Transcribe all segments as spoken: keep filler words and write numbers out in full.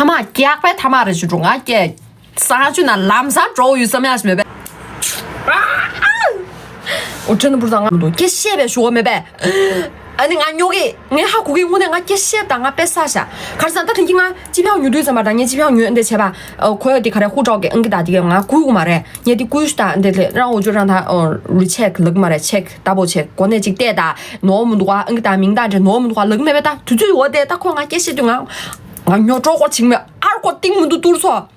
ཨ་མ་སྐྱག་པའི་ཐ་མ་རེ་ཞུ་འགྲོ་ང་སྐྱེ། སང་ཆུ་ན་ལམ་སང་འགྲོ་ཡོད་བསམ་ཡ་ཞིག་མེད་པས། ཨོ་ཁྲེན་པུར་དང་ང་མི་འདུག་སྐད་བཤད་པའི་ཞུ་བ་མེད་པས། ཨ་ནི་ང་ཉོ་གི་ངས་ཧ་གོ་གི་དངོས་གནས་ང་སྐད་བཤད་དང་ང་དཔེ་ས་ཤ་གར་སང་ད་ཐེངས་ཀྱི་ང་ཅི་ཕྱག་ཉོ་དུས་ཙམ་པ་དང་ངས་ཅི་ཕྱག་ཉོ་འདི་བྱས་པ་ཁོ་ཡ་དེ་ག་རེ་ཧུ་ཀྲོག་གི་ཨང་ཀི་ད་དེ་ག་ང་བསྐུལ་གི་མ་རེད། ངས་དེ་བསྐུལ་ཞུ་ད་འདི་ལས་རང་འོ་ཅོ་རང་ད་རི་ཆེག་ལག་མ་རེད། ཆེག་ད་པོ་ཆེག་གོ་ནས་ཅིག་བལྟས་ད་ནོར་མི་འདུག་ཨ། ཨང་ཀི་ད་མིང་ད་འདྲེ་ནོར་མི་འདུག་ཨ། ལག་མེད་པས་ད་དུས་ཚོད་འོ་དེ་ད་ཁོ་ང་སྐད་བཤད་དུས་ང་ང་ཉོ་གྲོགས་སྐོར་ཅིག་མེད་ཨར་ཀོ་ཏིང་མི་འདུག་ཏུར་སོ།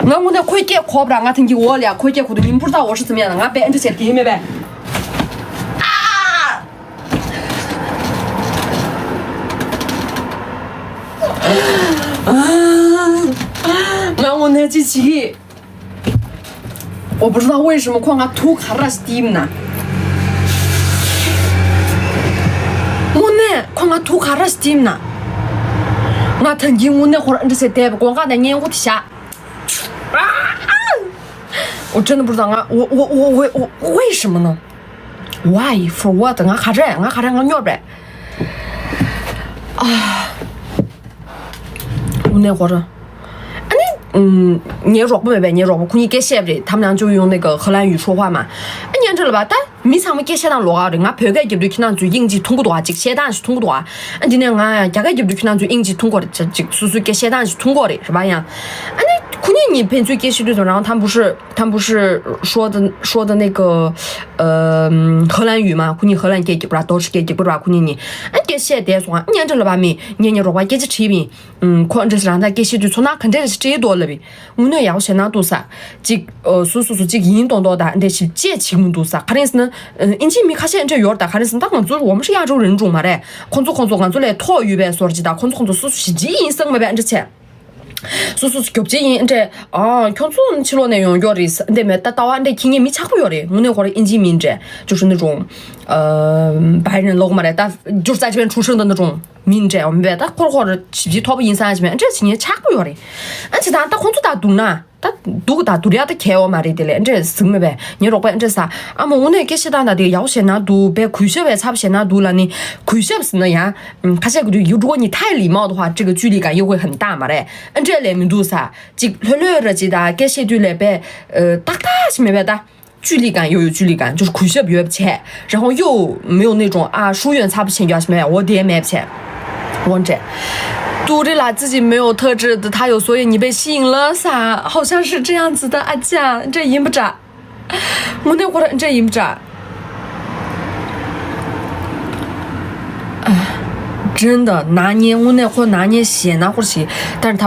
ང་དངོས་གནས་ཁོའི་སྐད་གོ་བ་ར་ང་ཐེངས་ཀྱི་འོག་ལ་ཡ་ཁོའི་སྐད་གོ་དུས་ཉིན་པུར་ད་འོ་ཧྲི་ཙམ་ཡ་ན་ང་པའི་ཨེ་འདྲ་བྱས་དེ་མེད་པས། ང་དངོས་གནས་ཅི་བྱེད་ཀྱི། 我不知道为什么ཁོ་ང་ཐུག་ག་ར་སྟིམ་ན། དངོས་གནས་ཁོ་ང་ཐུག་ག་ར་སྟིམ་ན། ང་ཐེངས་ཀྱི་དངོས་གནས་ཁོར་ཨེ་འདྲ་བྱས་དེ་གོང་ཁ་ནས་སྙན་ངོ་དེ་བཞག 我真的不知道 ང 我我我我我为什么呢？Why? For what? ང་ག་རེ་ང་ག་རེ་ང་སྙོབ་རེད། ཨ། དངོས་གནས་ཁོ་རང་། ཨ་ནི། ངའི་རོགས་པ་མེད་པས་ངའི་རོགས་པ་ཁོ་གཉིས་སྐད་བཤད་པ་རེད།他们俩就用那个荷兰语说话嘛。ཨ་ཉན་འདྲ་ལ་བ་ད། མི་ཚང་མ་སྐད་བཤད་སྟངས་ལོགས་ཀ་རེད། ང་བོད་སྐད་རྒྱབ་དུས་ཁྱེད་རང་ཚོས་དབྱིན་ཇི་མཐོང་གི་འདུག་ཨ། ཅིག་བཤད་སྟངས་ཤིག་མཐོང་གི་འདུག་ཨ། ཨ་འདི་ནས་ང་རྒྱ་སྐད་རྒྱབ་དུས་ཁྱེད་རང་ཚོས་དབྱིན་ཇི་མཐོང་གི་རེད། ཅིག་སོ་སོའི་སྐད་བཤད་སྟངས་ཤིག་མཐོང་གི་རེད་རེད་པ། ཡང་ཨ་ནི་ཁོ་གཉིས་གཉིས་ཕན་ཚུན་སྐད་བཤད་དུས་ཙམ་རང་他们不是他们不是说的说的那个呃荷兰语嘛，ཁོ་གཉིས་ཧི་ལན་སྐད་རྒྱབ་ར་རྡོ་རྗེ་སྐད་རྒྱབ་ར་ཁོ་གཉིས་གཉིས་ཨ་སྐད་བཤད་བསྡད་སོང་ཨ། ཉན་འདྲ་ལ་བ་མི་ངས་ངའི་རོགས་པ་སྐད་ཆ་དྲིས་པ་ཡིན། ཁོ་འདྲ་ཞིག་རང་ད་སྐད་བཤད་དུས་ཚོར་སྣང་ག་འདྲ་རེ་ཞིག་སྤྲད་འདུག་ལབ་པས། དངོས་གནས་ཡག་པོ་བྱས་ན་འདུག་ས། ཅིག་སོ་སོ་སོ་ཅིག་ཡིན་མདོག་མདོག་དང་འདྲ་ཞིག་བཅས་བྱེད་ཀྱི་མི་འདུག་ས། ག་རེ་ཟེར་ན། ཨིན་ཇི་མི་ཁ་ཤས་འདྲ་ཡོད་ད། ག་རེ་ཟེར་ན་ད་ང་ཚོ་我们是亚洲人种嘛རེད། ཁོང་ཚོ་ཁོང་ཚོ་ང་ཚོ་ལས་ཐོག་ཡོད་པའི་སོར་ཅིག་ད། ཁོང་ཚོ་ཁོང་ཚོ་སོ་སོ་ཞི་ཅི་ཡིན་སང་མེད་པའི་འདྲ་བྱས། སོ་སོ་སོ་རྒྱོབ་ཅི་ཡིན་འདྲ། ཨ་ཁྱོད་ཚོ་ཕྱི་ལོགས་ནས་ཡོང་རྒྱུ་རེད་འདྲ་མེད་ད། ལྟ་བ་འདྲ་ཁྱི་ངན་མི་ཆགས་པོ་ཡོད་རེད། དངོས་གནས་ཁོ་རང་ཨིན་ཇི་མིན་འདྲ་ཅུ་ཧྲི་ནི་རུང་། 白人 ལོག་མ་རེད་ད། སྒྱུར་རྩ་ཆེ་བའི་ཁྲུ་ཧྲི་འདི་འདྲ་རུང་། མིན་འདྲ་འོ་མེད་པས་ད། ཁོར་ཁོར་ཞིབ་ཅིག་ཐོབ་པ་ཡིན་སང་ཞིག་མེད་འདྲ་ཞིག་ངས་ཆགས་པོ་ཡོད་རེད། ཨ་ཅི་ད་ད་ཁོང་ཚོ་ད་སྡུག་ན་ད་སྡུག་ད་སྡུག་རེ་ད་གལ་བ་མ་རེད། དེ་ལས་འདྲ་ཟིག་མེད་པས། ངའི་རོགས་པས་འདྲ་ས་ཨ་མ་དངོས་གནས་སྐད་བཤད་སྟངས་ད་དེ་ཡག་པོ་བྱས་ན་འདུག་པས། གུས་ཞབས་པའི་ཚབ་བྱས་ན་འདུག་ལ་ནི། གུས་ཞབས་ཟེར་ན་ཡང་ཁ་ཤས་ཀྱི་དུས་ཡུ་ཀྲོ་ནི་ཐའི་ལི་མའོ་དུ་ཧ་ཅིག་གི་ཅུ་ལི་གང་ཡོད་གོ་ཧན་ཏ་མ་རེད། འདྲ་ལས་མི་འདུག་ས་ཅིག་ལྷོད་ལྷོད་ར་ཅིག་ད་སྐད་བཤད་དུས་ལས་པས་ཏག་ཏག་ཞིག་མེད་པས་ད། 距离感 ཡོད་ཡོད། 距离感 就是གུས་ཞབས་ཡོད་བྱས། 然后又没有那种啊疏远ཚ་པོ་བྱེད་རྒྱུ་ཞིག་མེད། འོ་དེ་མེད་བྱས། འོ་འདྲ། 独立了自己没有特质的他有所以你被吸引了 ས 好像是这样子的 ཨ་ཅག་འདྲ་ཡིན་པ་འདྲ། དངོས་གནས་ཁོ་རང་འདྲ་ཡིན་པ་འདྲ། 真的 ནག་ཉེས། དངོས་གནས་ཁོ་ནག་ཉེས་ཞེ་ན་ཁོར་ཞིག་ད་ད།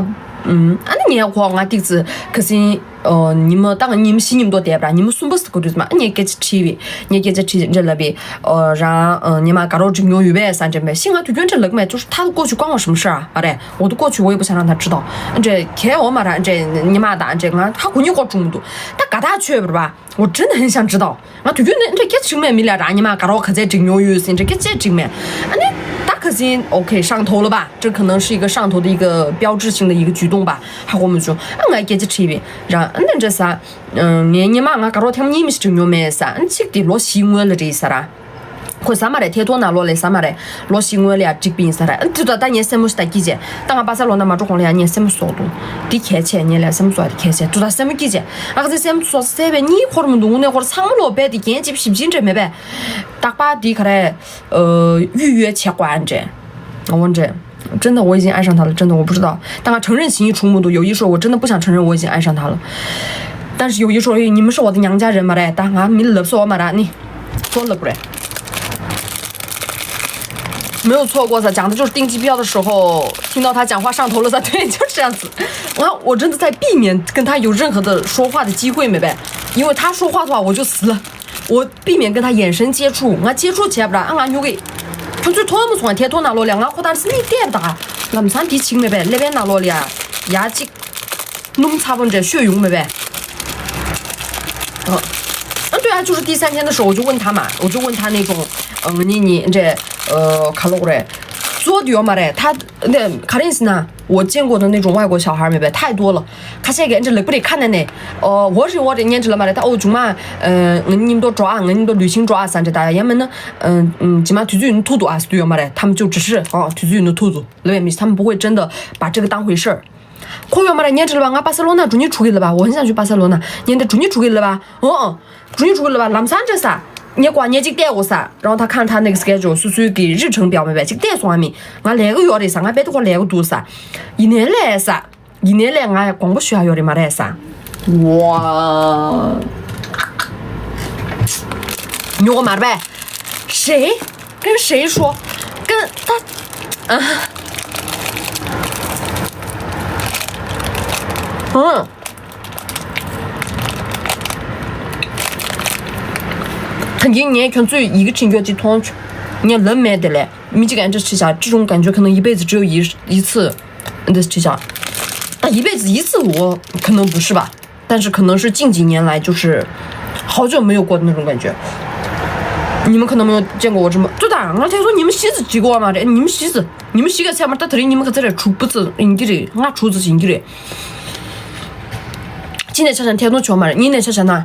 ཨ་ནི་ངས་ཁོ་ང་ཏིག་ཙི་ཁ་སིན། ཉི་མ་ད་ཉི་མ་བཞི་ཉིན་ཐོག་བསྡད་པ་ར། ཉི་མ་གསུམ་པ་ཟེར་གོ་དུས་མ་ངས་སྐད་ཆ་དྲིས་པས། ངས་སྐད་ཆ་དྲིས་འདྲ་ལབ་པས། རང་ཉི་མ་དགའ་རོགས་སྒྲིག་མྱོང་ཡོད་པས་ས་འདྲ་མེད་ཤི། ང་དུས་རྒྱུན་འདྲ་ལབ་མེད་ཅུ་ཐ་ཀོ་ཆུ་ཀོང་བ་ཧྲིམ་ཧྲ་ཨ་རེ། འོ་དུ་ཀོ་ཆུ་འོ་ཡི་པོ་ཆ་རང་ད་ཁྲི་དོ་འདྲ་གལ་འོ་མ་ར་འདྲ་ཉི་མ་ད་འདྲ་ང་ཧ་གོ་ཉི་ཀོ་ཀྲུང་མི་འདུག་ད་ག་ད་ཆོས་པར་བ། 我真的很想知道。 ང་དུས་རྒྱུན་ནས་འདྲ་སྐད་ཆ་དྲིས་མེད། མི་ལ་རང་ཉི་མ་དགའ་རོགས་ག་ཚད་སྒྲིག་མྱོང་ཡོད་ཟེར་འདྲ་སྐད་ཆ་དྲིས་མེད། ཨ་ནི་ད་ཁ་སིན་OK上头了吧，这可能是一个上头的一个标志性的一个举动吧。ཧ་གོ་མི་བྱུང་། ཨ་ང་སྐད་ཆ་དྲིས་པས་རང་ཨ་ནི་འདྲ་ས། ངའི་ཉི་མ་ང་དགའ་རོགས་ཐེངས་མ་གཉིས་མི་ཞིག་སྒྲིག་མྱོང་མེད་ས། ཨ་ནི་གཅིག་དེ་ལོ་བཞི་སྔོན་ལ་རེད་ས་ར། ཁོས་ཟ་མ་རེད། ཐད་ཐོག་ནང་ལོགས་ལས་ཟ་མ་རེད། ལོ་བཞི་སྔོན་ལ་ཡ་འགྲིག་པ་ཡིན་ས་རེད། ཨ་དུ་ད་ད་ངས་སེན་མོ་ཞིག་ད་སྐྱིད་བྱས། ད་ང་པ་སེ་ལོ་ན་མ་འགྲོ་གོང་ལ་ཡ་ངས་སེན་མོ་ཟོག་འདུག་འདི་གལ་ཆེ། ངས་ལ་སེན་མོ་ཟོག་འདི་གལ་ཆེ། དུ་ད་སེན་མོ་སྐྱིད་བྱས། ཨ་ཁ་ཚེ་སེན་མོ་ཟོག་སེ་བའི་གཉིས་འཁོར་མི་འདུག་དངོས་གནས་འཁོར་ཚང་མ་ལོ་བས་དེ་རྒྱན་ཅིབ་ཞིབ་ཅིན་འདྲ་མེད་པས། རྟག་པར་འདི་ག་རེ། ཨ་ཡུ་ཡུ་བྱེད་དགོས་ཨ་འདྲ། འོ་འདྲ། 真的，我已经爱上他了，真的，我不知道。但我承认情绪冲不度，有一说，我真的不想承认我已经爱上他了。但是有一说，你们是我的娘家人嘛嘞？但俺没勒索嘛啦，你说了不嘞？没有错过噻，讲的就是订机票的时候，听到他讲话上头了噻，对，就是这样子。我我真的在避免跟他有任何的说话的机会，没呗，因为他说话的话，我就死了。 我避免跟他眼神接触，ང་接触བྱས་པ་ར། ཨ་ང་ཉོ་གི་ཁྱོད་ཚོས་མཐོང་མ་སོང་ཐད་ཐོག་ནང་ལོགས་ལ་ང་ཁོ་ཐང་སི་ནི་བལྟས་པ་ད། ལམ་སང་དེ་ཆིག་མེད་པས་ཀླད་པའི་ནང་ལོགས་ལ་ཡ་ཡ་གཅིག་སྣུམ་ཚ་པོ་འདྲ་ཤོད་ཡོང་མེད་པས། ཨ་对啊，就是第三天的时候，我就问他嘛，我就问他那种，呃，你你这呃卡路里做的有吗嘞？他那卡林斯呢？我见过的那种外国小孩没呗，太多了。 ཁ་ཤས་ཀྱིས་ཨ་འདྲ་ལག་པ་རེ་ཁ་ནས་ནས། ཨོ་འོ་རེད་འོ་རེད་སྙན་འདྲ་ལ་མ་རེད་ད། ཨོ་ཇུང་མ། ཨ་ང་གཉིས་མཉམ་དུ་འགྲོ་ཨ། ང་གཉིས་མཉམ་དུ་旅行འགྲོ་ཨ་ཟེར་འདྲ་ད། ཡང་མིན་ན། ཨ་ཨ་ཇི་མ་དུས་ཚོད་ཡིན་ཐུག་འདུག་ཨ་ཟེར་དུས་ཡོད་མ་རེད། 他们就只是 ཨོ་དུས་ཚོད་ཡིན་ཐུག་འདུག་ལབ་ཡ་མི་ཤེས། 他们不会真的把这个当回事儿。ཁོ་ཡོད་མ་རེད། བརྙན་འཕྲིན་ལ་བ་ང་巴塞罗那འགྲོ་སྙིང་བྲོ་གི་ལ་བ། 我很想去巴塞罗那。 བརྙན་འཕྲིན་འགྲོ་སྙིང་བྲོ་གི་ལ་བ། འོ་འོ། འགྲོ་སྙིང་བྲོ་གི་ལ་བ། ལམ་སང་འདྲ་ས། 你管年纪带我啥，然后他看他那个 schedule 苏苏给日程表没呗，这个带送阿米，我来个月的啥，我别的我来个多啥，一年来啥，一年来我还广播学校的嘛来啥，哇，牛个嘛呗，谁跟谁说，跟他，啊，嗯。 ད་གིན་ངས་ཁྱོད་ཚོས་ཡི་གེ་འཕྲིན་སྐྱོད་ཅིག་མཐོང་བྱུང་། ངས་ལབ་མེད་དེ་ལས། 你这个 address 吃下，这种感觉可能一辈子只有一一次。 address 吃下，啊，一辈子一次我可能不是吧，但是可能是近几年来就是好久没有过的那种感觉。你们可能没有见过我这么，对的，我听说你们西子几过吗？你们西子，你们西个菜吗？他特地你们可在这出不止，你这里，我出子是你这里。 今天想想天都球嘛，你那想想那，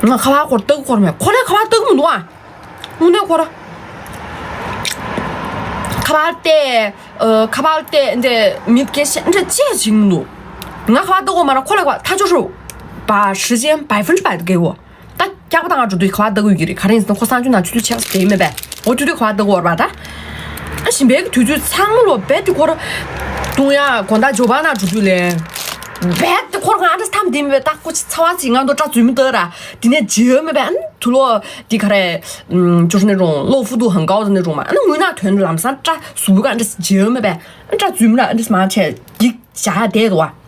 我卡巴火都火没，快点卡巴都没多啊，我那火了，卡巴的，呃，卡巴的，你这没给钱，你这借钱都，我卡巴都给我买了，快来快，他就是把时间百分之百的给我。 ད་སྐྱག་པ་དང་ང་འགྲོ་དུས་ཁ་བ་ལྟ་གི་ཡོད་ཀྱི་རེད། ག་རེ་ཡིན་ཟེར་ན་ཁོ་གསང་སྤྱོད་ནང་ཆུ་ཚོད་ཆགས་སུ་དེ་མེད་པས། འོ་དུས་དུས་ཁ་བ་ལྟ་གི་ཡོད་རེད་པ་ད། ཨ་ཞིམ་པའི་གི་དུས་ཚོད་ཚང་མ་ལོ་རྦད་དེ་ཁོ་ར་བཏུང་ཡ་དགོང་དག་ཇོ་པ་ནང་འགྲོ་དུས་ལས། རྦད་དེ་ཁོ་ར་ང་འདྲ་ཐམ་དེ་མེད་པས་ད། ཁོ་ཅི་ཚ་བ་ཅི་ང་འདོ་སྐྲ་རྫུན་མི་ལྟ་ར། དེ་ནས་རྗེས་མེད་པས། ཨ་ནི་དུ་ལོ་དེ་ག་རེ། ཨུམ། 就是那种露肤度很高的那种嘛། ཨ་ནི་ངུ་ན་དོན་ལམ་སང་སྐྲ་ཟུག་ག་འདྲ་ཇེ་མེད་པས། ཨ་སྐྲ་རྫུན་མ་ལ་འདྲ་མ་བྱས་ཡིག་བྱ་ཡ་བསྡད་འདུག་བ།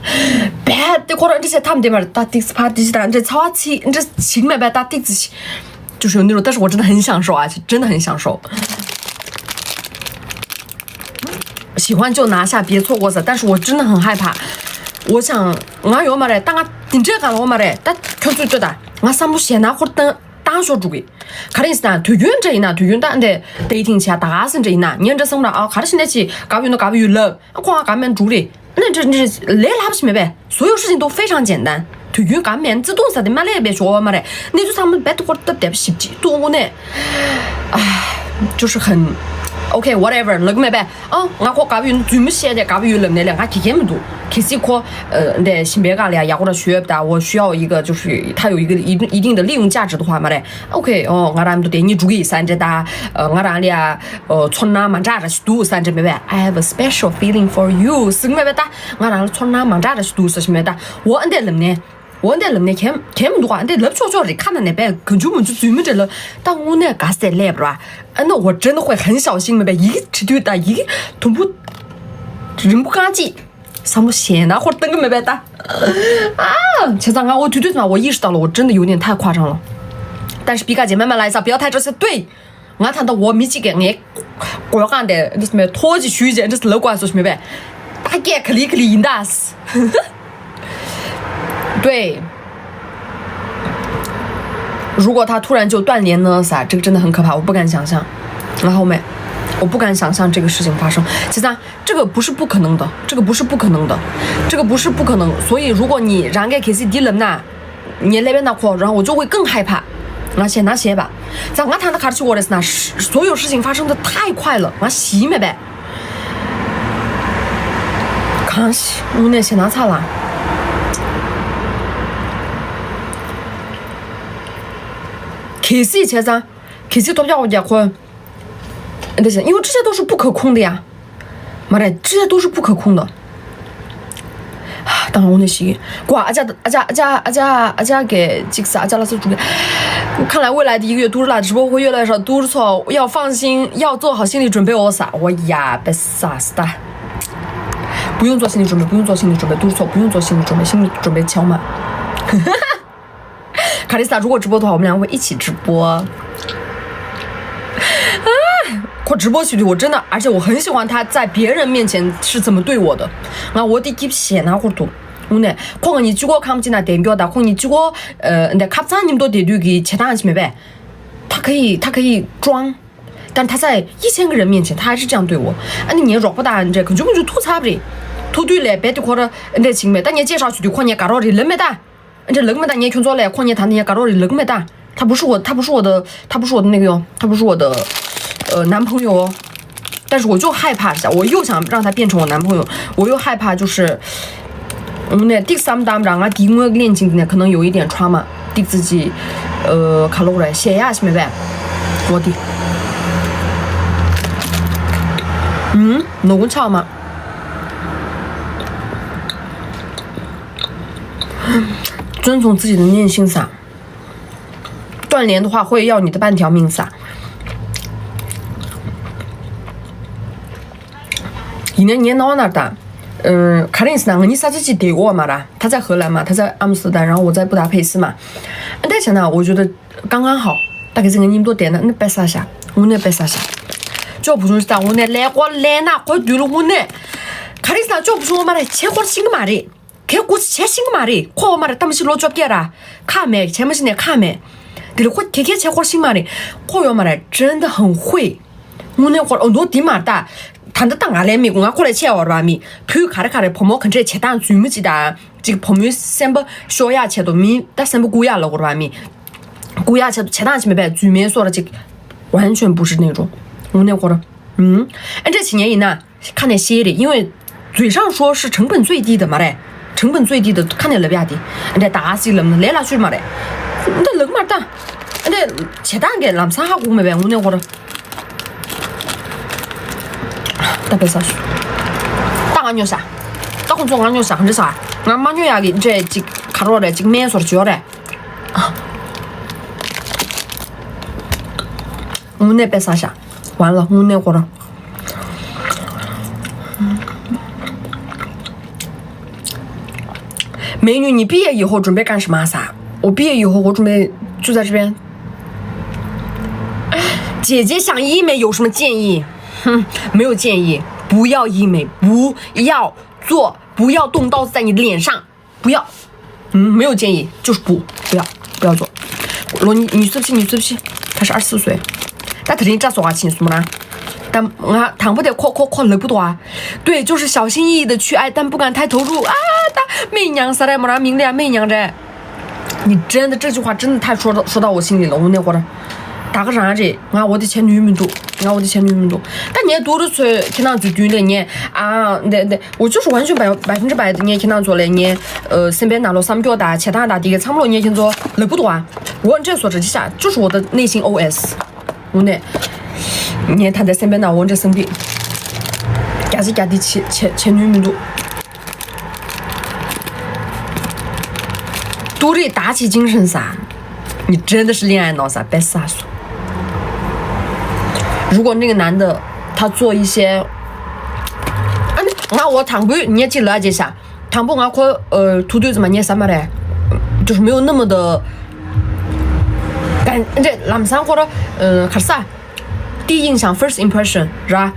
རྦད་དེ་ཁོ་རང་འདྲ་བྱས་ཐམ་དེ་མར་ད་ཏིག་ཙི་ཕར་ཏིག་ཙི་དང་འདྲ་ཚ་བ་ཚིག་འདྲ་ཞིག་མེད་པས་ད་ཏིག་ཙི་ཞིག 就是有那种，但是我真的很享受啊，真的很享受。喜欢就拿下，别错过了。但是我真的很害怕。我想，ང་ཡོད་མ་རེད་ད། ང་དེ་འདྲའི་གང་ལ་ཡོད་མ་རེད་ད། ཁྱོད་ཚོས་ལྟོས་དང་། ང་བསམ་བློ་ཞེ་ན་ཁོར་བཏང་བཏང་ཤོར་འགྲོ་གི། ག་རེ་ཡིན་ཟེར་ན་དུས་རྒྱུན་འདྲ་ཡིན་ན། དུས་རྒྱུན་ད་འདི་dating བྱས་ད་ག་ཟེར་འདྲ་ཡིན་ན། ངས་འདྲ་བསམ་ར། ཨ་ག་རེ་ཞིག་འདྲ་ཅིག་དགའ་པོ་ཡོད་ན་དགའ་པོ་ཡོད་ལབ། ཨ་ཁོ་ང་དགའ་མེད་འགྲོ་རེད། ཨ་ནི་འདྲ་འདྲ་ལས་སླ་པོ་ཞིག་མེད་པས། 所有事情都非常简单。དུས་རྒྱུན་དགའ་མེད་བརྩེ་དུང་ཟེར་དེ་མ་ལས་པའི་ཞོག་པ་མ་རེད། གནས་ཚུལ་ཚང་མ་རྦད་དེ་ཁོར་སྟབས་བདེ་པོ་ཞིབ་ཅིག་ཏུ་དངོས་གནས། ཨ། 就是很 okay whatever ལབ་མེད་པས། ཨ་ང་ཁོ་དགའ་པོ་ཡོད་ན་རྫུན་མ་བཤད་དེ་དགའ་པོ་ཡོད་ལབ་ནས་ལས་ང་དགེ་རྒན་མི་འདུག་གལ་སྲིད་ཁོ་འདི་ཞིམ་པའི་སྒང་ལ་ཡ་ཡག་པོ་ར་ཞུས་ད། 我需要一个就是他有一个一一定的利用价值的话 མ་རེད། ཨོ་ཁེ། ཨོ་ང་རང་མི་འདུག་དེ་གཉིས་འགྲོ་གི་ཡིན་ས་འདྲ་ད། ང་རང་ལ་ཡ་ཚོར་སྣང་མ་འདྲ་ར་ཞིག་འདུག་ས་འདྲ་མེད་པས། I have a special feeling for you ཟེར་མེད་པས་ད། ང་རང་ལ་ཚོར་སྣང་མ་འདྲ་ར་ཞིག་འདུག་ས་ཞིག་མེད་ད། འོ་ཨ་འདྲ་ལབ་ནས། འོ་འདི་ལབ་ནས་གལ་གལ་མི་འདུག་ཨ་འདི་ལབ་ཆོག་ཆོག་རེད། ཁ་ནང་ནས་པས་གང་བྱུང་མང་བྱུང་རྫུན་མ་འདྲ་ལབ་ད། དངོས་གནས་དགའ་སྟེ་སླེབས་ར། ཨ་ནི་འོ་真的会很小心མེད་པས། ཡི་གེ་བྲིས་དུས་ད་ཡི་གེ་དུམ་བུ་རིང་པོ་རྐང་གཅིག་བསམ་བློ་ཞེ་ན་ཁོར་བཏང་གི་མེད་པས་ད། ཨ་བྱས་ཙང་ང་འོ་དུས་དུས་ཙམ་འོ་ཡིད་ཧྲི་ད་ལོ་འོ་真的有点太夸张了。但是比较姐妹们来一下，不要太这些，对。 ང་ད་ལྟ་འོ་མི་གཅིག་གིས་ངའི་མགོ་རྐང་དེ་འདི་མེད་ཐོ་ཅིག་ཞུས་རྗེས་འདི་ལབ་དགོས་སོ་ཞིག་མེད་པས། ད་སྐད་ག་ལི་ག་ལི་ཡིན་ད། 对。 如果他突然就断联呢？啥，这个真的很可怕，我不敢想象。然后没，我不敢想象这个事情发生。其实啊，这个不是不可能的，这个不是不可能的，这个不是不可能。所以如果你让给 K C D 了那， 你那边那块，然后我就会更害怕。 ང་ཞེད་སྣང་ཞེད་པ། ཙང་ང་ད་ལྟ་ག་རེ་བྱེད་དགོས་རེད་ཟེར་ན། 所有事情发生的太快了，ང་ཞི་མེད་པས། གང་ཞི། དངོས་གནས་ཞེད་སྣང་ཚ་ལ། གལ་སྲིད་བྱས་ཙང་། གལ་སྲིད་ཐོབ་རྒྱག་འོ་རྒྱག་ཁོ། འདི་བྱས། 因为这些都是不可控的呀。 མ་རེད། 这些都是不可控的。 དང་འོ་ནས་ཞིག་གོ་ཨ་ཅག་ཨ་ཅག་ཨ་ཅག་ཨ་ཅག་ཨ་ཅག་གིས་ཅིག་ས་ཨ་ཅག་ལ་སོགས་དྲུག་གི། 看来未来的一个月，嘟嘟啦直播会越来越少，嘟嘟错，要放心，要做好心理准备哦。啥？我呀，别傻死的。不用做心理准备，不用做心理准备，嘟嘟错，不用做心理准备，心理准备敲嘛。 卡丽斯塔，如果直播的话，我们两个会一起直播。啊，我直播许久，我真的，而且我很喜欢他在别人面前是怎么对我的。啊，我的 keep 写拿活动，我呢，看看你去过看不见的点表的，看你去过呃，那看不见你们都得对给其他人去没呗。他可以，他可以装，但他在一千个人面前，他还是这样对我。啊，你也弱不打，你这可就可就吐槽不的，吐对了，别的活的，那行呗。但你介绍许久，看你嘎着的人没得。 འདྲ་ལག་མེད་ད། ངས་ཁྱོད་ཚོ་ལས་ཁོ་ཉེ་ད་ནི་ཡ་ག་རོ་རི་ལག་མེད་ད། 他不是我，他不是我的，他不是我的那个哟，他不是我的，呃，男朋友哦。但是我就害怕一下，我又想让他变成我男朋友，我又害怕就是，嗯，那第三单，然后第我练琴呢，可能有一点 trauma，第自己，呃，卡路来写呀，是没呗？我的，嗯，能唱吗？遵从自己的内心噻。 断联的话会要你的半条命噻。ཡིན་ན་ངའི་རྣ་བ་ན་ད། ཨ། ག་རེ་ཡིན་ཟེར་ན་ང་གཉིས་ས་ཆ་གཅིག་བསྡད་ཡོད་མ་རེད། 他在荷兰嘛，他在阿姆斯特丹，然后我在布达佩斯嘛。ཨ། འདྲ་བྱས་ན་我觉得刚刚好。ད་གལ་སྲིད་ང་གཉིས་མཉམ་དུ་བསྡད་ན་ནི་དཔེ་ཟ་ཤག་དངོས་གནས་དཔེ་ཟ་ཤག་ཅོག་བུ་ཆུང་ཞིག་ད་དངོས་གནས་ཀླད་ཀོར་ཀླད་ནག་ཁོ་དུས་ལ་དངོས་གནས། ག་རེ་ཟེར་ན་ཅོག་བུ་ཆུང་ངོ་མ་རེད། ཁྱེད་ཁོར་ཤེས་ཀྱི་མ་རེད། ཁོས་སྐུ་ཚེ་ཆེ་ཤིང་མ་རེད། ཁོ་ཡོད་མ་རེད། ད་མ་གཞི་ལོ་བཅོ་བརྒྱད་ར། ཁ་མེད། བྱས་མ་གཞི་ནས་ཁ་མེད། དེ་ལ་ཁོ་ཁྱེད་ཁྱེད་ཆེ་ཁོར་ཤིང་མ་རེད། ཁོ་ཡོད་མ་རེད། 真的很会། དངོས་གནས་ཁོར་འོ་འདུག་དེ་མ་རེད་ད། ད་འདི་ད་ང་ལས་མི་ང་ཁོ་ལས་ཆེ་བ་རེད་པ། མི་བུ་ག་རེ་ག་རེ་བུ་མོ་ག་འདྲས་བྱེད་སྟངས་རྫུན་མ་ཅིག་དང་ཅིག་བུ་མོའི་སེམས་པ་ཤོར་ཡག་ཆེད་དུ་མི་ད་སེམས་པ་བཀུག་ཡག་ལ་གོ་རེད་པ། མི་བཀུག་ཡག་ཆེད་དུ་བྱེད་སྟངས་ཅིག་མེད་པས། རྫུན་མའི་སོ་ར་ཅིག 完全不是那种། དངོས་གནས་ཁོ་ར། ཨ་འདྲས་བྱེད་མཁན་ཡིན་ན། 看点 ཤེས་རེད། 因为嘴上说是成本最低的嘛རེད། 成本最低的 看点 ལབ་ཡག་དེ། ཨ་འདྲས་ད་ག་ཟིག་ལབ་ན་ལས་སླ་ཤོས་མ་རེད། འདི་ལབ་མ་ད། ཨ་འདྲས་བྱེད་སྟངས་ཀྱི་ལམ་སང་ཧ་གོ་མེད་པས། དངོས་གནས་ཁོ་ར། ད་དཔེ་ཟ་སོང་། ད་ང་ཉོ་ས། ད་ཁོང་ཚོ་ང་ཉོ་ས་ག་འདྲས་ཟ། ང་མ་ཉོ་ཡག་གི་འདྲས་ཅིག་ག་རོགས་རེད། ཅིག་སྨན་སོར་བྱོས་རེད། 我们那边啥啥，完了，我们那会儿。美女，你毕业以后准备干什么啊？啥？我毕业以后，我准备就在这边。姐姐想医美有什么建议？哼，没有建议，不要医美，不要做，不要动刀子在你的脸上。 不要。嗯，没有建议，就是不，不要，不要做。罗尼，你对不起，你对不起，他是二十四岁。但他人家说话清楚吗？但啊，谈不得，阔阔阔了不多啊。对，就是小心翼翼的去爱，但不敢太投入啊。但媚娘啥来么啦，名的呀，媚娘嘞。你真的这句话真的太说到说到我心里了，我那会儿。 ད་ག་རང་རེད། ང་འོ་དེ་བྱས་ནུས་མི་འདུག་ང་འོ་དེ་བྱས་ནུས་མི་འདུག་ད་ངས་ཏུ་རུ་ཚོས་ཁྱེད་རང་ཚོའི་མདུན་ལས་ངས་ཨ་འདི་འདི་འུ་ཅོ་ཧུ་ཝན་ཅུན་བའི་བའི་ཕན་ཅི་བའི་ངས་ཁྱེད་རང་ཚོ་ལས་ངས་ཨ་སེམས་པའི་ནང་ལོགས་བསམ་སྐྱོ་དང་བྱེད་སྟངས་དང་དེ་གའི་བསམ་བློ་ངས་ཁྱེད་ཚོ་ལབ་གི་འདུག་ཨ། འོ་འདྲས་སོ་ར་ཅི་ཤ་ཅོ་ཧུ་འོ་ད་内心 ཨོ་ཨེས། དངོས་གནས། ངས་ད་ལྟ་སེམས་པའི་ནང་འོ་འདྲས་བསམ་གི་རྒྱ་ཆེ་རྒྱ་དེ་བྱེད་བྱེད་བྱེད་ནུས་མི་འདུག 都是打起精神噻，你真的是恋爱脑噻，别瞎说。如果那个男的他做一些，啊，那我坦白，你也去了解一下，坦白我可呃，土豆子嘛，你也啥嘛嘞，就是没有那么的感，这 ལམ་སང་ཁོ་ར་ཨ་ག་རེ་ཟ། 第一印象 first impression ར།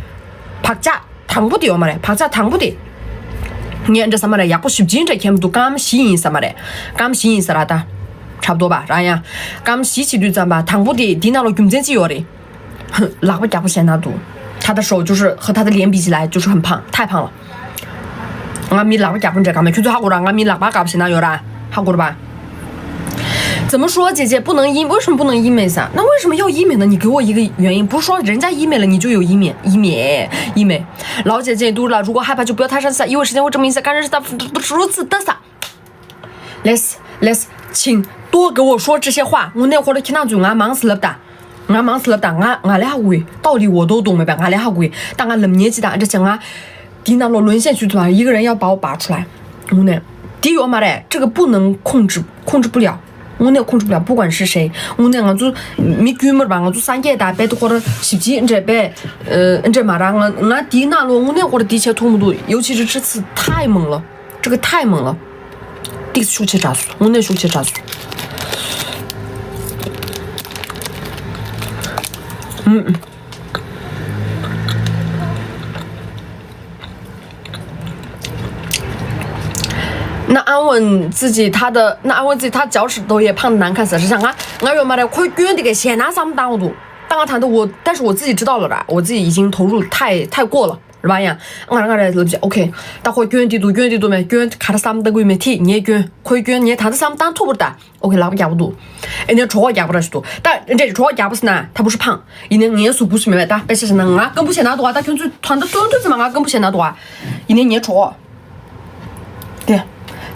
བག་ཆགས། དང་པོ་དེ་ཡོད་མ་རེད། བག་ཆགས་དང་པོ་དེ། ངས་འདྲ་ས་མ་རེད། ཡག་པོ་ཞིབ་ཅིང་འདྲ་མཁན་མི་འདུག་སྐམ་བཞི་ཡིན་ས་མ་རེད། སྐམ་བཞི་ཡིན་ས་ར་ད། འཁྲབ་དོ་པ་ར་ཡ། སྐམ་བཞི་བྱེད་དུས་ཙམ་པ་དང་པོ་དེ་འདི་ནང་ལོ་རྒྱུ་མཚན་ཅི་ཡོད་རེད། ལག་པ་རྒྱག་པོ་བྱས་ན་འདུག་ད་ད་ཧྲོ་ཅོ་ཧྲི་ཧ་ད་ད་ལན་པི་ཅི་ལ་ཅོ་ཧྲི་ཧན་ཕང་ཐའི་ཕང་ལ། ང་མི་ལག་པ་རྒྱག་པོ་འདྲ་ག་མེད། ཁྱོད་ཚོ་ཧ་གོ་ར། ང་མི་ལག་པ་རྒྱག་པོ་བྱས་ན་ཡོད་ར། ཧ་གོ་ར་པ། 怎么说，姐姐不能医，为什么不能医美噻？那为什么要医美呢？你给我一个原因，不是说人家医美了，你就有医美，医美，医美。老姐姐，嘟了，如果害怕就不要踏上噻，因为时间会证明噻，干人是大不如此的噻。Let's let's，请多给我说这些话。我那会儿的听到嘴，俺忙死了的，俺忙死了的，俺俺来哈鬼，道理我都懂明白，俺来哈鬼，但俺冷年纪的，这讲啊， དེའི་ནང་ལོགས་ལོན་ཤན་ཞུ་ཐུབ་པ་ཡི་གེ་རང་ཡང་པའོ་པ་出来། དངོས་གནས། དེ་ཡོད་མ་རེད། 这个不能控制，控制不了。དངོས་གནས་控制不了，不管是谁。དངོས་གནས་ང་ཚོ་མི་དཀྱུས་མར་བ་ང་ཚོ་སངས་རྒྱས་དང་དཔེ་དེ་ཁོ་ར་ཞིབ་ཅིང་འདྲ་པས། ཨ་འདྲ་མ་ར་ང་ང་དེའི་ནང་ལོགས་དངོས་གནས་ཁོ་ར་དེ་བྱས་ཐུབ་མི་འདུག 尤其是这次太猛了，这个太猛了。 ཏིག་ཤུགས་ཆེ་དྲགས་སོང་། དངོས་གནས་ཤུགས་ཆེ་དྲགས་སོང་། ཨུམ། 那安慰自己，他的那安慰自己，他脚趾头也胖得难看死，是啥啊？俺有嘛的，快捐的给谁拿咱们当都，当他的我，但是我自己知道了啦，我自己已经投入太太过了。རེད་པ། ཡང་ང་རང་ང་རང་ལབ་ཅིག་ཨོ་ཁེ། ད་ཁོ་སྐྱོན་འདི་འདུག་སྐྱོན་འདི་འདུག་མེད་སྐྱོན་ག་རེ་བསམ་ལྟ་དགོས་མེད་དེ་ངའི་སྐྱོན། ཁོའི་སྐྱོན་ངས་ད་ལྟ་བསམ་བཏང་ཐུབ་པ་རེད་ད། ཨོ་ཁེ། ལག་པ་རྒྱག་པོ་འདུག་ཨེ་ནས་གྲོད་ཁོག་རྒྱག་པོ་ར་ཞིག་འདུག་ད་འདྲས་གྲོད་ཁོག་རྒྱག་པོ་ཟེར་ན་ད་བུ་ཧྲི་ཕང་། ཡིན་ནའི་ངའི་གཟུགས་པོ་ཞིག་མེད་པས་ད། དཔེ་ཆ་བཞག་ན་ང་སྐམ་པོ་བྱས་ན་འདུག་ད་ཁྱོད་ཚོས་ད་ལྟ་སྟོན་དུས་ཙམ་ང་སྐམ་པོ་བྱས་ན་འདུག་ཡིན་ནའི་ངའི་གྲོད་ཁོག་དེ།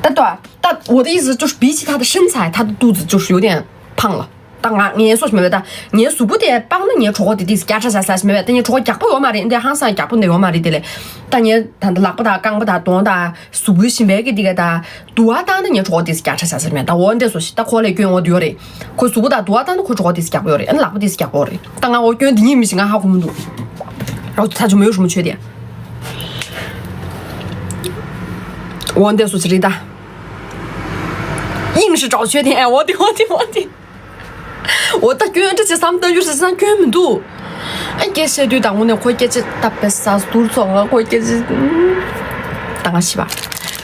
ད་ལྟ་ད་我的意思就是比起他的身材，他的肚子就是有点胖了。 ད་ང་ངའི་སོ་ཞིག་མེད་པས་ད། ངའི་གཟུགས་པོ་དེ་སྤངས་ན་ངའི་གྲོད་ཁོག་དེ་ཏིས་བརྒྱ་ཕྲག་ཟ་ཟ་ཞིག་མེད་པས་ད། ངའི་གྲོད་ཁོག་རྒྱག་པོ་ཡོད་མ་རེད། འདི་ཧང་སང་རྒྱག་པོ་འདི་ཡོད་མ་རེད། དེ་ལས་ད་ངའི་ད་ད་ལག་པ་དང་རྐང་པ་དང་གདོང་དང་གཟུགས་པོའི་ཞིམ་པའི་གི་འདི་ག་ད་དུ་བ་བཏང་ན་ངའི་གྲོད་ཁོག་ཏིས་བརྒྱ་ཕྲག་ཟ་ཟ་ཞིག་མེད་ད། འོ་འདྲས་སོ་ཞིག་ད་ཁོ་ལས་སྐྱོན་འོ་དེ་ཡོད་རེད། ཁོའི་གཟུགས་པོ་དང་དུ་བ་བཏང་ན་ཁོའི་གྲོད་ཁོག་ཏིས་རྒྱག་པོ་ཡོད་རེད། ཨ་ནི་ལག་པ་ཏིས་རྒྱག་པོ་ཡོད་རེད། ད་ང་འོ་སྐྱོན་འདི་གཉིས་མི་ཞིག་ང་ཧ་གོ་མི་འདུག་རོ་ད་ཆུ་མོའི་རུ་མོ་ཆོས་དེ། འོ་འདྲས་སོ་ཞིག་རེད་ད། ཡིན་ཞིག་རོ་ཆོས་དེ་འོ་དེ་འོ་དེ་འོ་དེ། འོ་ད་སྐྱོན་འདྲ་ཅིག་བསམ་བཏང་རྒྱུ་ཞིག་བསམ་སྐྱོན་མི་འདུག་ཨ་སྐད་བཤད་དུས་དང་དངོས་གནས་ཁོ་སྐད་ཆ་ད་པེ་ས་སྟུར་ཚོགས་ང་ཁོ་སྐད་ཆ་ད་ང་ཤི་བ།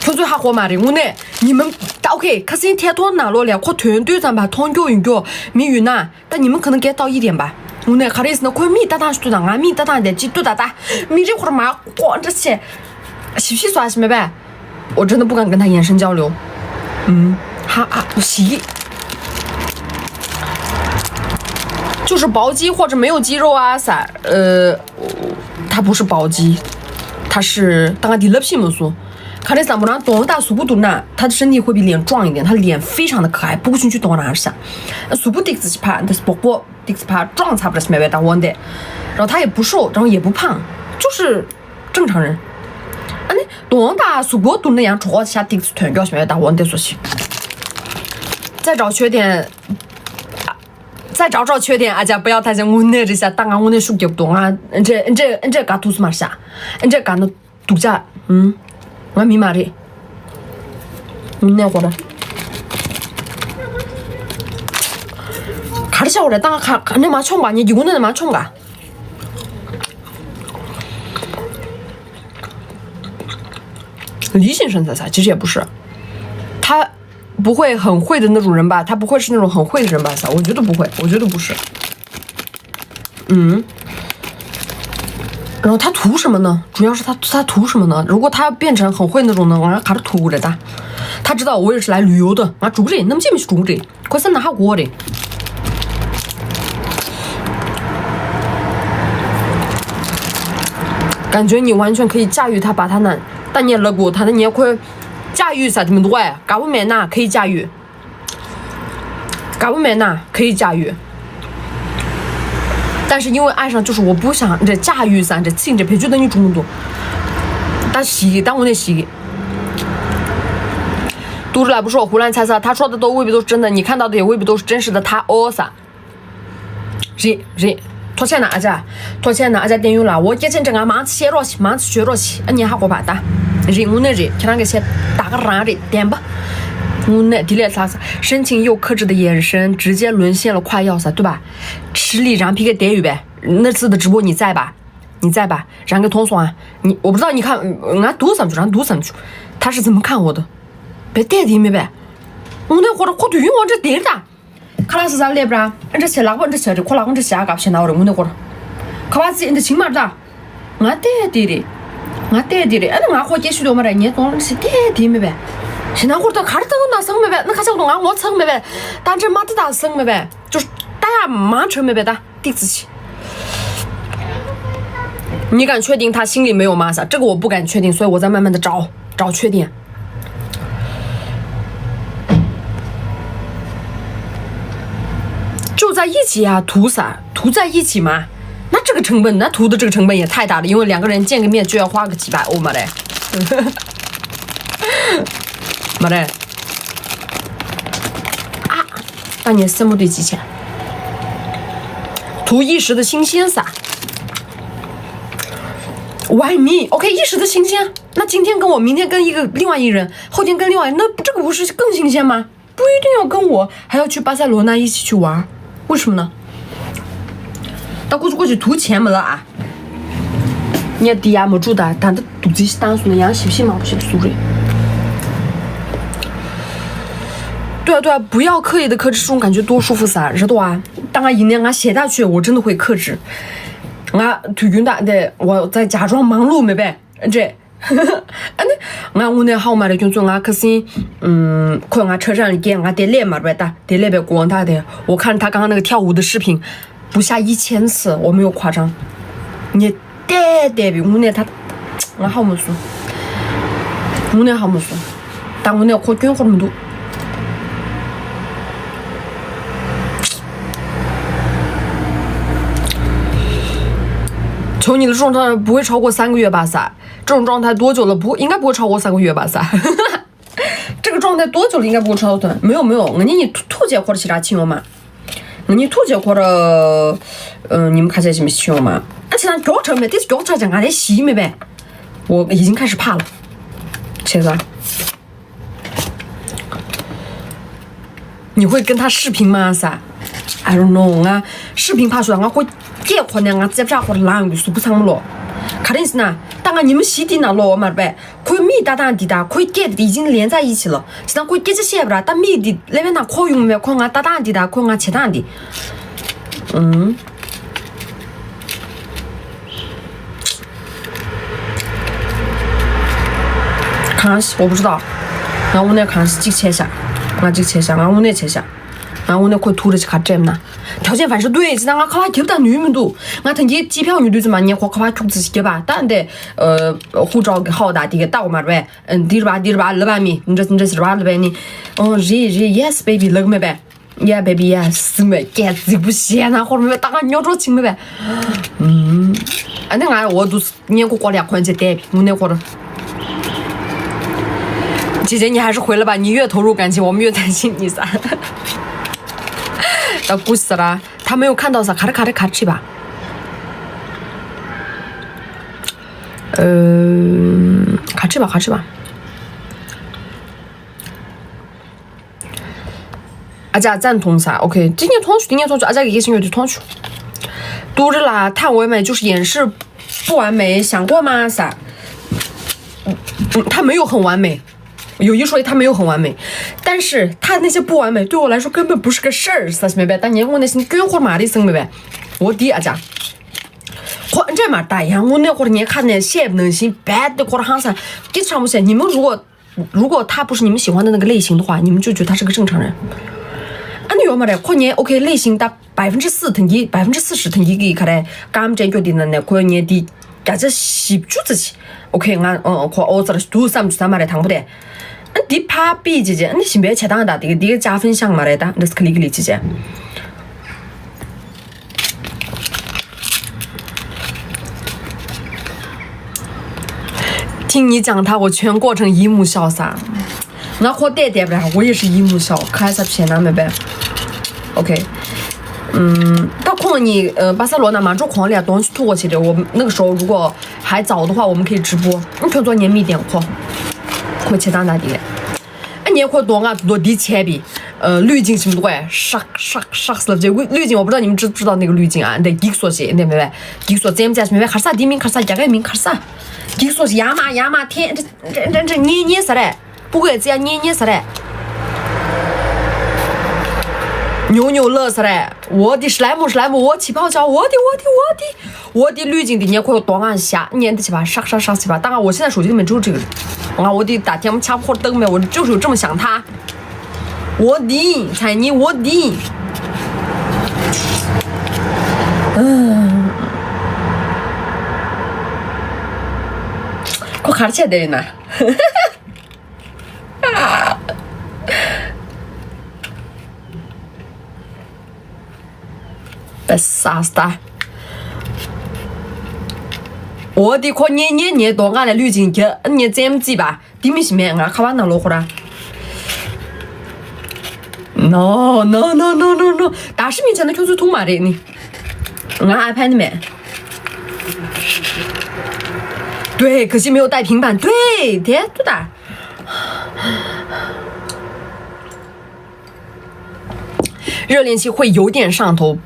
ཁྱོད་ཚོས་ཧ་གོ་མ་རེད་དངོས་གནས། ཉི་མ་ད་ཨོ་ཁེ་ཁ་སང་ཐད་གཏོང་ནང་ལོགས་ལ་ཁོ་ཐོན་དུས་ཙམ་པ་མཐོང་རྒྱུ་ཡིན་རྒྱུ་མི་ཡོད་ན། ད་ཉི་མ་གང་ན་སྐད་བཏགས་ཡིད་ཡིན་པ། དངོས་གནས་ག་རེ་ཟེར་ན་ཁོའི་མིག་ལྟ་སྟངས་ཤིག་ཏུ་དང་ང་མིག་ལྟ་སྟངས་དེ་གཅིག་ཏུ་ད་ད། མིག་རིལ་ཁོར་མ་ཁོག་འདྲ་ཆེ། ཞིབ་ཞིབ་སོ་ཞིག་མེད་པས། 我真的不敢跟他眼神交流。嗯，哈啊，洗。就是薄肌或者没有肌肉啊啥，呃，他不是薄肌，他是当地勒皮没错。 ག་རེ་ཟེར་མོ་རང་གདོང་དང་གཟུགས་པོ་བསྡུར་ན་他的身体会比脸壮一点，他脸非常的可爱，不过ཆུང་ཆུང་གདོང་རང་རེད་ཤག་གཟུགས་པོ་ཏིག་ཙི་ཕ་འདི་སྦོག་པོ་ཏིག་ཙི་ཕ་壮ཚ་པ་རེད་མེད་པས་ད་འོན་ཏེ། 然后他也不瘦，然后也不胖，就是正常人。 ཨ་ནི་གདོང་དང་གཟུགས་པོ་བསྡུར་ན་ཡང་གྲོད་ཁོག་ཤ་ཏིག་ཙི་ཐོན་མགྱོགས་མེད་པས་ད་འོན་ཏེ་སོ་ཞིག再找缺点，再找找缺点，啊家不要他家དངོས་གནས་རེད་ཤག་ད་ང་དངོས་གནས་ཤུགས་རྒྱབ་འདུག་ང་འདྲེ་འདྲེ་འདྲེ་དགའ་ཐུག་སུ་མར་ཤག་འདྲེ་དགའ་ན། སྡུག་ཅག་ཨུམ། ང་མི་མ་རེད། ནས་གོ་ར། གར་ཤ་བ་རེད་ད་ང་ག་ག་ནས་མ་ཆོམ་ག་ངས་སྒེའུ་ཁུང་ནས་མ་ཆོམ་ག 李先生在啥？其实也不是，他不会很会的那种人吧？他不会是那种很会的人吧？啥？我觉得不会，我觉得不是。 嗯，然后他图什么呢？主要是他他图什么呢？如果他要变成很会那种呢，我让他图过来的。他知道我也是来旅游的，啊，主个人，那么这么是主个人，快算那还过的。感觉你完全可以驾驭他，把他那，但你也勒过他，那你也快驾驭啥他们都哎，搞不明白可以驾驭。 搞不明白可以驾驭。但是因为爱上就是我不想这驾驭啥这气这别觉得你中毒。但是但我那是。都是来不说胡乱猜测，他说的都未必都是真的，你看到的也未必都是真实的。他哦啥？རེད་རེད། ཐུགས་རྗེ་གནང་ཨ་ཅག་ཐུགས་རྗེ་གནང་ཨ་ཅག་བསྟན་ཡུལ་ལགས། འོ་སྐད་ཆ་འདྲ་ང་མང་ཙམ་བཤད་རོགས་ཤིག་མང་ཙམ་བརྗོད་རོགས་ཤིག་ཨ་ཉན་ཧ་གོ་བ་ད། རེད་དངོས་གནས་རེད། ཁྱེད་རང་གི་བཤད་ད་ག་རང་རེད་བདེན་པ། དངོས་གནས་དེ་ལས་ལྷག་ས་深情又克制的眼神直接沦陷了快要ས对吧？实力让皮给得预备，那次的直播你在吧？你在吧？让给通送啊！你我不知道你看，俺读上去，让读上去，他是怎么看我的？别带的没呗。我那会儿我对于我这点的。 ཁ་ལག་ཟ་ཟ་སླེབས་ར། ཨ་འདྲ་བྱས་ལག་པ་འདྲ་བྱས་རེད། ཁོ་ལག་པ་འདྲ་བྱས་ཨ་གབ་བྱས་ན་འོ་རེད་དངོས་གནས་སྐོར། ཁ་བ་ཙི་འདྲ་བྱིང་མར་ད། ང་བལྟས་དེ་རེད། ང་བལྟས་དེ་རེད། ཨ་ནི་ང་ཁོ་སྐད་ཤུད་འོ་མ་རེད། ངའི་གདོང་ལ་ཞིག་བལྟས་དེ་མེད་པས། ཞེ་ན་ཁོར་ད་ག་རེ་ལྟ་བུ་ན་སང་མེད་པས། ཨ་ནི་ཁ་ཆག་དུ་ང་ངོ་ཚང་མེད་པས། ད་འདྲ་མ་ལྟ་ད་སང་མེད་པས། ཅོ་ལྟ་ཡ་མང་དྲགས་མེད་པས་ད་ཏིག་ཙི་ཞིག 你敢确定他心里没有吗？啥？这个我不敢确定，所以我在慢慢的找找缺点。 就在一起啊，涂色涂在一起嘛，那这个成本，那涂的这个成本也太大了，因为两个人见个面就要花个几百欧嘛嘞，嘛嘞。啊，当年什么对几千，图一时的新鲜啥？Why me？OK，一时的新鲜。那今天跟我，明天跟一个另外一人，后天跟另外，那这个不是更新鲜吗？ 不一定要跟我，还要去巴塞罗那一起去玩儿，为什么呢？到过去过去图钱没了啊？你底下没住的，但是肚子当时呢，养洗洗嘛，不是苏瑞。对啊对啊，不要刻意的克制，这种感觉多舒服啥，知道啊？当然，一年俺写下去，我真的会克制。ང་དུས་རྒྱུན་དག་འདི་འོ་ཙ་假装忙碌མེད་པས་འདྲེ། ཨ་ནི་ང་དངོས་གནས་ཧའོ་མ་རེད་ཁྱོད་ཚོ། ང་ཁ་སང་ཁོས་ང་车站ལ་བསྐྱལ། ང་དེ་སླེབས་མ་རེད་པས། ད་དེ་སླེབས་པའི་དགོང་དག་དེ། 我看他刚刚那个跳舞的视频，不下一千次，我没有夸张。 ངས་བལྟས་བལྟས་པའི་དངོས་གནས་ད་ང་ཧ་གོ་མ་སོང་། དངོས་གནས་ཧ་གོ་མ་སོང་། ད་དངོས་གནས་ཁོ་སྐྱོན་ཁོར་མི་འདུག求你了，这种状态不会超过三个月吧？撒，这种状态多久了？不，应该不会超过三个月吧？撒。这个状态多久了？应该不会超过三，没有没有，我念你吐吐结果的其他亲友嘛。 ང་གཉིས་ཐུག་བྱས་ཁོ་ར། ཨ། ཉིན་མོ་ཁ་ཤས་ཤིག་མི་ཤི་ཡོང་མ། ཨ་ཆེ་ན་མགྱོགས་དྲགས་མེད་དེ་མགྱོགས་དྲགས་ཀྱང་ང་རའི་ཞི་མེད་པས། 我已经开始怕了。 ཆེ་ས། 你会跟他视频吗？撒。 I don't know. ང་视频ཕར་ཞོག་ང་ཁོ་སྐད་ཁོ་ནས་ང་རྩེ་བྲག་ཁོ་ར་ལངས་ཡོང་གི་གཟུགས་པོ་ཚང་མ་ལོ། ག་རེ་ཡིན་ཟེར་ན་ད་ང་ཉིན་མོ་བཞི་དེའི་ནང་ལོ་འོ་མ་རེད་པས། ཁོའི་མིག་ལྟ་སྟངས་འདི་དང་ཁོའི་སྐད་འདི་ཡིན་ལན་ཚ་ཡིད་ཆེས་ལོ། ཟེར་ན་ཁོའི་སྐད་ཆ་བཤད་པ་ར་ད་མིག་འདི་ཀླད་པའི་ནང་འཁོར་ཡོང་མེད། ཁོ་ང་ལྟ་སྟངས་འདི་དང་ཁོ་ང་བྱེད་སྟངས་འདི། ཨུམ། གང་ཞིག་我不知道。 ང་དངོས་གནས་གང་ཞིག་གཅིག་བྱས་ཤག་ང་གཅིག་བྱས་ཤག་ང་དངོས་གནས་བྱས་ཤག་ང་དངོས་གནས་ཁོ་ཐུག་རེ་ཅིག་ག་སྤྲད་ན། 条件反射对ཅི་ན་ང་ཁ་བ་རྒྱབ་དང་ནུས་མི་འདུག་ང་ཐང་གི་ཅི་ཕའོ་ཉུ་དུས་ཙི་མ་ཉེ་ཁོ་ཁ་བ་ཁྱུག་ཙི་ཞིག་རྒྱབ་པ་ད་འདི། ཨ། ཧུ་ཀྲའོ་གི་ཧའོ་ད་དེ་གི་ལྟ་གོ་མ་རེད་པས། འདིར་བ་འདིར་བ་ལབ་པ་མི་འདྲ་འདྲ་ཟེར་བ་ལབ་པས་ནི། ཨོ་རེད་རེད་yes baby ལབ་མེད་པས། Yeah baby yes ཟིན་པས་སྐད་རྫིག་པོ་བཤད་ན་ཁོར་མེད་པས་ད་ང་སྨྱོ་གྲོགས་ཆིག་མེད་པས། ཨ་ནི་ང་འོ་དུ་སྙན་ཁོ་སྐོར་ཡག་ཁོན་ཆེ་བལྟས་པས་དངོས་གནས་ཁོར།姐姐你还是回来吧，你越投入感情，我们越担心你撒。 ད་ཀུ་ས་ར། 他没有看到撒་ག་རེ་ག་རེ་ག་རེ་བྲིས་པ། 呃། ག་རེ་བྲིས་པ་ག་རེ་བྲིས་པ། 阿佳赞同撒，OK，今天通讯，今天通讯，阿佳给一个星期就通讯。都是啦，他完美就是掩饰不完美，想过吗？撒。嗯，他没有很完美，有一说一，他没有很完美，但是他那些不完美对我来说根本不是个事儿，撒是没白，但年过那些捐活马里森没白，我的阿佳。ཁོ་འདྲ་མ་ད་ཡང་དངོས་གནས་ཁོར་ངའི་ཁ་ནས་བཤད་ནང་བཞིན་རྦད་དེ་ཁོར་ཧང་སང་སྐད་ཆ་མོ་བཤད། 你们如果 如果他不是你们喜欢的那个类型的话，你们就觉得他是个正常人。ཨ་ནི་ཡོད་མ་རེད། ཁོ་ངའི་ཨོ་ཁེ་ལས་ཤིང་ད་百分之四ཐང་གི་百分之四十ཐང་གི་གི་ག་རེ་ཀམ་དྲན་རྒྱུ་དེ་ན་ནས་ཁོ་ངའི་དེ་བརྒྱ་ཆ་བཞི་བཅུ་ཙམ་ཞིག་ཨོ་ཁེ་ང་ཨོ་ཁོ་ཨོ་ཙར་དུ་བསམ་ཚུལ་ད་མ་རེད་དང་པོ་དེ། ཨ་འདི་ཕ་པི་ཅི་ཅི་ཨ་ནི་ཞིམ་པའི་བྱེད་སྟངས་ད་དེ་གི་དེ་གི་ཅ་ཧྥིན་ཤང་མ་རེད་ད་འདི་ཁ་ལི་ཁ་ལི་ཅི་ཅི། 听你讲他，我全过程一目笑撒。 ང་ཁོ་བལྟས་བསྡད་པ་ར་我也是一目笑，ཁ་ས་བྱས་ན་མེད་པས། OK。 ད་ཁོང་གཉིས་ཨ་巴塞罗那མ་འགྲོ་གོང་ལ་གདོང་ཐུག་པ་བྱས་རེད། 我那个时候如果还早的话，我们可以直播。 ཁྱོད་ཚོ་ཉན་མི་བདེན་ཁོ། ཁོ་བྱེད་སྟངས་ད་དེ། ཨ་ངས་ཁོ་མདོ་སྔགས་མདོ་འདི་བྱས་པའི་ཨ་ལུས་ཅིང་ཞིམ་འདུག་གས། ཧྲག་ཧྲག་ཧྲག་ལབ་རྗེས་ལུས་ཅིང་། 我不知道你们知不知道那个滤镜啊，འདི་འགྱིག་སོ་ཞེས་འདི་མེད་པས། འགྱིག་སོ་ཙེམ་ཙེ་མེད་པས། ག་རེ་ཟ་འདི་མིང་ག་རེ་ཟ། རྒྱ་སྐད་མིང་ག་རེ་ཟ། འགྱིག་སོ་ཞེས་ཡ་མ་ཡ་མ་འཐེན་འདྲ་འདྲ་འདྲ་གཉེན་གཉེན་ཟ་རེད། སྤུ་གུའི་རྩེ་ཡ་གཉེན་གཉེན་ཟ་རེད། ཉོ་ཉོ་ལ་ཟ་རེད། 我的史莱姆史莱姆，我起泡脚，我的我的我的。 我的滤镜的年会多俺下，年的去吧，杀杀杀去吧，当然我现在手机都没收这个，啊，我的打电话掐破灯没，我就是有这么想他，我的彩泥，我的，嗯，我还是得呢。 Disaster。 འོ་དེ་ཁོ་ཉེ་ཉེ་ཉེ་དོ་ང་ལ་ལུས་ཅིང་རྒྱ་ཉེ་བཙན་བརྩིས་པ་དེ་མི་ཤི་མེད། ང་ཁ་བ་ན་ལོ་ཁོ་ར། No no no no no no。 ད་ཤི་མི་བྱས་ན་ཁྱོད་ཚོ་ཐུག་མ་རེད་ནི། ང་ཨ་ཕན་མེད། 对，可惜没有带平板。对，对，对的。 热恋期会有点上头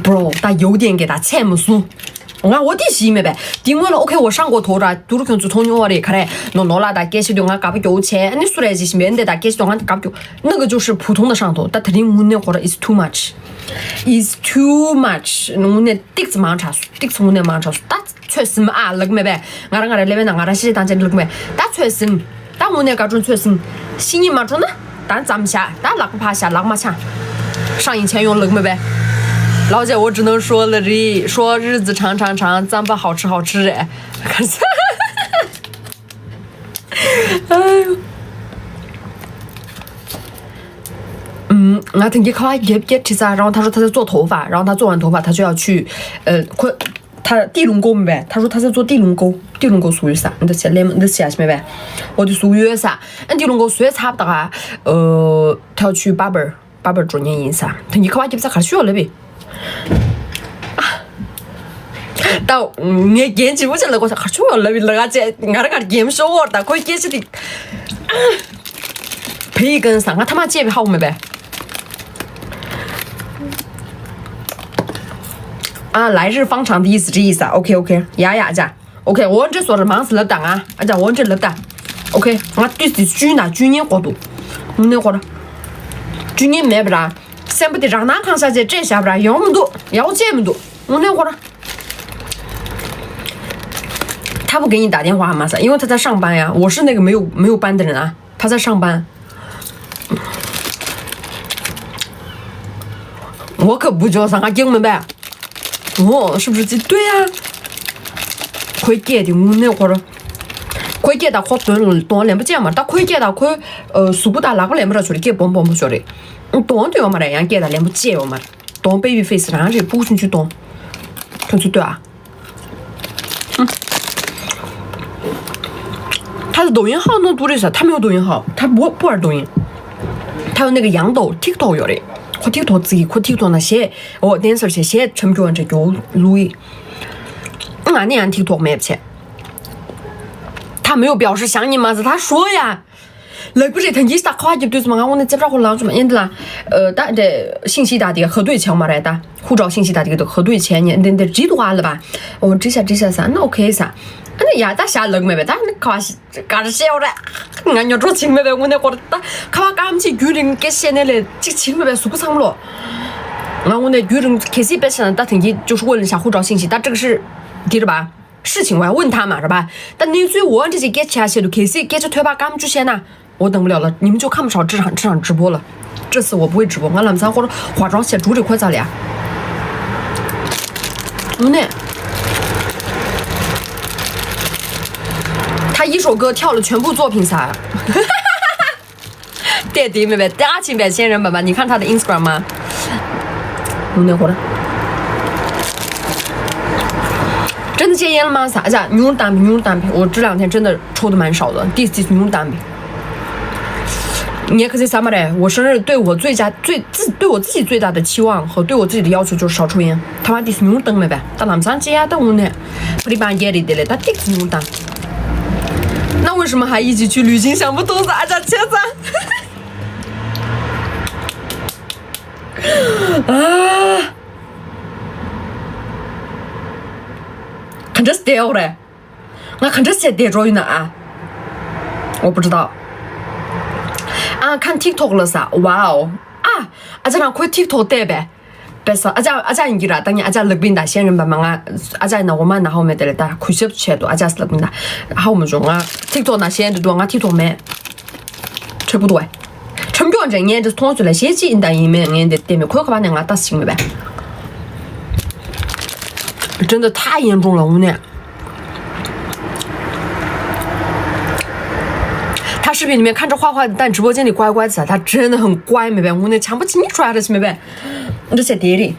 ，bro，但有点给他欠不松。ང་འོ་དེ་ཞིག་མེད་པས། དེ་སྔོན་ལ་ཨོ་ཁེ་འོ་ཧྲང་གོ་ཐོ་ར་དུ་རུ་ཁྱོད་ཚོ་མཐོང་མྱོང་བ་རེད། ག་རེ་ནོ་ནོ་ལ་ད་སྐད་ཆ་དུ་ང་དགའ་པོ་རྒྱོ་བྱས། ཨ་ནི་སུ་རེ་ཞིག་ཞིག་མེད་འདི་ད་སྐད་ཆ་དུ་ང་དགའ་པོ་རྒྱོ་ནི་གི་ཅོ་ཧྲི་བུ་ཐུང་ད་ཧྲང་ཐོ། ད་དེ་རིང་དངོས་གནས་ཁོ་ར་is too much, is too much. དངོས་གནས་ཏིག་ཙམ་མང་དྲགས་སོ། ཏིག་ཙམ་དངོས་གནས་མང་དྲགས་སོ། ད་ཚོད་ཟིན་ཨ་ལག་མེད་པས། ང་རང་ང་རང་ལེ་བན་ན་ང་རང་ཤི་ཤི་དང་ཅན་ལག་མེད། ད་ཚོད་ཟིན། ད་དངོས་གནས་བཀའ་དྲུང་ཚོད་ཟིན། ཤི་ཉི་མ་འགྲོ་ན་ད་ཙམ་བཞག་ད་ལག་པ་ཕ་བཞག་ལག་མ་ཆང་། ཧྲང་ཡིན་ཆན་ཡོང་ལག་མེད་པས། ལའོ་ཅེ་འོ་ཅི་ནང་ཧྲོ་ལ་རི་ཧྲོ་རི་ཛི་ཁྲང་ཁྲང་ཁྲང་རྩམ་པ་ཧའོ་ཁྲི་ཧའོ་ཁྲི་རེད། ཨ་ཡོ། ཨུམ། ང་དེང་གི་ཁ་བ་རྒྱབ་རྒྱབ་ཁྲི་ས་རང་ཐ་རུ་ཐ་ས་ཙོ་ཐོ་བ་རང་ཐ་ཙོ་བ་ཐོ་བ་ཐ་ཆོ་ཡ་ཆུ། ཨ་ཁོ། ཐ་ཏི་ལུང་ཀོ་མེད་པས། ཐ་རུ་ཐ་ས་ཙོ་ཏི་ལུང་ཀོ་ཏི་ལུང་ཀོ་སུ་ཡོད་ས་འདི་ཆ་ལེམ་འདི་ཆ་ཡ་ཆི་མེད་པས། འོ་དེ་སུ་ཡོད་ས། ཨ་ཏི་ལུང་ཀོ་སུ་ཡོད་ས་བཏགས། ཨ་ཐ་ཆུ་པ་པར། པ་པར་འགྲོ་མཁན་ཡིན་ས། ད་ངའི་ཁ་བ་རྒྱབ་ས་གར་ཤོག་ལབ་པས། ད་ངས་རྒན་བྱིས་པོ་ཆེ་ལ་གོ་ས་གར་ཤོག་ལབ་པས། ལ་ག་ཅེ་ང་ར་གར་རྒན་ཤོག་འོར་ད་ཁོའི་སྐད་ཆ་དེ་བེ་ཡི་ཀན་ས་ང་ཐ་མ་ཅེ་བའི་ཧའོ་མེད་པས། ཨ་ལའི་རི་ཧྥང་ཁྲང་དི་ཡིས་རི་ཡིས་ས། ཨོ་ཁེ་ཨོ་ཁེ། ཡ་ཡ་ཨ་ཅག་ཨོ་ཁེ། འོ་འདྲེ་སོ་ར་མང་སི་ལབ་ད་ང་ཨ་ཅག་འོ་འདྲེ་ལབ་ད། ཨོ་ཁེ། ང་ཏུས་ཏུས་བཅུ་ན་བཅུ་ཉེ་གོ་འདུག་དངོས་གནས་ཁོ་ར་བཅུ་ཉེ་མེད་པ་ར། སེམས་པ་དེ་རང་སྣང་གང་ཤར་བྱས་སྤྲད་བཞག་པ་ར་ཡོང་མི་འདུག་ཡག་པོ་བྱས་མི་འདུག་དངོས་གནས་ཁོ་ར།他不给你打电话吗？因为他在上班呀，我是那个没有没有班的人啊，他在上班。我可不觉得啥，给我们呗。哦，是不是这对呀？ཁོའི་སྐད་དེ་དངོས་གནས་ཁོ་ར། ཁོའི་སྐད་དང་ཁོ་དོན་དོན་ལེན་པོ་བྱས་མ་རེད། ད་ཁོའི་སྐད་དང་ཁོའི་གཟུགས་པོ་དང་ལག་པ་ལེན་པོ་ར་ཆོ་རེད། སྐད་སྦོམ་སྦོམ་པོ་ཆོ་རེད། དོན་དུ་ཡོད་མ་རེད། ཡང་སྐད་དང་ལེན་པོ་བྱས་ཡོད་མ་རེད། དོན་པེ་བི་ཕེ་སི་རང་རེད། སྤུ་གུ་ཆུང་ཆུང་དོན། ཁྱོད་ཚོ་ལྟོས་ཨ། 他的抖音号弄丢了噻，他没有抖音号，他不不玩抖音，他有那个杨抖 TikTok 有嘞，ཁོ་TikTok 自己ཁོ་TikTok 那些哦 dancer 些些成就完这有路易，俺那样 TikTok 没有钱，他没有表示想你吗？他说呀。 ལག་པ་རེད། ད་གིན་ད་ཁ་བ་རྒྱབ་དུས་སུ་མ་ང་དངོས་གནས་རྩེ་བྲག་ཁོ་ལངས་བྱུང་མ་ཡིན་འདི་ལ། ཨ་ད་དེ་信息大帝 核对 བྱས་མ་རེད་ད། 护照信息大帝 དེ་个 核对 བྱས་ཉེ་འདི་འདི་རྗེས་དུ་ག་ལ་བ། ཨོ་འགྲིག་ཤག་འགྲིག་ཤག་ཟེར་ན་ཨོ་ཁེ་ཟེར། ཨ་ནི་ཡ་ད་ཞག་ལག་མེད་པས། ད་ནི་ཁ་བ་ག་རེ་བཤད་འོ་རེད། ང་ཉོ་སྤྲོ་བྱིང་མེད་པས། དངོས་གནས་ཁོ་རེད། ད་ཁ་བ་སྐམ་ཅིག་རྒྱུན་རིང་སྐད་བཤད་ནས་ལས་ཅིག་བྱིང་མེད་པས་གཟུགས་པོ་ཚང་མ་ལོ། ང་དངོས་གནས་རྒྱུན་རིང་གལ་སྲིད་དཔེ་བྱས་ན་ད་དེང་གི་ཅོ་ཧྲུ་ཝེ་ལ་ཞག 护照信息 ད་ཀྲིག་ཧྲི་འདི་རེད་པ། 事情我要问他嘛，是吧？但那最我这些给钱些都开始给这推吧，刚就先呐，我等不了了，你们就看不着这场这场直播了。这次我不会直播，我懒得活化妆先煮这块咋了呀？嗯呢，他一首歌跳了全部作品啥？ 对对，妹妹，大清白仙人爸爸，你看他的 Instagram 吗？我那会儿真的戒烟了吗？啥家牛蛋皮牛蛋皮，我这两天真的抽的蛮少的，第四牛蛋皮。你也可以啥嘛嘞？我生日对我最佳最自对我自己最大的期望和对我自己的要求就是少抽烟。他妈第四牛蛋没呗，到晚上戒烟的我呢，不一般戒的嘞，他第四牛蛋。 那为什么还一起去旅行？想不通，咱家钱咋？啊！看这是得了嘞，我看这些得着呢啊！我不知道。啊，看 TikTok 了啥？哇哦！啊，啊，这两块 TikTok 带呗。 པས་ས་ཨ་ཅག་ཨ་ཅག་ཡིན་གྱི་ར། ད་ངས་ཨ་ཅག་ལག་པིན་དང་ཤེས་རིན་པ་མ་ང་ཨ་ཅག་ཡིན་ན་འོ་མ་ན་ཧའོ་མེད་དེ་རེད། ད་གུས་ཞབས་ཆེད་དུ་ཨ་ཅག་ལག་པིན་དང་ཧའོ་མ་བྱུང་། ང་ཐིག་ཐོག་ན་ཤེས་འདི་འདུག་ང་ཐིག་ཐོག་མེད། ཁྲབ་པོ་འདུག་བས། ཁྲབ་མགྱོགས་འདྲ་ངས་འདི་མཐོང་ཚོད་ལ་ཤེས་ཅི་ཡིན་ད་ཡིན་མེད་ངས་འདི་བལྟས་མེད། ཁོའི་ཁ་པར་ནས་ང་ལྟ་ཞིག་མེད་པས། 真的太严重了，དངོས་གནས། 他视频里面看着坏坏的，但直播间里乖乖的，他真的很乖，没呗。我那强不起你出来的，没呗。这些得的，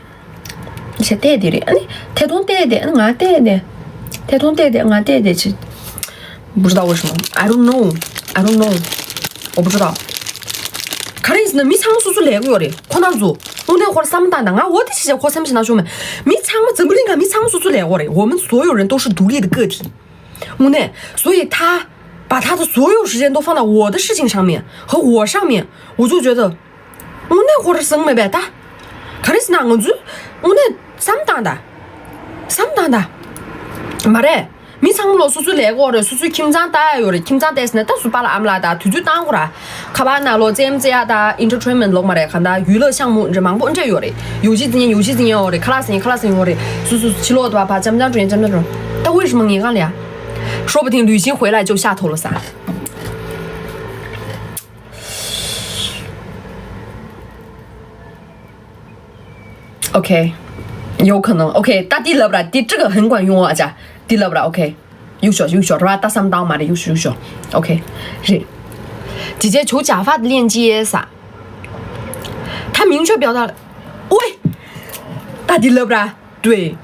这些得的，哎，台东得的，俺得的，台东得的，俺得的，这不知道为什么，I don't know，I don't know，我不知道。 ག་རེ་ཡིན་ཟེར་ན་མི་ཚང་མ་སོ་སོ་ལས་ཀ་ཡོད་རེད། ཁོ་རང་ཚོ་དངོས་གནས་ཁོར་བསམ་བཏང་དང་། ང་འོ་དེ་ཞིག་བྱས་ཁོ་སེམས་ཞིག་ན་ཤོག་མེད། མི་ཚང་མ་འཛམ་བུ་གླིང་ག་མི་ཚང་མ་སོ་སོ་ལས་ཀ་རེད། 我们所有人都是独立的个体。དངོས་གནས། 所以他把他的所有时间都放到我的事情上面和我上面，我就觉得 དངོས་གནས་ཁོ་ར་བཟང་མེད་པས་ད། ག་རེ་ཟེར་ན་ང་ཚོས་དངོས་གནས་བསམ་བཏང་ད། བསམ་བཏང་ད། མ་རེད། མི་ཚང་མ་ལོ་སོ་སོའི་ལས་ཀ་ཡོད་རེད། སོ་སོའི་ཁྱིམ་ཚང་ལྟ་ཡ་ཡོད་རེད། ཁྱིམ་ཚང་བལྟས་ཟིན་ན་ད་སུ་པཱ་ལགས་ཨ་མ་ལགས་དང་དུས་ཚོད་བཏང་དགོས་ར། ཁ་པར་ནང་ལོ་རྩེད་མོ་རྩེ་ཡ་དང་ཨིན་ཊར་ཊེན་མེན་ཊི་ལོག་མ་རེད། གང་ལྟར་ཡུལ་ལ་ཤང་མུ་འདྲ་མང་པོ་འདྲ་ཡོད་རེད། 游戏 ཟེར་མཁན་游戏 ཟེར་མཁན་ཡོད་རེད། 看电视 ཟེར་མཁན 看电视 ཡོད་རེད། སུ་སུ་ཕྱི་ལོགས་དུ་བ་ཕ་ལྕམ་ལྕམ་འགྲོ་ཡིན། ལྕམ་ལྕམ་འགྲོ། ད་为什么 ངེད་གང་ལ་ཡ། 说不定 旅行回来就下头了 ས། OK，有可能。OK，ད་འདི་ལབ་ར། འདི་这个很管用啊ཅ། འདི་ལབ་ར། OK། 有效，有效，ར། ད་བསམ་བཏང་མ་རེད། 有效，有效。OK，རེད། 姐姐求假发的链接 ས། 他明确表达了。喂，ད་འདི་ལབ་ར། 对。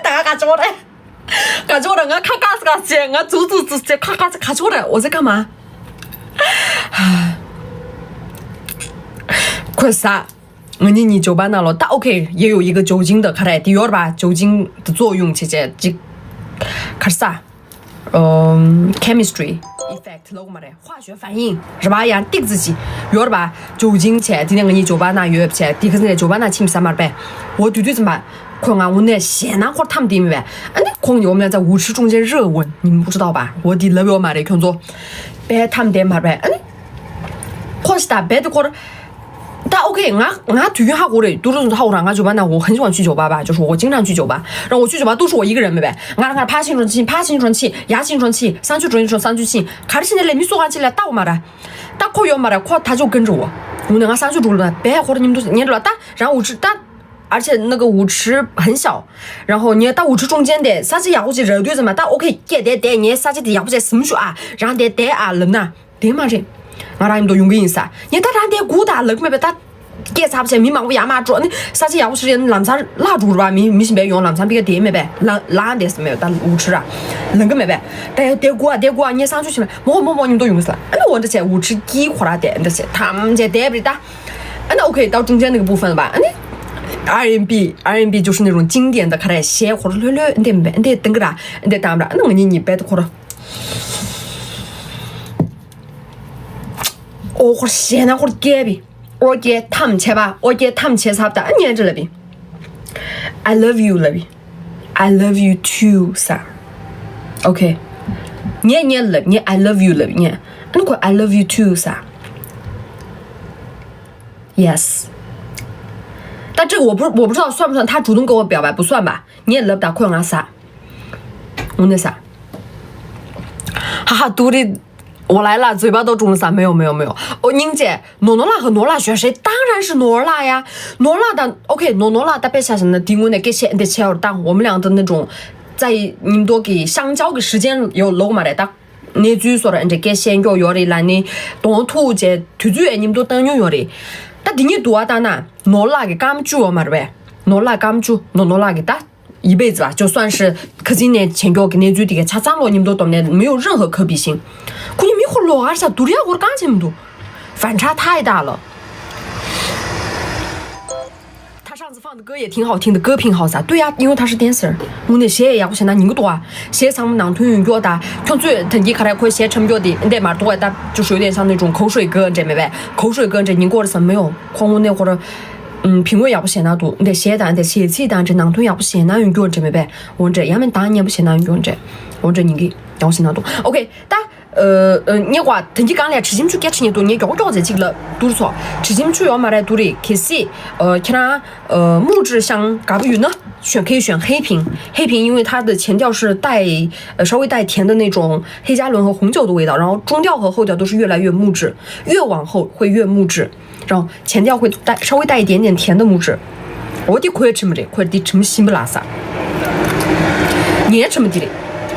ད་ག་ཅོ་རེད། ག་ཅོ་ར། ང་ཁ་ཁ་ཁ་ཟེར། ང་ཙུ་ཙུ་ཙུ་ཟེར། ཁ་ཁ་ཁ་ཅོ་ར། འོ་ཟེར་ཁ་མ། 快撒。 ང་གཉིས་གཉིས་酒吧 ནང་ལོ་ད། OK，也有一个酒精的 ག་རེ་དེ་ཡོད་ར་བ། 酒精的作用 བྱེད་བྱེད་ཅིག་ག་རེ་ས། ཨམ། chemistry effect ལོག་མ་རེད། 化学反应 རེད་བ། ཡང་ཏིག་ཙི་ཅིག་ཡོད་ར་བ། 酒精 བྱས། དེ་ནས་ང་གཉིས་酒吧 ནང་ཡོད་བྱས། དེ་ག་ཚོད་ནས་酒吧 ནང་ཕྱིན་ས་མ་རེད་པས། འོ་དུས་དུས་ཙམ་པ། ཁོ་ང་དངོས་གནས་ཞེད་སྣང་ཁོར་ཐམ་དེ་མེད་པས། ཨ་ནི་ཁོང་ཡོང་མེད་ཙང་舞池中间热舞 你们不知道吧། འོ་དེ་ལབ་ཡོད་མ་རེད་ཁྱོད་ཚོ། དཔེ་ཐམ་དེ་མ་རེད་པས། ཨ་ནི་ཁོ་ཞིག་ད་རྦད་དེ་ཁོར། ད་OK ང་ང་དུས་རྒྱུན་ཧ་གོ་རེད། 都是他 ཧ་གོ་ར། ང་酒吧 ནང་我很喜欢去酒吧吧，就是我经常去酒吧。然后我去酒吧都是我一个人，没呗。 ང་ང་ཕ་ཕྱིན་རོ་ཕྱིན། ཕ་ཕྱིན་རོ་ཕྱིན། ཡ་ཕྱིན་རོ་ཕྱིན། 上去 འགྲོ་ཡིན་རོ། 上去 ཕྱིན། ག་རེ་ཕྱིན་ནས་ལས་མི་སུ་གང་ཅི་ལས་ལྟ་འོ་མ་ར། ད་ཁོ་ཡོད་མ་ར། ཁོ་ད་ཅོ་ཀུན་འགྲོ་འོ། འོ་ནས་ང་上去 འགྲོ་ལ་བས་ཁོར་མཉམ་དུ་ཉན་འགྲོ་ལ། ད་རང་舞池 ད། 而且那个舞池很小，然后你到舞池中间的 ས་ཆ་ཡག་པོ་ཅིག་རག་དུས་ཙམ་པ། ད་OK སྐད་དེ་དེ་ངའི་ས་ཆ་དེ་ཡག་པོ་ཅིག་ཟིན་ཤོག་ཨ། རང་དེ་དེ་ཨ་ལབ་ན། དེ་མ་རེད། ང་རང་མཉམ་དུ་ཡོང་གི་ཡིན་ས། ངས་ད་རང་དེ་སྒུག་ད་ལབ་མེད་པས། ད་སྐད་ཚབ་བྱས་མི་མང་པོ་ཡར་མར་འགྲོ་ནི། ས་ཆ་ཡག་པོ་ཞིག་རེད། ལམ་སང་བརླག་འགྲོ་ར་བ། མི་མི་གཞན་པས་ཡོང་ལམ་སང་པི་ཀ་དེ་མེད་པས། ལ་ལ་འདས་མེད་པས། ད་舞池 ར་ལང་གི་མེད་པས། ད་ཡ་དེ་སྒུག་ཨ་དེ་སྒུག་ཨ། ངས་上去 ཕྱིན་མ། མོ་མོ་མོ་མཉམ་དུ་ཡོང་གི་ས། ཨ་ནི་འོ་འདྲ་བྱས་舞池 དཀྱིལ་ཁོ་ར་དེ་འདྲ་བྱས་ཐམས་ཅད་དེ་བི་ད། ཨ་ནི་OK到中间那个部分吧。 ཨ་ནི་R&B R&B 就是那种经典的 ག་རེ་གཞས་ཁོར་ལྷོད་ལྷོད་འདི་འདི་ཏིང་གི་ར། འདི་དང་ར། ཨ་ནི་ང་གཉིས་གཉིས་རྦད་དེ་ཁོར། ཨོ་ཁོར་ཞེད་སྣང་ཁོར་སྐྱེས་པས། ཨོ་སྐྱེས་ཐམས་ཅད་པ། ཨོ་སྐྱེས་ཐམས་ཅད་ཚབ་ད། ཨ་ངས་འདྲི་ལབ་པས། I love you ལབ་པས། I love you too ས། OK ངས་ངས་ལབ། ངས་I love you ལབ། ངས་ཨ་ནི་ཁོ་I love you too ས། Yes。 但这个我不我不知道算不算他主动跟我表白，不算吧？你也 love 打 ཁོས་ང་ས། དངོས་གནས་ས།哈哈，独立，我来了，嘴巴都肿了撒。没有没有没有，哦，宁姐， ནོར་ནོར་ལགས་ཧ། ནོར་ལགས་ཞོ་ཧྲེ། 当然是 ནོར་ལགས་ཡ། ནོར་ལགས་དང་OK ནོར་ནོར་ལགས་ད་དཔེ་ཆ་བཞག་ན་དེ་དངོས་གནས་སྐད་ཆ་འདི་བྱས་བར་ད་我们俩的那种在 མཉམ་དུ་གི相交 གི་时间 ཡོད་ལོག་མ་རེད་ད། གནས་ཚུལ་སོགས་ར་འདྲ་སྐད་བཤད་མགྱོགས་ཡོད་རེད་ལ། ནི་གདོང་ཐུག་བྱས་དུས་ཚོད་ཡང་མཉམ་དུ་བཏང་མྱོང་ཡོད་རེད། ད་འདི་གཉིས་བསྡུར་བ་བཏང་ན་ནོར་ལགས་ཀྱི་རྐང་བཅུ་ཡོད་མ་རེད་པས། ནོར་ལགས་རྐང་བཅུ། ནོར་ནོར་ལགས་ཀྱི་ད་一辈子吧，就算是 ཁ་སང་ནས་བྱེད་མགྱོགས་ཀྱི་གནས་ཚུལ་དེ་གའི་ཆ་ཚང་ལོ་མཉམ་དུ་བསྡོམས་ནས་没有任何可比性。 ཁོ་གཉིས་མི་ཁོ་ལོ་གར་ས་བསྡུར་ཡག་སྐོར་གང་བྱེད་མི་འདུག 反差太大了。 他上次放的歌也挺好听的，歌品好撒。对呀，因为他是 dancer。 དངོས་གནས་གཞས་ཡག་པོ་བྱས་ན་ཉན་གི་འདུག་ཨ། གཞས་ཚང་མ་ནང་དོན་ཡོད་མགྱོགས་ད། ཁྱོད་ཚོས་ད་གིན་ག་རེ་ཁོའི་གཞས་འཁྲབ་མགྱོགས་དེ་འདྲས་མ་གཏོགས་ད་就是有点像那种口水歌 འདྲས་མེད་པས། 口水歌 འདྲས་ཉན་གོ་རེད་ས་མེད་ཡོ། ཁོ་དངོས་གནས་ཁོ་ར་ཨམ། 品味 ཡག་པོ་བྱས་ན་འདུག་འདྲས་གཞས་དང་འདྲས་གཞས་ཚིག་དང་འདྲས་ནང་དོན་ཡག་པོ་བྱས་ན་ཡོང་མགྱོགས་འདྲས་མེད་པས། འོ་འདྲས་ཡང་མིན་ད་སྙན་པོ་བྱས་ན་ཡོང་མགྱོགས་འདྲས། འོ་འདྲས་ཉན་གི་ཡག་པོ་བྱས་ན་འདུག OK ད། 呃呃，你管 ཐེངས་གཅིག་གང་ལས་དྲི་ཞིམ་ཆུ་སྐད་ཆ་ཉན་འདུག་ངས་མགྱོགས་མགྱོགས་ཟེར་གཅིག་ལ་བསྡུར་སོང་། དྲི་ཞིམ་ཆུ་ཡོད་མ་རེད་འདུག་རེད། གལ་སྲིད་ཁྱེད་རང་木质香 དགའ་པོ་ཡོད་ན་选 可以选黑瓶。黑瓶因为它的前调是带呃稍微带甜的那种黑加仑和红酒的味道，然后中调和后调都是越来越木质，越往后会越木质。 然后前调会带稍微带一点点甜的木质。我的 ཁོའི་དྲི་མ་རེད། ཁོའི་དྲི་མ་ཞིམ་པ་ལ་ས། ངའི་དྲི་མ་དེ་རེད།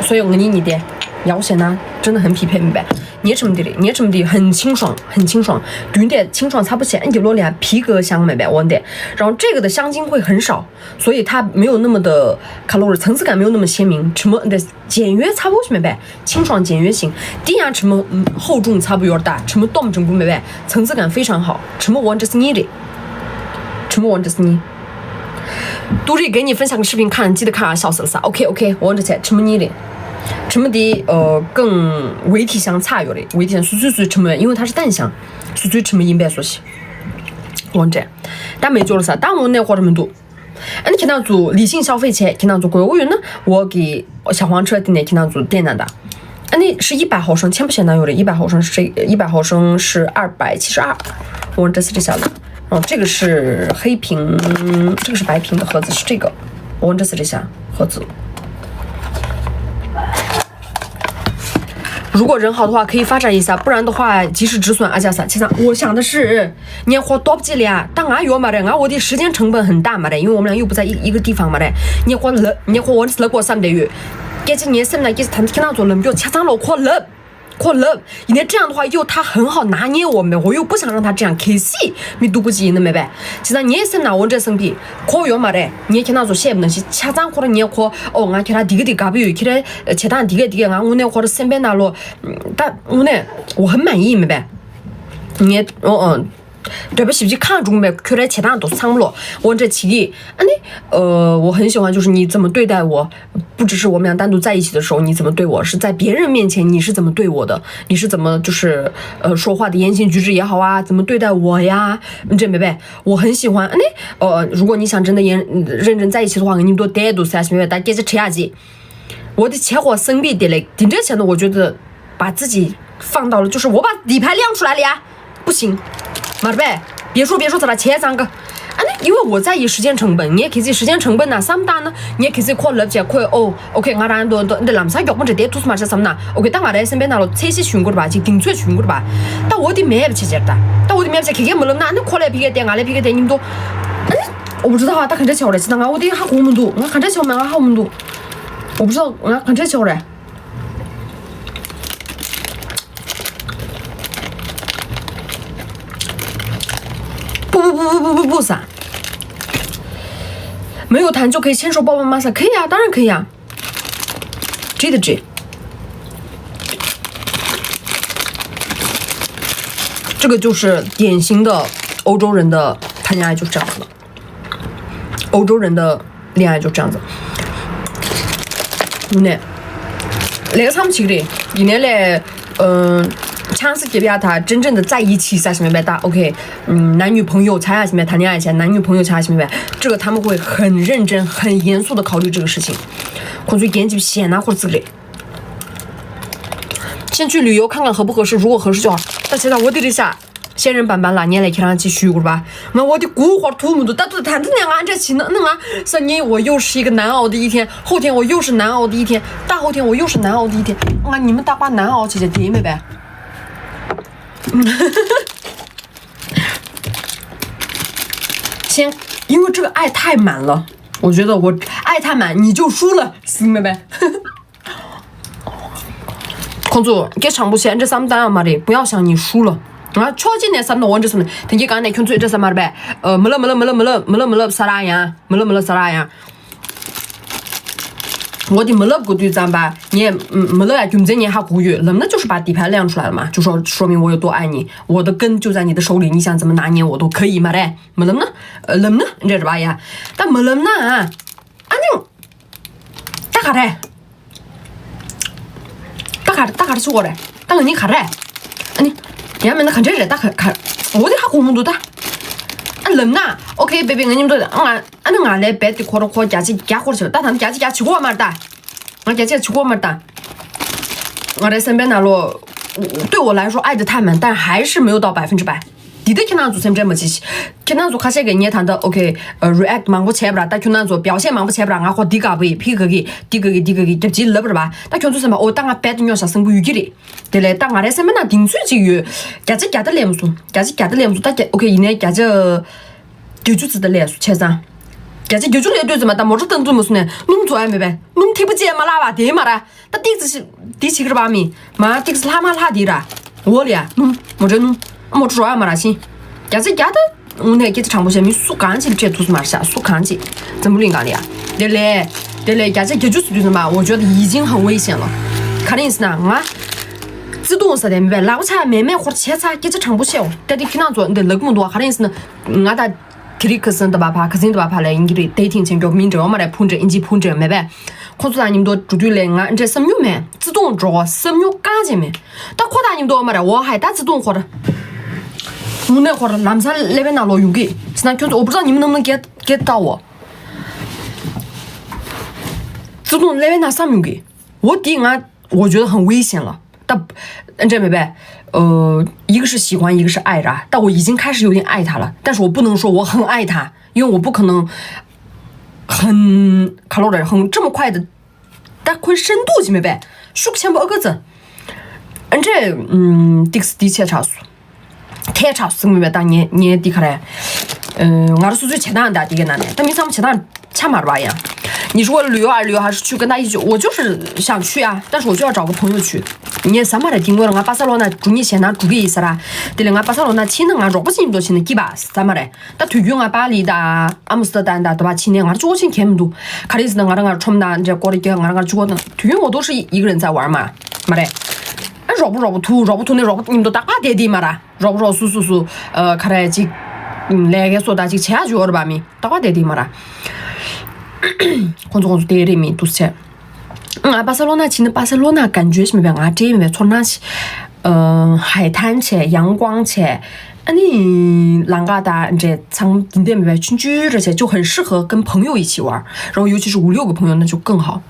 所以 ང་གཉིས་གཉིས་དེ་ཡག་པོ་བྱས་ན་真的很匹配 མེད་པས། ངའི་དྲི་མ་དེ་རེད། ངའི་དྲི་མ་དེ་很清爽，很清爽。 དུས་འདས་清爽 ཚ་པོ་བྱས་ཨ་འདི་ལོ་ལ་ཡ་皮革香 མེད་པས། འོན་ཏེ། 然后这个的香精会很少，所以它没有那么的 calorie， 层次感没有那么鲜明。 དྲི་མ་འདི་简约 ཚ་པོ་ཞིག་མེད་པས། 清爽简约型。 དེ་ཡང་དྲི་མ 厚重 ཚ་པོ་ཡོད་ད། དྲི་མ་སྟོབས་འབྲིང་པོ་མེད་པས། 层次感非常好。 དྲི་མ་འོ་འདྲ་གཉིས་རེད། དྲི་མ་འོ་འདྲ་གཉིས། 都是给你分享个视频看，记得看啊，笑死了撒。 OK OK， འོ་འདྲ་བྱས་དྲི་མ་གཉིས་རེད། དྲི་མ་དེ་呃更 维体香 ཚ་ཡོད་རེད། 维体香 སོ་སོའི་སོའི་དྲི་མ་ཡོད། 因为它是淡香， སོ་སོའི་དྲི་མ་ཡིན་པས་སོ་ཞིག་འོ་འདྲ། ད་མེད་འབྱོར་ས་ད་འོ་གནས་ཁོ་ར་མི་འདུག་ཨ་ནི་ཁྱེད་རང་ཚོ་理性消费བྱས། ཁྱེད་རང་ཚོ་དགོས་མཁོ་ཡོད་ན་འོག་གི་小黄车དེ་ནས་ཁྱེད་རང་ཚོ་བལྟས་ན་ད། ཨ་ནི是一百毫升，ཆེན་པོ་བྱས་ན་ཡོད་རེད། 一百毫升是一百毫升是二百七十二。我这是这下的。哦，这个是黑瓶，这个是白瓶的盒子，是这个。我这是这下盒子。如果人好的话，可以发展一下，不然的话，及时止损啊，加撒七三。我想的是，年货多不起来，但俺有嘛人，俺我的时间成本很大嘛人，因为我们俩又不在一一个地方嘛人，年货了，年货我那是来过三个月，给这年剩了，给他们看到做了，没有七三了，快了。 快了，因为这样的话又他很好拿捏我们，我又不想让他这样，可惜没读不及，那没办。现在年剩了，我这生病，可有嘛人，年看到做现不能是，七三可能年可，哦，俺看他第个第个不有，看他，呃，七三第个第个，俺我那或者身边那路，嗯，但我那我很满意，没办。年，哦，哦。 对不起，不是看中没，看来其他都上路，我这起义，啊，你，呃，我很喜欢，就是你怎么对待我，不只是我们俩单独在一起的时候你怎么对我，是在别人面前你是怎么对我的，你是怎么就是呃说话的言行举止也好啊，怎么对待我呀，你这没呗，我很喜欢，啊，你，呃，如果你想真的认认真在一起的话，你多带多三十没呗，大家这吃下去，我的结果生病的嘞，顶这钱的，我觉得把自己放到了，就是我把底牌亮出来了呀。 不行，马贝，别说别说，咱俩钱三个。啊，那因为我在意时间成本，你也可以时间成本呢，三单呢，你也可以快乐些，快哦，OK，俺俩都都那làm saoយក문제 대두스 말씀 삼나，OK，当俺身边那了，这些寻过吧，就顶最寻过吧，但我的没不起这的，但我的没不起，给给没了，那那快乐皮给点，俺来皮给点，你们都，哎，我不知道啊，他肯定笑嘞，是那我的还红门都，我看这笑没，俺红门都，我不知道，俺看这笑嘞。 不不不不不不不啥？没有谈就可以牵手抱抱吗？啥可以啊，当然可以啊。G的G，这个就是典型的欧洲人的谈恋爱就是这样子的。 欧洲人的恋爱就这样子。那，那个他们其实，你那嘞，嗯，尝试给别他真正的在一起啥什么呗，大OK，嗯，男女朋友才啥什么谈恋爱前，男女朋友才啥什么呗，这个他们会很认真、很严肃的考虑这个事情。可能眼睛显哪会儿之类。先去旅游看看合不合适，如果合适就好。但现在我弟弟下。 仙人板板了，你来看上去虚乎吧？那我的骨火吐木都，但是谈着那俺这起呢，那俺三年我又是一个难熬的一天，后天我又是难熬的一天，大后天我又是难熬的一天，啊，你们大把难熬姐姐弟妹呗。先，因为这个爱太满了，我觉得我爱太满，你就输了，弟妹呗。 ཁོང་ཚོ་སྐད་གྲགས་པོ་བྱས་འདྲ་བསམ་བཏང་ཡ་མ་རེད། 不要想你输了。 ང་ཕྱོགས་གཅིག་ནས་བསམ་ན་འོ་འདྲ་སོང་ནས་དེང་གི་གང་ནས་ཁྱོད་ཚོས་འདྲ་བསམ་མ་རེད་པས། མི་ལབ་མི་ལབ་མི་ལབ་མི་ལབ་མི་ལབ་མི་ལབ་ས་ར་ཡང་། མི་ལབ་མི་ལབ་ས་ར་ཡང་། འོ་དེ་མི་ལབ་དགོས་དུས་ཙམ་པ་ངས་མི་ལབ་ཡ་རྒྱུ་མཚན་ངས་ཧ་གོ་གི་ཡོད། ལབ་ན་就是把底牌亮出来了嘛，就说说明我有多爱你，我的根就在你的手里，你想怎么拿捏我都可以嘛རེད། མི་ལབ་ན་ལབ་ན་འདྲ་རེད་པ་ཡ། ད་མི་ལབ་ན་ཨ་ནི། ད་ག་རེད། ད་ག་ད་ག་རེ་ཆུ་གོ་རེད། ད་ང་གཉིས་ག་རེད། ཨ་ནི། ཡང་མིན་ན་ག་འདྲས་རེད། ད་ག་ག་འོ་དེ་ཧ་གོ་མི་འདུག་ད། ཨ་ལབ་ན། ཨོ་ཁེ་བེ་བི་ང་གཉིས་འདུག་ཨ་ང་ཨ་ནི་ང་ལས་བེད་དེ་ཁོ་ར་ཁོ་བརྒྱ་ཆ་བརྒྱ་སྐོར་བྱེད་ད་ད་ནི་བརྒྱ་ཆ་བརྒྱ་བྱེད་གོ་མ་རེད་ད། ང་བརྒྱ་ཆ་བྱེད་གོ་མ་རེད་ད། ང་རའི་སེམས་པའི་ནང་ལོ། 对我来说爱的太满，但还是没有到百分之百。 འདི་ལྟ་ཁྱེད་རང་ཚོ་སེམས་ཁྲལ་མ་བྱེད། ཁྱེད་རང་ཚོ་ཁ་ཤས་ཀྱིས་ངས་ད་ལྟ་ཨོ་ཁེ་react་མང་པོ་བྱས་པ་ར། ད་ཁྱོད་རང་ཚོ་表现་མང་པོ་བྱས་པ་ར། ང་ཁོ་འདི་དགའ་པོ་ཡིན། ཕི་ག་གི་འདི་ག་གི་འདི་ག་གི་རྒྱབ་ཅིག་ལབ་པ་ར་བ། ད་ཁྱོད་ཚོ་སེམས་པ་ཨོ་ད་ང་བེད་ཉོ་ཤ་སེམས་པོ་ཡོད་ཀྱི་རེད། དེ་ལས་ད་ང་རའི་སེམས་པ་ན་གདེང་ཚོད་ཅིག་ཡོད། བརྒྱ་ཆ་བརྒྱ་ད་ལས་མ་སོང་། བརྒྱ་ཆ་བརྒྱ་ད་ལས་མ་སོང་། ད་ཨོ་ཁེ་ཡིན་ནའི་བརྒྱ་ཆ་བརྒྱད་ཅུ་ཙམ་ད་ལས་སོང་བྱས་ཙང་། བརྒྱ་ཆ་བརྒྱད་ཅུ་ལས་ལྟོས་ཙམ་མ་ད་མོ་ཊ་བཏང་ཙམ་མ་སོང་ནས་སྣུམ་བཙོ་ཡ་མེད་པས། སྣུམ་ཐིགས་པ་ཅན་མ་ལག་བ་དེ་མ་ར། ད་ཏིག་ཙི་ཤི་འདི་ཞིག་རེད་པ་མི། མ་ཏིག་ཙི་ལྷ་མ་ལྷ་འདི་ར། འོ་ལ་ཡ་སྣུམ། མོ་ཊའི་སྣུམ། མོ་ཊ་རོ་ཡ་མ་ར་ཤི། བརྒྱ་ཆ་བརྒྱ་ད། དངོས་གནས་སྐད་ཆ་དྲང་པོ་བཤད་མི་སུ་གང་ཅིག་ལ་ཁྲལ་ཐུག་སུ་མ་ར་ཤ་སུ་གང་ཅིག་འཛམ་བུ་གླིང་གང་ལ་ཡ། དེ་ལས། དེ་ལས་བརྒྱ་ཆ་བརྒྱད་ཅུ་ཟེར་དུས་ཙམ་པ་འོ་ཇོ་དེ་ཡིད་ཅིང་ཧང་ཝེ་ཤན་ལོ། ག་རེ་ཡིན་ཟེར་ན་ང་། བརྩེ་དུང་ཟེར་དེ་མེད་པས་ལག་པ་ཆ་ཡ་མེད་མེད་ཁོར་བྱས་ཚ་སྐད་ཆ་དྲང་པོ་བཤད་འོ་ད་དེ་ཁྱེད་རང་ཚོ་འདི་ལབ་མི་འདུག་བ། ག་རེ་ཡིན་ཟེར་ན། ང་ད། དེ་རིང་ཁ་སང་ད་བ་ཕ་ཁ་སང་ད་བ་ཕ་ལ་ཡིན་གྱི་རེད། dating་བྱེད་མགྱོགས་མིན་འདྲ་བ་མ་རེད། ཕུ་འདྲ་ཨིན་ཇི་ཕུ་འདྲ་མེད་པས། ཁོང་ཚོ་ལ་མཉམ་དུ་འགྲོ་དུས་ལས་ང་འདྲ་བསམ་མྱོང་མེད། བརྩེ་དུང་འགྲོ་བསམ་མྱོང་གང་ཅི་མེད། ད་ཁོ་དང་མཉམ་དུ་མ་རེད། འོ་ཧའི་ད་བརྩེ་དུང་ཁོ་ར། དངོས་གནས་ཁོ་ར་ལམ་སང་ཀླད་པའི་ནང་ལོག་ཡོང་གི་ཟེར་ན་ཁྱོད་ཚོ་འོ་བུ་ཚང་ཉི་མ་ནམ་ནམ་སྐད་སྐད་བཏགས་འོ། 自动 level 那上面给我的俺我觉得很危险了。但这没办，呃，一个是喜欢，一个是爱啦。但我已经开始有点爱他了，但是我不能说我很爱他，因为我不可能很卡路里很这么快的，但会深度就没办，ཤུགས་ཆེན་པོ་ཨ་གི་ཙི། ཨ་འདྲས། ཨུམ། ཏིག་སི་དེ་ཆེ་དྲགས་སོང་། ཐལ་དྲགས་སོང་མེད་པས་ད་ངས་ངས་འདི་ག་རེ། ཨ། ང་རང་སོ་སོའི་བྱེད་སྟངས་དང་དེ་གའི་ནང་ནས་ད་མི་ཚང་མ་བྱེད་སྟངས་ཆ་མ་རེད་པ་ཡང་། 你说旅游啊旅游还是去跟他一起，我就是想去啊，但是我就要找个朋友去。 ངས་ཟ་མ་རེད། དེ་སྔོན་ང་པ་ས་ལོ་ན་འགྲོ་ཉེ་ཞེ་ན་འགྲོ་གི་ཡིན་ས་ར། དེ་ལས་ང་པ་ས་ལོ་ན་ཕྱིན་ན་ང་རོགས་པ་ཅིག་མདོ་ཕྱིན་ན་སྐྱིད་པ་ཟ་མ་རེད། ད་དུས་རྒྱུན་ང་པ་ལི་དང་ཨ་མུ་སི་ཏར་དན་དང་དུ་བ་ཕྱིན་ནས་ང་ར་གཅིག་པོ་ཕྱིན་གྱི་མི་འདུག་ག་རེ་ཟེར་ན་ང་ར་ང་ར་ཁྲོམ་དང་འདྲ་སྐོར་རྒྱག་ང་ར་ང་ར་གཅིག་པོ་དང་དུས་རྒྱུན་ངོ་ཐོག་ཧྲི་ཡི་གི་རེད་ཚ་བར་མ། མ་རེད། ཨ་རོགས་པོ་རོགས་པོ་ཐུག་རོགས་པོ་ཐུག་ནས་རོགས་པོ་མཉམ་དུ་རྟག་པར་བསྡད་དེ་མ་ར། རོགས་པོ་རོགས་སུ་སུ་སུ། ཨ། ག་རེ་ཅིག་ལས་ཀའི་སོ་ད་ཅིག་བྱེད་ཡ་ཅིག་ཡོད་རེད་པ་མི་རྟག་པར་བསྡད་དེ་མ་ར། ཁོང་ཚོ་ཁོང་ཚོ་དེ་རེད་མི་འདུག་ཟེར། ང་巴塞罗那ཕྱིན་ན་巴塞罗那感觉ཞིག་མེད་པས་ང་སྤྲད་མེད་པས་ཚོར་སྣང་ཞིག་ཨ།海滩ཆེ་阳光ཆེ། ཨ་ནི་ལམ་ཁ་དང་འདྲ་ཚང་འདི་འདྲ་མེད་པས་ཆུང་ཆུང་རེ་བྱས་就很适合跟朋友一起玩，然后尤其是五六个朋友那就更好。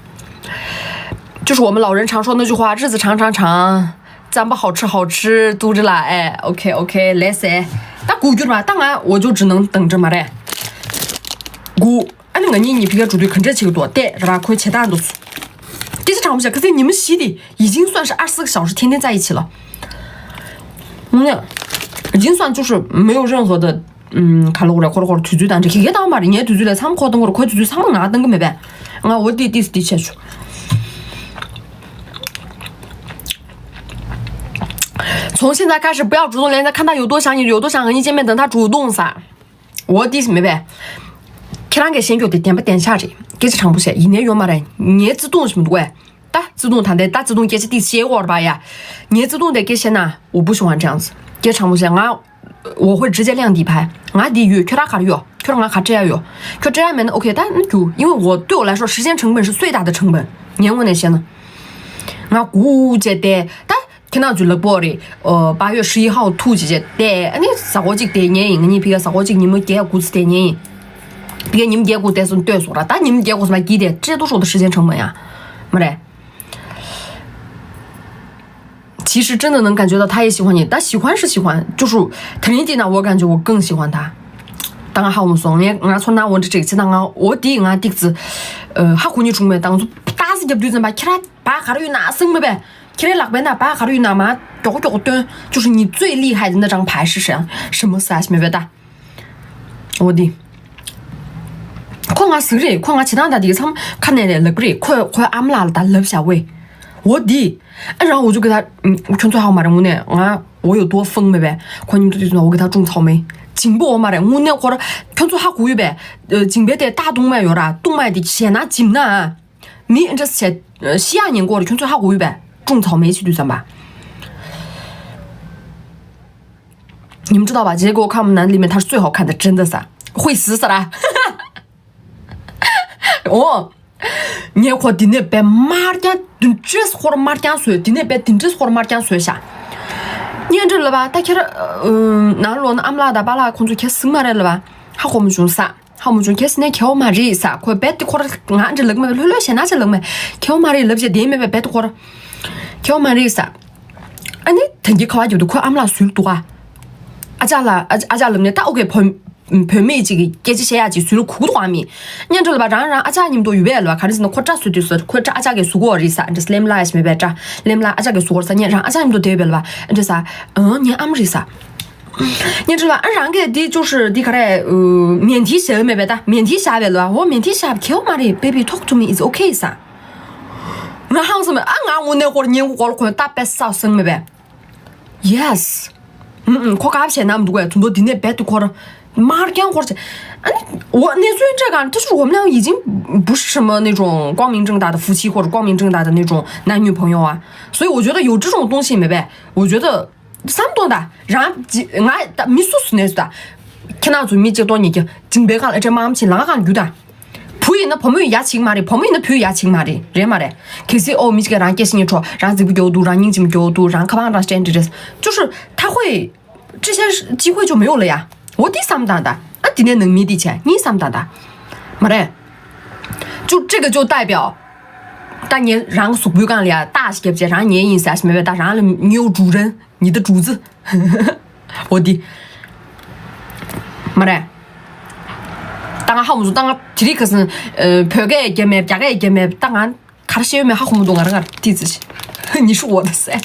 就是我们老人常说那句话，日子长长长， རྩམ་པ་好吃好吃ཏུ་རི་ལ་ཨེ། ཨོ་ཁེ་ཨོ་ཁེ་ལེ་སེ། ད་སྒུག་རྒྱུ་ར་ད་ང་འོ་ཇོ་ཇི་ནང་དང་འདྲ་མ་རེད། སྒུག་ཨ་ནི་ང་གཉིས་གཉིས་ཕི་ག་འགྲོ་དུས་ག་འདྲས་བྱེད་ཀྱི་འདུག་བལྟས་ར་ཁོའི་བྱེད་སྟངས་འདུག་སྐད་ཆ་དྲང་པོ་བཤད་ཁ་སང་ཉི་མ་བཞི་དེ་已经算是二十四个小时天天在一起了。 ང་已经算就是没有任何的ཁ་ལོ་རེ་ཁོ་ར་ཁོ་ར་དུས་ཚོད་དང་འདྲ་ཁེ་ཁེ་བཏང་མ་རེད། ངའི་དུས་ཚོད་ལས་ཚང་མ་ཁོ་གཏོང་གི་རེད། ཁོའི་དུས་ཚོད་ཚང་མ་ང་གཏོང་གི་མེད་པས། ང་འོ་དེ་ཏིས་དེ་བྱས་ཆོག 从现在开始不要主动联系他，看他有多想你，有多想和你见面，等他主动撒。我的没呗。ཁྱེད་རང་གིས་ཤེས་རྒྱུ་དེ་བདེན་པ་བདེན་ཆགས་རེད། སྐད་ཆ་དྲང་པོ་བཤད་ཡིན་ནའི་ཡོད་མ་རེད། ངའི་བརྩེ་དུང་ཞིག་མི་འདུག་གས། ད་བརྩེ་དུང་ད་འདི་ད་བརྩེ་དུང་སྐད་ཆ་དེ་བཤད་ཡོད་རེད་པ་ཡ། ངའི་བརྩེ་དུང་དེ་སྐད་བཤད་ན་འོ་བུ་བྱུང་བ་འདྲ་ཡང་སྐད་ཆ་དྲང་པོ་བཤད་ང་འོ་ཧོ་直接亮底牌ང་འདི་ཡོད་ཁྱོད་རང་ག་རེ་ཡོད། ཁྱོད་རང་ང་ག་སྤྲད་ཡ་ཡོད། ཁྱོད་སྤྲད་ཡ་མེད་ན་ཨོ་ཁེ་ད་ནི་རྒྱུ་ཡིན་འོ་ལྟོས་ལ་ཤོག 时间成本是最大的成本ངའི་ངོས་ནས་བཤད་ན། ང་སྒུག་བྱས་ཏེ་ད་ཁྱེད་རང་ཚོའི་ལག་པོ་རེད། ཨོ་八月十一号ཐུག་བྱས་བྱས་ཏེ་ཨ་ནི་ཟ་ཁོ་གཅིག་དེ་ཉན་ཡིན། ང་གཉིས་ཕི་ག་ཟ་ཁོ་གཅིག་ཉི་མ་བརྒྱད་དགུ་ཙམ་དེ་ཉན་ཡིན། ཕི་ག་ཉི་མ་བརྒྱད་དགུ་དེ་སོང་ལྟོས་སོང་ར་ད་ཉི་མ་བརྒྱད་དགུ་ཙམ་གྱིས་དེ་སྤྲད་དུ་ཤོག་ད་时间成本ཡ་མ་རེད། 其实真的能感觉到他也喜欢你，但喜欢是喜欢，就是他人家那我感觉我更喜欢他。当然还有松，你俺从那我这这个，那俺我第俺第次，呃，还和你出门，当初打死也不对，怎么？其他把卡路那生没呗，其他那边那把卡路那嘛，叫个叫个蹲，就是你最厉害的那张牌是谁？什么啥没别的？我的。 ཁོ་ང་ཟིག་རེད། ཁོ་ང་བྱེད་སྟངས་དང་དེ་ཚང་ཁ་ནས་ལས་ལབ་རེད། ཁོས་ཁོའི་ཨམ་ལགས་ལ་ད་ལབ་བྱ་བས། འོ་དེ། ཨ་རང་འུ་ཚོ་གི་ད་ཁྱོད་ཚོ་ཧ་གོ་མ་རེད། དངོས་གནས་ང་འོ་ཡོད་དོ་ཧྥང་མེད་པས་ཁོ་མཉམ་དུ་དུས་ཚོད་འོ་གི་ད་ཀྲུང་ཚའོ་མེད་ཇིང་པོ་འོ་མ་རེད། དངོས་གནས་ཁོ་ར་ཁྱོད་ཚོ་ཧ་གོ་ཡོད་པས། ཇིང་པའི་དེ་ད་གཏོང་མ་ཡོད་ར་གཏོང་མ་དེ་བྱས་ན་ཇིམ་ན། མི་འདྲ་བྱས་ཤི་ཡ་ཉེན་ཁོ་ར་ཁྱོད་ཚོ་ཧ་གོ་ཡོད་པས་ཀྲུང་ཚའོ་མེད་ཆི་དུས་ཙམ་པ།你们知道吧？结果看我们男的里面他是最好看的，真的撒，会死死啦。哦，ངས་ཁོ་འདི་ནས་བས་དམར་རྐྱང་འདི་འདྲས་ཧོར་དམར་རྐྱང་བཟོས། འདི་ནས་བས་འདི་འདྲས་ཧོར་དམར་རྐྱང་བཟོས་ཤག་ཉན་འདྲ་ལ་བ་ད་ཁྱེད་ནང་ལོགས་ན་ཨམ་ལགས་དང་པཱ་ལགས་ཁོང་ཚོ་ཁྱེད་སྲིང་མ་རེད་ལ་བ་ཧ་གོ་མ་བྱུང་ས། ཧ་མ་བྱུང་། ཁྱེད་སི་ནས་ཁྱེའོ་མ་རེད་ས། ཁོས་རྦད་དེ་ཁོ་ར་ང་འདྲ་ལག་མེད་ལྷོད་ལྷོད་ཞེ་ན་ཅི་ལག་མེད་ཁྱེའོ་མ་རེད་ལབ་བྱས་དེ་མེད་པས་རྦད་དེ་ཁོ་ར་ཁྱེའོ་མ་རེད་ས། ཨ་ནི་དེང་གི་ཁ་བ་རྒྱབ་དུས་ཁོའི་ཨམ་ལགས་ཟུལ་འདུག་ཨ། ཨ་ཅག་ལ་ཨ་ཨ་ཅག་ལབ་ནས་ད་ཨོ་ཀེ་བུ་བུད་མེད་ཅིག་གི་སྐད་ཆ་བཤད་ཡག་ཅིག་ཟུལ་གུག་འདུག་ཨ་མི། སྙན་གྲགས་ལ་བ་རང་རང་ཨ་ཅག་མཉམ་དུ་ཡོད་པས་ལ་བ་ག་རེ་ཟེར་ན་ཁོ་སྐྲ་བཟོ་དུས་སུ་ཁོའི་སྐྲ་ཨ་ཅག་གིས་བཟོ་གོ་རེད་ས། འདྲ་སླེམ་ལ་ཡ་ཞིག་མེད་པས་སྐྲ་སླེམ་ལ་ཨ་ཅག་གིས་བཟོ་གོ་རེད་ས། སྙན་རང་ཨ་ཅག་མཉམ་དུ་བསྡད་ཡོད་པས་ལ་བ་འདྲ་ས། ཨང་ངའི་ཨམ་རེད་ས། སྙན་གྲགས་ལ་ཨ་རང་གིས་འདི་ཅོག་ཧྲི་འདི་ག་རེ། མེན་ཐི་བྱས་མེད་པས་ད་མེན་ཐི་བྱས་པས་ལ་བ་འོ་མེན་ཐི་བྱས་ཁྱེའོ་མ་རེད། Baby talk to me, it's okay ས། ང་ཧང་སང་མེད་ཨ། ང་དངོས་གནས་ཁོར་སྙན་གོ་གོར་ཁོན་ཏ་པེ་ས་སང་མེད་པས། Yes. ཨུམ་ཨུམ་ཁོ་ག་བྱས་ན་མི་འདུག་གས། དུ་མདོ་འདི་ནས་རྦད་དེ་ཁོར་དམར་རྐྱང་ཁོར་བྱས། ཨ་ནི་འོ་གནས་ཚུལ་འདྲ་གང་དེ་ཚོ་འོ་མ་ཡང་已经不是什么那种光明正大的夫妻或者光明正大的那种男女朋友啊，所以我觉得有这种东西没呗，我觉得 བསམ་གཏོང་ད། རང་ང་ད་མི་སུ་སུ་ནས་སུ་ད། ཁྱེད་རང་ཚོ་མི་གཅིག་གཏོང་ཉིད་ཀྱི་ཇིང་པའི་ཁ་ལ་ཨེ་ཏྲེ་མ་མ་ཕྱིན་ལ་ང་གང་རྒྱུ་ད། བུ་ཡིན་ན་བུ་མོ་ཡ་ཆིག་མ་རེད། བུ་མོ་ཡིན་ན་བུ་ཡ་ཆིག་མ་རེད། རེད་མ་རེད། གལ་སྲིད་ཨོ་མི་གཅིག་ག་རང་སྐྱེ་ཤི་ཉེ་ཁྲོ་རང་རྫིག་པོ་རྒྱོ་འདུག་རང་སྙིང་རྗེ་མ་རྒྱོ་འདུག་རང་ཁ་པང་རང་སྤྲད་འདྲི་རེད། 就是他会这些机会就没有了呀。我第三档的啊，今天能迷的钱，你三档的，没嘞。就这个就代表 ད་ངས་རང་གཟུགས་པོའི་སྒང་ལ་ཡ་རྟགས་ཤིག་བརྒྱབ་བྱས་རང་ངའི་ཡིན་ཟེར་ཞིག་མེད་པས། ད་རང་ལ་ཉེའུ་འབྲུ་རན་ཉི་ཟླ་འབྲུ་རྩི། འོ་འདི། མ་རེད། ད་ང་ཧ་མ་སོང་། ད་ང་དེ་རིང་ཁ་སང་བོད་སྐད་རྒྱབ་མེད། རྒྱ་སྐད་རྒྱབ་མེད། ད་ང་ག་རེ་བཤད་ཡོད་མེད་ཧ་གོ་མི་འདུག་ང་རང་ང་ཏི་ཙི་ཉི་ཤུ་འོ་ད་ཟེར།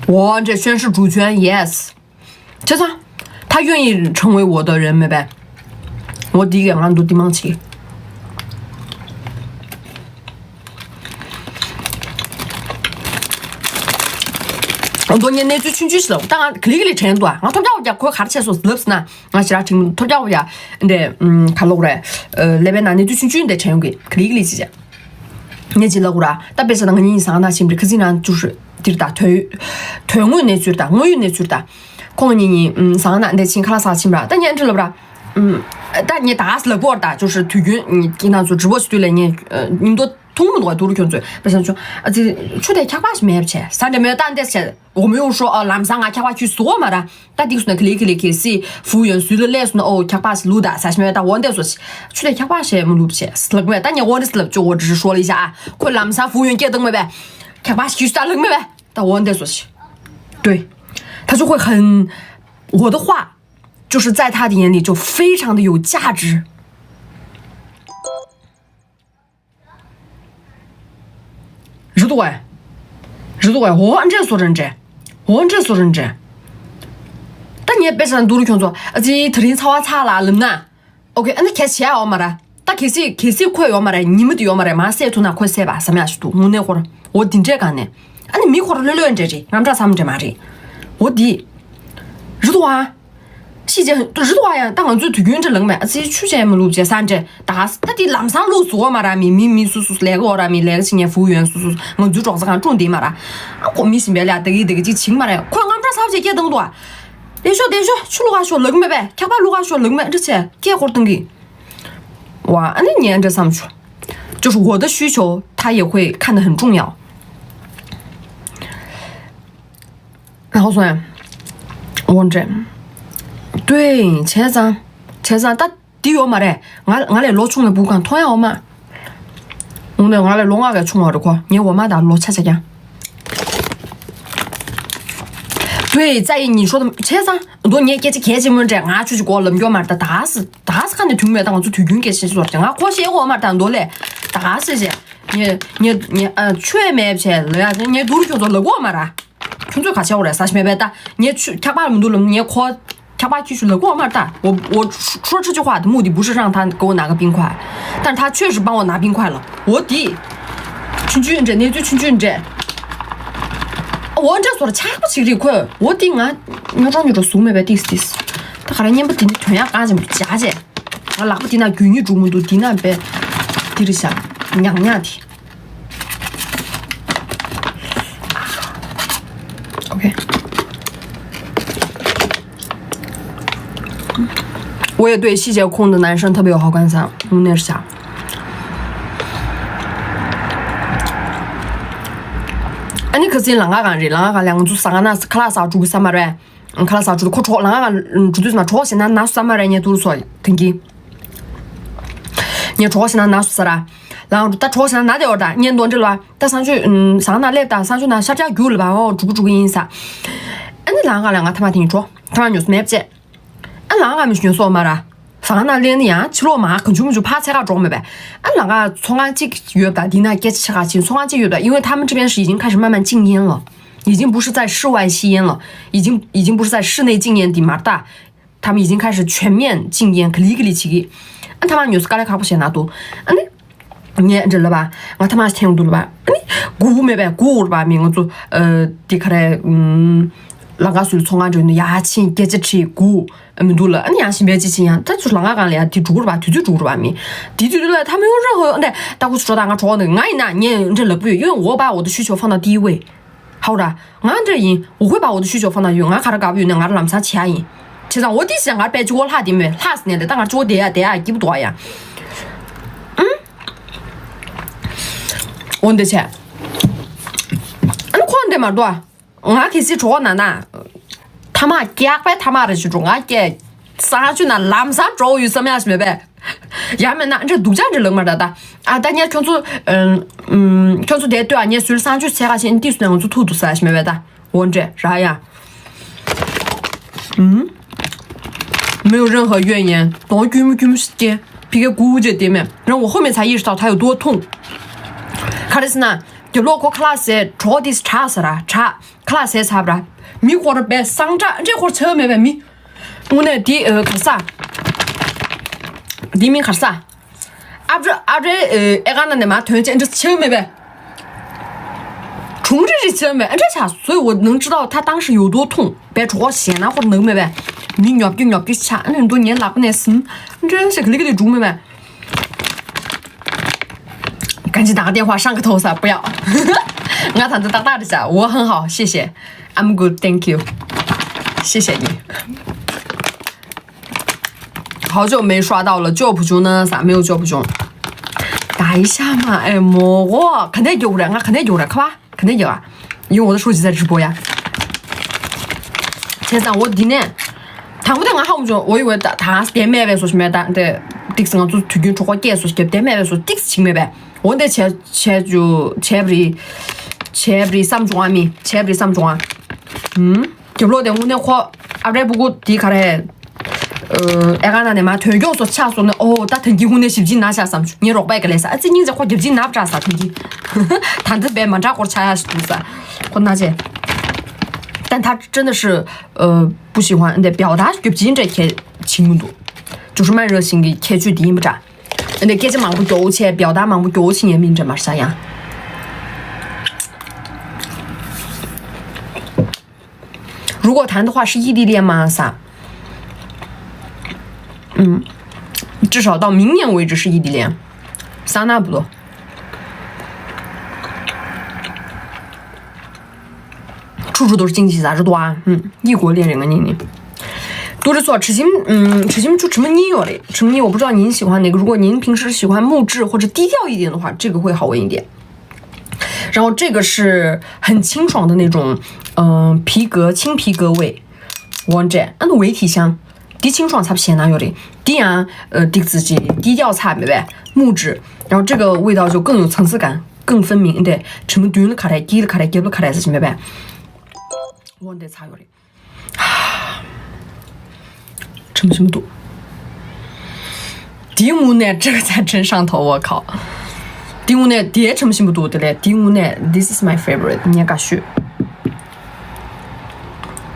འོ་འདྲས་宣誓主权，yes。 བྱས་ཙང་། 他愿意成为我的人 མེད་པས། འོ་འདི་གས་ང་འདུག་འདི་མང་ཆེ། འོ་འདུག་ངས་གནས་ཚུལ་ཆུང་ཆུང་ཞིག་ལབ། ད་ང་ག་ལེ་ག་ལེ་དྲན་འདུག་ང་ཐོབ་རྒྱག་འོ་རྒྱག་ཁོས་ག་རེ་བྱས་སོང་ལབ་ཟེར་ན། ང་ཞེ་དྲག་དྲན་མི་འདུག་ཐོབ་རྒྱག་འོ་རྒྱག་འདི་ག་ལོག་རེད། ཀླད་པའི་ནང་གནས་ཚུལ་ཆུང་ཆུང་འདི་དྲན་ཡོང་གི་ག་ལེ་ག་ལེ་ཅི་བྱས། ངས་ཅི་ལབ་དགོས་ར། ད་དཔེ་བཞག་ན་ང་གཉིས་ཟ་ཁང་ནང་ཕྱིན་པ་རེད། ཁ་སང་རང་ཅུ་ཧྲི་འདིར་ད་དོན་དོན་དངོས་གནས་ཚུལ་ད་དངོས་ཡོད་གནས་ཚུལ་ད། ཁོང་གཉིས་གཉིས་ཟ་ཁང་ནང་འདིར་ཕྱིན་ཁ་ལག་ཟ་ཕྱིན་པ་ར། ད་ངས་འདི་ལབ་ར། ད་ངས་ད་ག་ཟེ་ལབ་དགོས་ར། ད་ཅུ་ཧྲི་དུས་རྒྱུན་གྱི་ནང་ཚོ་ཇི་བོ་ཞིག་དུས་ལས་ངས་སྙིང་དོ་ཐུང་མི་འདུག་ག་དུ་རུ་ཁྱོད་ཚོས་དཔེ་བཞག་ན་ཆུ་ཆུ་དེ་འཁྱག་པ་ཞིག་མེད་པ་བྱས་ཟ་འདྲ་མོད། ད་འདི་བྱས། འོ་མི་ཡོང་ཤོག་ཨ་ལམ་སང་ང་འཁྱག་པ་ཁྱུ་བཟོ་གོ་མ་ར། ད་འདི་སུ་ན་ག་ལེ་ག་ལེ་གལ་སྲིད་ཧྥུ་ཡོན་ཟུར་ལ་སླེབས་སོང་ན་ཨོ་འཁྱག་པ་ཞིག་བླུགས་ད་ཟ་ཞིག་མེད་པས། ད་འོ་འདི་བཟོ་ཞིག་ཆུ་དེ་འཁྱག་པ་ཞིག་མི་བླུགས་བྱས་ལབ་མེད། ད་ངས་འོ་འདི་ལབ་ཅོ་འོ་འདི་ཧྲི་ཧྲོ་ལི་བྱ་ཨ་ཁོས་ལམ་སང་ཧྥུ་ཡོན་སྐད་བཏང་མེད་པས། འཁྱག་པ་ཞིག་ཁྱུ་ད་ལབ་མེད་པས། ད་འོ་འདི་བཟོ་ཞིག་ད་ཅོ་ཁོས་很། 我的话就是在他的眼里就非常的有价值。 རི་དུ་བས། རི་དུ་བས་འོ་འདྲས་བཟོ་རན་འདྲས། འོ་འདྲས་བཟོ་རན་འདྲས། ད་ངས་དཔེ་བཞག་ན་འདུག་རུ་ཁྱོད་ཚོ་ཨ་ཙི་དེ་རིང་ཚ་བ་ཚ་ལ་ལབ་ན། ཨོ་ཁེ་ཨ་ནི་ཁྱེད་བྱས་ཡོད་མ་ར། ད་གལ་སྲིད་གལ་སྲིད་ཁོས་ཡོད་མ་ར་ཉི་མ་དེ་ཡོད་མ་ར་མ་བསད་ཐུབ་ན་ཁོས་བསད་པ་བསམ་ཡག་ཞིག་འདུག་དངོས་གནས་ཁོ་ར་འོ་དེ་འདྲས་གང་ནས་ཨ་ནི་མི་ཁོ་ར་ལྷོད་ལྷོད་འདྲས་རེད། རྔམ་དྲག་བསམ་འདྲས་མ་རེད། འོ་དེ། རི་དུ་བ། ཤི་རྗེས་རི་དུ་བ་ཡང་ད་ང་ཚོས་དུས་རྒྱུན་འདྲ་ལངས་མེད་ཨ་ཙི་ཆུ་ཆེན་མ་བླུགས་བྱས་ས་འདྲས་ད་ག་ས་ད་དེ་ལམ་སང་བླུགས་བཟོ་བ་མ་ར་མི་མི་མི་སུ་སུ་ལས་ཀ་འོ་ར་མི་ལས་ཀ་བྱེད་མཁན་ཧྥུ་ཡོན་སུ་སུ་ང་ཚོའི་གྲོགས་ཚ་གང་ཀྲུང་དེ་མ་ར་ཨ་ཁོ་མི་ཤིན་པའི་ལས་ད་གི་ད་གི་ཅིག་བྱིང་མ་རེད། ཁོས་རྔམ་དྲག་ཚ་བྱས་སྐད་བཏང་འདུག་ཨ། དེ་ཤོ་དེ་ཤོ་ཆུ་བླུག་ག་ཤོ་ལག་མེད་པས། འཁྱག་པ་བླུག་ག་ཤོ་ལག་མེད་འདྲ་ཆེ་སྐད་ཁོར་བཏང་གི། 哇，那你按这上去，就是我的需求，他也会看得很重要。 然后说呀，我这，对，前三，前三，他底有嘛嘞，俺俺来罗冲的不敢同样嘛。我那俺来罗俺个冲我这块，你我妈打罗恰恰讲。对，在意你说的，前三，多年给这开起门这，俺出去过了，没有嘛，打打死，打死看的挺没，但我就挺远给谁说的，俺过些我嘛，打多嘞，打死些，你你你呃，却没钱了呀，你都是叫做了过嘛啦。 ཁྱོད་ཚོས་ག་བྱས་འོ་རེད་ཟ་ཞིག་མེད་པས། ད་ངས་ཆུ་འཁྱག་པ་མི་འདུག་ལབ་ངས་ཁོ་འཁྱག་པ་ཁྱི་ཆུ་ལ་གོ་མར་ད། 我我说这句话的目的不是让他给我拿个冰块，但是他确实帮我拿冰块了。我的 ཆུང་ཆུང་འདྲ་གནས་ཚུལ་ཆུང་ཆུང་འདྲ། འོ་འདྲ་བཟོ་ར་ཆག་པ་ཞིག་རེད་ཁོས། འོ་དེ་ང་ཉོ་གྲོགས་ཉོ་གྲོགས་ཟུག་མེད་པས་ཏིས་ཏིས། ད་ག་ར་བརྙན་པ་དེ་འདྲ་དོན་ཡག་གང་ཅིག་མི་འདུག་བྱ་བྱས། ང་ལག་པ་དེ་ན་རྒྱུ་ཉིད་འགྲུབ་མི་འདུག་དེ་ན་བས་དེ་རེད་ཤག་ཉག་ཉག་དེ། OK。 我也对细节控的男生特别有好感，想我那是想。ཨ་ནི་ཁ་སང་ལང་ཀ་གང་རེད། ལང་ཀ་གང་ལ་ང་ཚོ་ཟ་ཁང་ན་ཁ་ལག་ཟ་འགྲོ་གི་ས་མ་རེད། ཁ་ལག་ཟ་འགྲོ་ཁོ་གྲོགས་ལང་ཀ་གང་འགྲོ་དུས་ན་གྲོགས་ཞེ་ན་ན་ས་མ་རེད་ཉེ་དུར་སོ་དེང་གི། ངས་གྲོགས་ཞིག་ན་ན་སུ་ས་ར། ལང་ད་གྲོགས་ཞིག་ན་ན་དེ་འོར་ད་ངས་འདོན་འདྲི་ལ་ད་སང་ཆོས་ཟང་ན་སླེབས་ད་སང་ཆོས་ན་ཤར་རྒྱག་རྒྱུག་ལ་བ་འོ་འགྲུག་གི་འགྲུག་གི་ཡིན་ས། ཨ་ནི་ལང་ག་ལ་ང་ཐ་མ་དེ་ངས་གྲོགས་ཐ་མ་ཉོས་སུ་མེད་བྱས། ཨ་ལང་ག་མི་ཉོས་སོ་མ་ར། ཟང་ན་སླེབས་ནི་ཡང་ཕྱི་ལོགས་མ་གང་བྱུང་མི་བྱུང་ཕ་ཚད་ཁ་གྲོགས་མེད་པས། ཨ་ལང་ག་ཚོང་ཁང་གཅིག་ཡོད་ད་དེ་ན་སྐད་ཆ་ཁ་ཆེ་ཚོང་ཁང་གཅིག་ཡོད་ད་因为他们这边是已经开始慢慢禁烟了，已经不是在室外吸烟了，已经已经不是在室内禁烟的嘛哒。 他们已经开始全面禁烟，可里可里奇。啊，他们女士刚才看不见那多，啊，你，你这了吧？我他妈听不了吧？啊，你，古没呗，古了吧？名字，呃，的可来，嗯，那个水从俺这里牙签给这吃古，没多了，啊，你牙签别去吃呀，他就是那个讲了呀，的主了吧，就就主了吧，没，的就了，他没有任何那，大家说那个说那个，俺那你这了不，因为我把我的需求放到第一位。 好啦，ང་འདྲ་ཡིན། 我会把我的需求放到 ཡོད། ང་ག་རེ་དགའ་པོ་ཡོད་ན་ང་རང་ལམ་སང་བྱེད་ཡ་ཡིན། བྱས་ཙང་འོ་དེ་བྱས་ང་རང་པད་ཅི་འོ་ལྷག་དེ་མོད་ལྷག་ཟིན་ནས་ད་ང་ཅོ་བསྡད་ཡ་བསྡད་ཡ་སྐྱིད་པོ་འདུག་ཡ། ཨང་། འོ་འདི་བྱས། ཨ་ནི་ཁོང་འདྲ་མ་འདུག་ཨ། ང་གལ་སྲིད་གྲོགས་ན་ན། ཐ་མག་སྐྱག་པའི་ཐ་མག་རེ་ཞུ་འགྲོ་ང་སྐྱེ། གསང་སྤྱོད་ན་ལམ་སང་འགྲོ་ཡོད་བསམ་ཡག་ཞིག་མེད་པས། ཡང་མེད་ན་འདྲ་སྡུག་ཅག་འདྲ་ལངས་མ་ར་ད། ཨ་ད་ཉལ་ཁྱོད་ཚོ་ཨམ་ཨམ་ཁྱོད་ཚོ་དེ་ལྟོས་ཨ་ཉལ་སུལ་གསང་སྤྱོད་བྱས་ག་ཞེས་ཏིས་སུ་ན་ང་ཚོ་ཐུག་འདུག་ས་ཞིག་མེད་པས་ད། འོ་འདྲ་ར་ཡ། ཨམ། 没有任何怨言。懂 རྒྱུས་མ་རྒྱུས་མ་ཞིག་སྐྱེ། ཕི་གེ་ཀུ་ཅེ་དེ་མེད་རང་འོ་ཧོ་མེ་ཚ་ཡིར་ཏའོ་ཐ་ཡོ་དོ་ཐུང་། ག་རེ་ཟེར་ན། རྒྱབ་ལོག་ཁོ་ཁ་ལག་ཟས་གྲོགས་དེ་དྲག་ས་ར་དྲག་ཁ་ལག་ཟས་ཚབ་ར། མི་ཁོ་ར་པའི་སང་དྲག་འདྲེ་ཁོར་ཆེ་བ་མེད་པས་མི། དངོས་གནས་དེ་གར་ས། དེ་མི་གར་ས། ཨ་བྲ་ཨ་བྲའི་ཨེ་ཀ་ན་ནས་མ་ཐོན་ཅན་འདྲ་ཆེ་བ་མེད་པས། གྲུང་རི་རི་ཆེ་བ་མེད་ཨ་འདྲ་ཆ་བཟོས་འོ་ནང་ཅི་ཏའོ་ཐ་ཏང་ཧྲི་ཡོ་དོ་ཐུང་པའི་གྲོགས་ཞེ་ན་ཁོར་ནང་མེད་པས། མི་ཉོབ་ཀྱི་ཉོབ་ཀྱི་ཆ་ཨ་ནི་འདུ་ཉེ་ལག་པ་ནས་སིན། འདྲ་ཞིག་ལི་གི་ལི་འགྲུག་མེད་པས། 赶紧打个电话上个头撒，不要。 ང་ད་འདི་ཏག་ཏག་རེད་ས། 我很好，谢谢。I'm good, thank you。 谢谢你。好久没刷到了，救不救呢？撒，没有救不救。打一下嘛，哎，蘑菇，肯定救不了，我肯定救不了，快吧。 肯定有啊，因为我的手机在直播呀。 བྱས་ཙང་འོ་འདི་ནས། དང་པོ་དེ་ང་ཧ་གོ་མ་བྱུང་། 我以为ད་ད་དེ་མེད་པའི་བཟོ་ཞིག་མེད་ད་དེ། ཏིག་སི་ང་ཚོ་དུས་རྒྱུན་གྲོགས་པོ་སྐད་བཟོ་ཞིག་རྒྱབ་དེ་མེད་པའི་བཟོ་ཏིག་སི་ཆིག་མེད་པས། འོ་འདི་བྱས་བྱས་རྒྱུ་བྱས་པ་རེད། བྱས་པ་རེད་བསམ་བྱུང་ཨ་མི་བྱས་པ་རེད་བསམ་བྱུང་ཨ། ཨུམ། རྒྱབ་ལོག་དེ་དངོས་གནས་ཁོ་ཨ་རའི་སྤུ་གུ་དེ་ག་རེད། ཨེ་ཀ་ན་ནས་མ་དོན་མགྱོགས་སུ་ཆགས་སོང་ནས་ཨོ་ད་ཐེངས་ཀྱི་དངོས་གནས་ཞིབ་ཅིང་ན་ཤ་བསམ་བྱུང་། ངའི་རོགས་པས་ག་ལས་ས་ཨ་ཙི་སྙིང་རྗེ་ཁོ་རྒྱབ་ཅིང་ན་བྲག་ས་ཐེངས་ཀྱི། ད་འདི་བས་མ་འདྲ་སྐོར་ཆགས་ཡ་ཞིག་འདུག་ས། ཁོ་ན་ཆེ། 但他真的是呃不喜欢 འདི་表达 རྒྱབ་ཅིང་འདྲ་ཁྱེད་བྱིང་མི་འདུག 就是慢热型 གི་ཁྱད་ཆོས་དེ་ཡིན་པ་འདྲ། འདི་སྐད་ཆ་མང་པོ་མགྱོགས་བྱས་表达 མང་པོ་མགྱོགས་བྱེད་ཡ་མིན་འདྲ་མར་ཤ་ཡང་། 如果谈的话是异地恋吗？撒。嗯，至少到明年为止是异地恋。撒那不多。处处都是惊喜撒是多啊，嗯，异国恋人啊，你你。 都是错，痴心，嗯，痴心就什么你有嘞，什么你我不知道您喜欢哪个。如果您平时喜欢木质或者低调一点的话，这个会好闻一点。 然后这个是很清爽的那种，嗯、皮革，轻皮革味。我这，嗯，围体香，的清爽擦不显哪有的，的啊，呃，的自己低调擦没呗，木质，然后这个味道就更有层次感，更分明。对，什么蹲了卡来，低了卡来，低了卡来，是没呗。我得擦有的。 吃不进不肚。第五呢，这个才真上头，我靠！第五呢，第一吃不进不肚的嘞。第五呢，this is my favorite，你也敢学？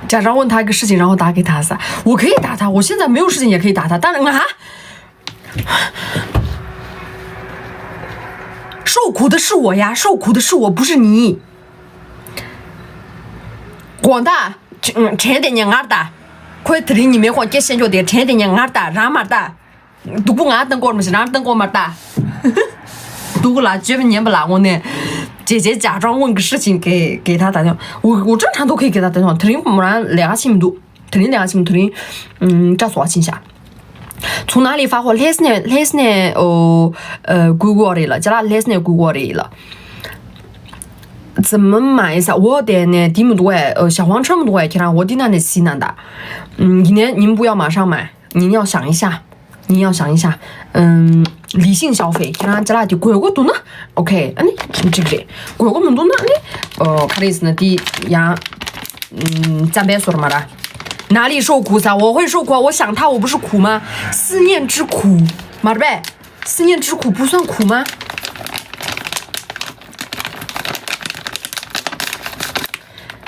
假装问他一个事情，然后打给他撒，我可以打他，我现在没有事情也可以打他，但是啊，受苦的是我呀，受苦的是我，不是你。广大 དྲན་དེ་ཉན་ངར་ད། ཁོའི་དེ་རིང་ཉི་མའི་ཁོང་སྐྱེ་ཤེས་མཆོག་དེ་དྲན་དེ་ཉན་ངར་ད་རང་མར་ད། སྡུག་པོ་ང་སྟོན་སྐོར་མི་ཤེས་རང་སྟོན་སྐོར་མར་ད། སྡུག་ལ་བཅོས་མི་ཉན་པ་ལ་དངོས་གནས། 姐姐假装问个事情给给他打电话。我我正常都可以给他打电话，他人不然来个进度，他人来个进度，他人嗯，这所请下。从哪里发货？ ལྷས་ནས་ལྷས་ནས་ཨོ་ཨ་བསྐུར་གོ་རེད་ལ། ཅ་ལག་ལྷས་ནས་བསྐུར་གོ་རེད་ལ། 怎么买一下？ 我的呢，题目读哎，呃，小黄车么读哎，看我的那那西南的。嗯，你呢？您不要马上买，您要想一下，您要想一下。嗯，理性消费，看咱这俩就过过读呢。OK，哎，你这个过过么读呢？哎，呃，看的意思呢，第呀，嗯，咱别说了嘛啦。哪里受苦撒？我会受苦啊！我想他，我不是苦吗？思念之苦，嘛呗。 思念之苦不算苦吗？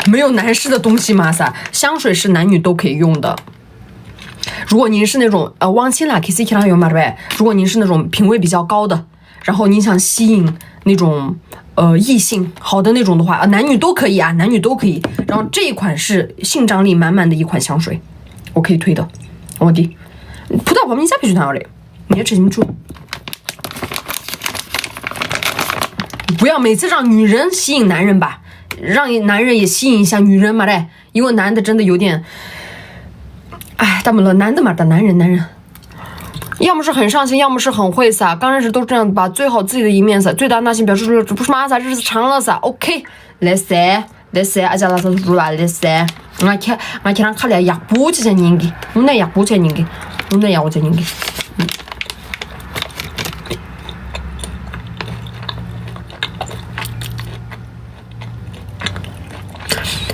没有男士的东西嘛撒，香水是男女都可以用的。如果您是那种呃，忘情啦，可以自己让有嘛呗。如果您是那种品味比较高的，然后你想吸引那种呃异性好的那种的话，啊，男女都可以啊，男女都可以。然后这一款是性张力满满的一款香水，我可以推的。我的，葡萄黄明虾必须拿来。 你也吃进去。不要每次让女人吸引男人吧，让男人也吸引一下女人嘛嘞，因为男的真的有点，哎，怎么了？男的嘛的，男人，男人。要么是很上心，要么是很会撒，刚认识都这样子吧，最好自己的一面撒，最大耐心表示出来，不是嘛撒，日子长了撒，OK，let's say。ལགས་སེ། ཨ་ཅག་ལགས་སོ་རུ་ལ་ལགས་སེ། ང་ཁྱེད་ང་ཁྱེད་རང་ཁ་ལ་ཡག་པོ་བྱས་བྱས་ཉན་གི། དངོས་གནས་ཡག་པོ་བྱས་ཉན་གི། དངོས་གནས་ཡག་པོ་བྱས་ཉན་གི།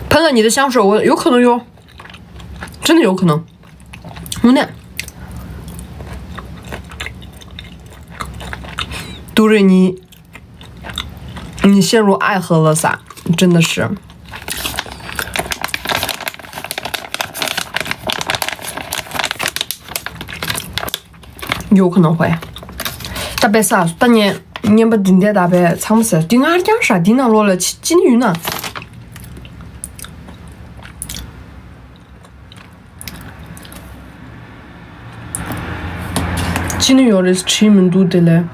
ཕ་ལ་ཉི་ད་ཤང་ཧྲོ་ཡོད་ཁ་ནོ་ཡོ། ཁྲི་ནི་ཡོད་ཁ་ནོ། དངོས་གནས། 杜瑞尼，你陷入爱河了撒，真的是。有可能会。大白撒，当年面包顶点大白，尝不是，顶二讲啥，顶那落了，七七女呢。 ཅི་ནི་ཡོད་རེད། བྲིས་མི་འདུག་དེ་ལས།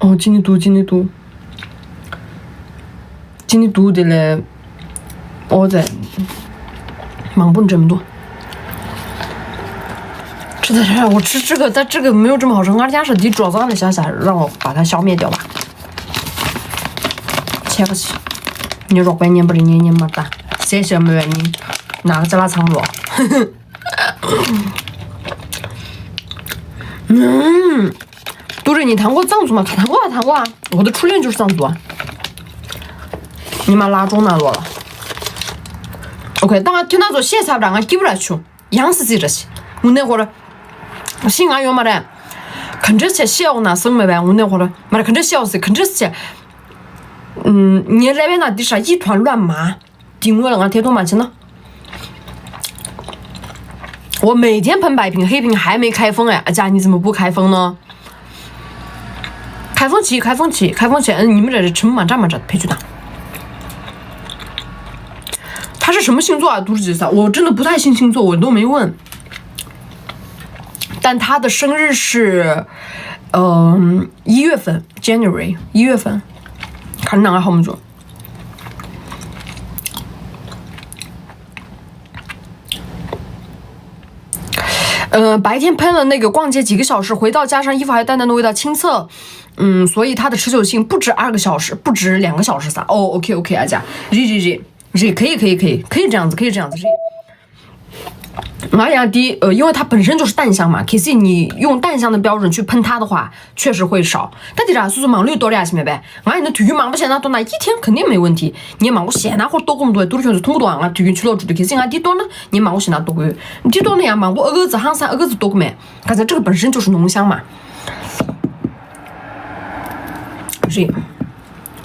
ཨོ་ཅི་ནི་འདུག་ཅི་ནི་འདུག་ཅི་ནི་འདུག་དེ་ལས། ཨོ་ཙེ། མང་པོ་འདྲེ་མི་འདུག 这个，我吃这个，但这个没有这么好吃。俺家是你桌子上的小小，让我把它消灭掉吧。切个，你肉白面不是你你没打，谁舍没有你，哪个家拉藏着？嗯，都是你糖果藏住吗？糖果啊，糖果啊，我的初恋就是藏住啊。你妈拉中那落了。OK，当然听到说谢谢不了，俺记不了去。 ཡང་སི་སི་ར་ཤི། དངོས་གནས་ཁོ་ར། ཤི་ང་ཡོད་མ་རེད། ག་འདྲས་བྱས་ཤི་འོང་ན་སང་མེད་པས། དངོས་གནས་ཁོ་ར། མ་རེད། ག་འདྲས་ཤི་འོང་ཟེར། ག་འདྲས་བྱས། ངའི་ཀླད་པའི་ནང་འདི་ཧྲ་ཡིད་དུ་ལོན་མ། འདི་སྔོན་ལ་ང་ཐད་གཏོང་མ་བྱས་ན། 我每天喷白瓶，黑瓶还没开封哎，啊家你怎么不开封呢？ 开封器，开封器，开封器，嗯，你们这是什么马扎马扎的配角呢？他是什么星座啊？都是这啥？我真的不太信星座，我都没问。但他的生日是，嗯、一月份，January，一月份。看哪个好没做？ 呃，白天喷了那个逛街几个小时，回到家上衣服还有淡淡的味道，清澈，嗯，所以它的持久性不止二个小时，不止两个小时撒。哦，OK OK，阿佳，热热热热，可以可以可以可以这样子，可以这样子热。 我想第呃，因为它本身就是淡香嘛，可是你用淡香的标准去喷它的话，确实会少。但你知道，就是忙碌多了是没呗？我那对于忙不闲那多那一天肯定没问题，你忙不闲那会儿多工作，都是全是通过多啊，对于去了主的，可是俺第多呢，你忙不闲那多个，你第多呢呀，忙不二个子行三二个子多个没？刚才这个本身就是浓香嘛，是。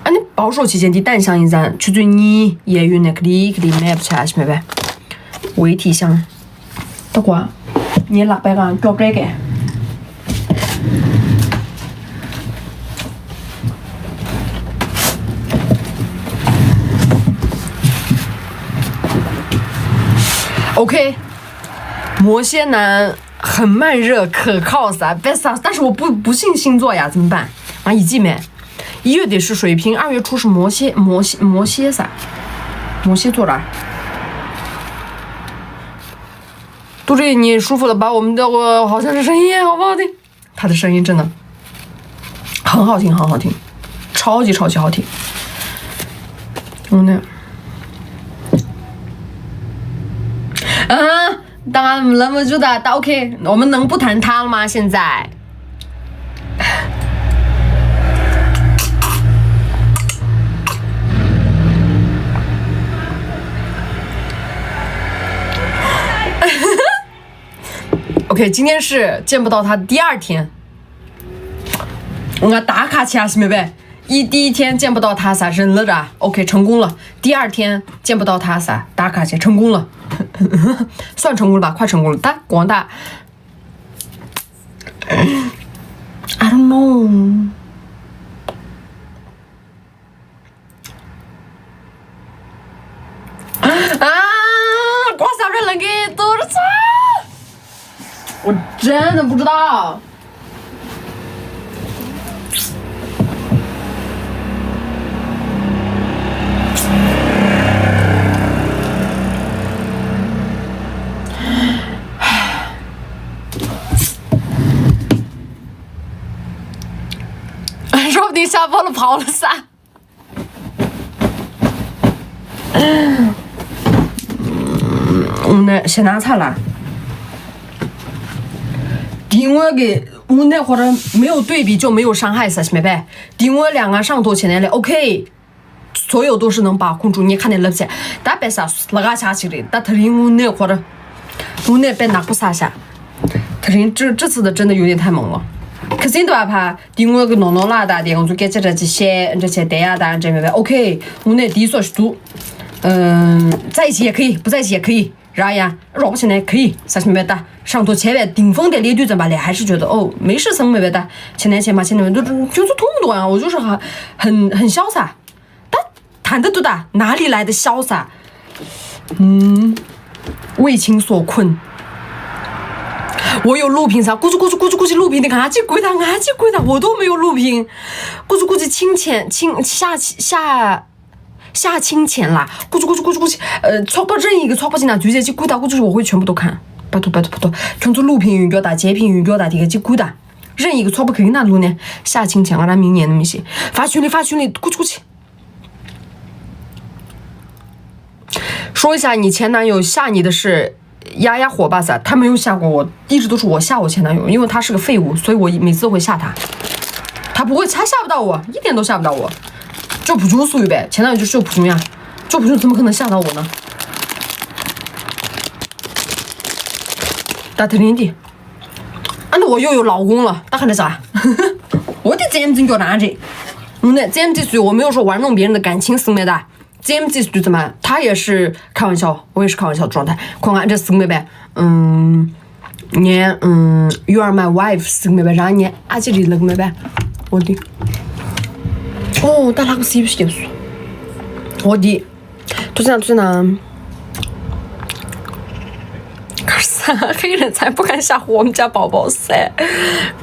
ཨ་ནི་保守期间འདི་淡香一张，去最你也有那个里个里买不起来是没呗？维体香，等会儿，你那边讲叫这个。 OK，魔仙男很慢热，可靠撒，别撒，但是我不不信星座呀，怎么办？啊，一季没，一月底是水瓶，二月初是魔蝎，魔蝎，魔蝎撒，魔蝎座的。杜丽，你舒服了吧？我们的我好像是声音好不好听？他的声音真的很好听，很好听，超级超级好听。嗯，那，嗯，当然了，我觉得，OK，我们能不谈他了吗？现在。 OK，今天是见不到他第二天。我打卡去啊，是没呗？一第一天见不到他撒，忍了的。OK，成功了。第二天见不到他撒，打卡去，成功了。算成功了吧？快成功了。打广大。I don't know。 啊，光想着能给多少钱？我真的不知道。 说不定下播了跑了噻。ནས་ཞེད་སྣང་ཚ་ལ། དེ་སྔོན་གྱི་དངོས་གནས་ཁོ་རང་没有对比就没有伤害ཟེར་ཞིག་མེད་པས། དེ་སྔོན་ལ་ང་上头བྱས་ནས་ལས་OK，所有都是能把控住。ངས་ཁ་ནས་ལབ་བྱས། ད་དཔེ་ས་ལ་ག་ཆག་ཅིག་རེད། ད་དེ་རིང་དངོས་གནས་ཁོ་རང་དངོས་གནས་དཔེ་ནག་པོ་ས་ཤ། དེ་རིང་这这次的真的有点太猛了。可是对吧？怕 དེ་སྔོན་གྱི་ནོར་ནོར་ལགས་དང་དེ་ང་ཚོ་སྐད་ཆ་འདྲ་ཅིག་བཤད་འདྲ་བྱས་བསྡད་ཡག་དང་འདྲ་མེད་པས། OK，དངོས་གནས་དེའི་སོ་ཞིག་འདུག་ཨ། 在一起也可以，不在一起也可以。ར་ཡ། རོགས་པ་བྱས་ནས་可以ཟེར་ཞིག་མེད་པས་ད།上头བྱས་པའི་顶峰དེ་སླེབས་དུས་ཙམ་པ་ལས་还是觉得哦，没事ཟེར་མེད་པས་ད། བྱས་ནས་བྱས་མ་བྱས་ནས་མི་འདུག་ཁྱོད་ཚོ་མཐོང་མི་འདུག་ཨ། 我就是很很很潇洒。 ད་ད་འདི་ཏུ་ད་哪里来的潇洒？嗯，为情所困。我有录屏啥？咕叽咕叽咕叽咕叽录屏的，俺去滚蛋，俺去滚蛋，我都没有录屏。咕叽咕叽清浅清下下下清浅啦，咕叽咕叽咕叽咕叽，呃，ཚོགས་པ་任意一个ཚོགས་པ་ཅིག་ནང་འཛུལ་བྱས་ཅིག་ཀུ་ད་ཀུ་ཅུ་我会全部都看。拜托拜托拜托，ཁྱོད་ཚོ་录屏ཡོད་མགྱོགས་དང་截屏ཡོད་མགྱོགས་དང་དེ་ག་ཅིག་ཀུ་ད།任意一个ཚོགས་པ་གི་ནང་ལུགས་ནས་下清浅，俺让明年的没戏。发群里发群里，咕叽咕叽。 说一下你前男友吓你的事，丫丫火吧撒，他没有吓过我，一直都是我吓我前男友，因为他是个废物，所以我每次都会吓他。他不会，他吓不到我，一点都吓不到我。就普通属于呗，前男友就是普通呀，就普通怎么可能吓到我呢？打特林的。 啊，那我又有老公了，大概这啥？我的这样子叫啥子？嗯，那这样子属于我没有说玩弄别人的感情，是没的。这样子属于怎么？他也是开玩笑，我也是开玩笑的状态。看看这是没呗？嗯，你嗯，you are my wife，是没呗？然后你啊，这里那个没呗？我的，哦，大那个是不是？我的。 ཐུགས་རྗེ་གནང་། ཐུགས་རྗེ་གནང་། 可是黑人才不敢吓唬我们家宝宝噻。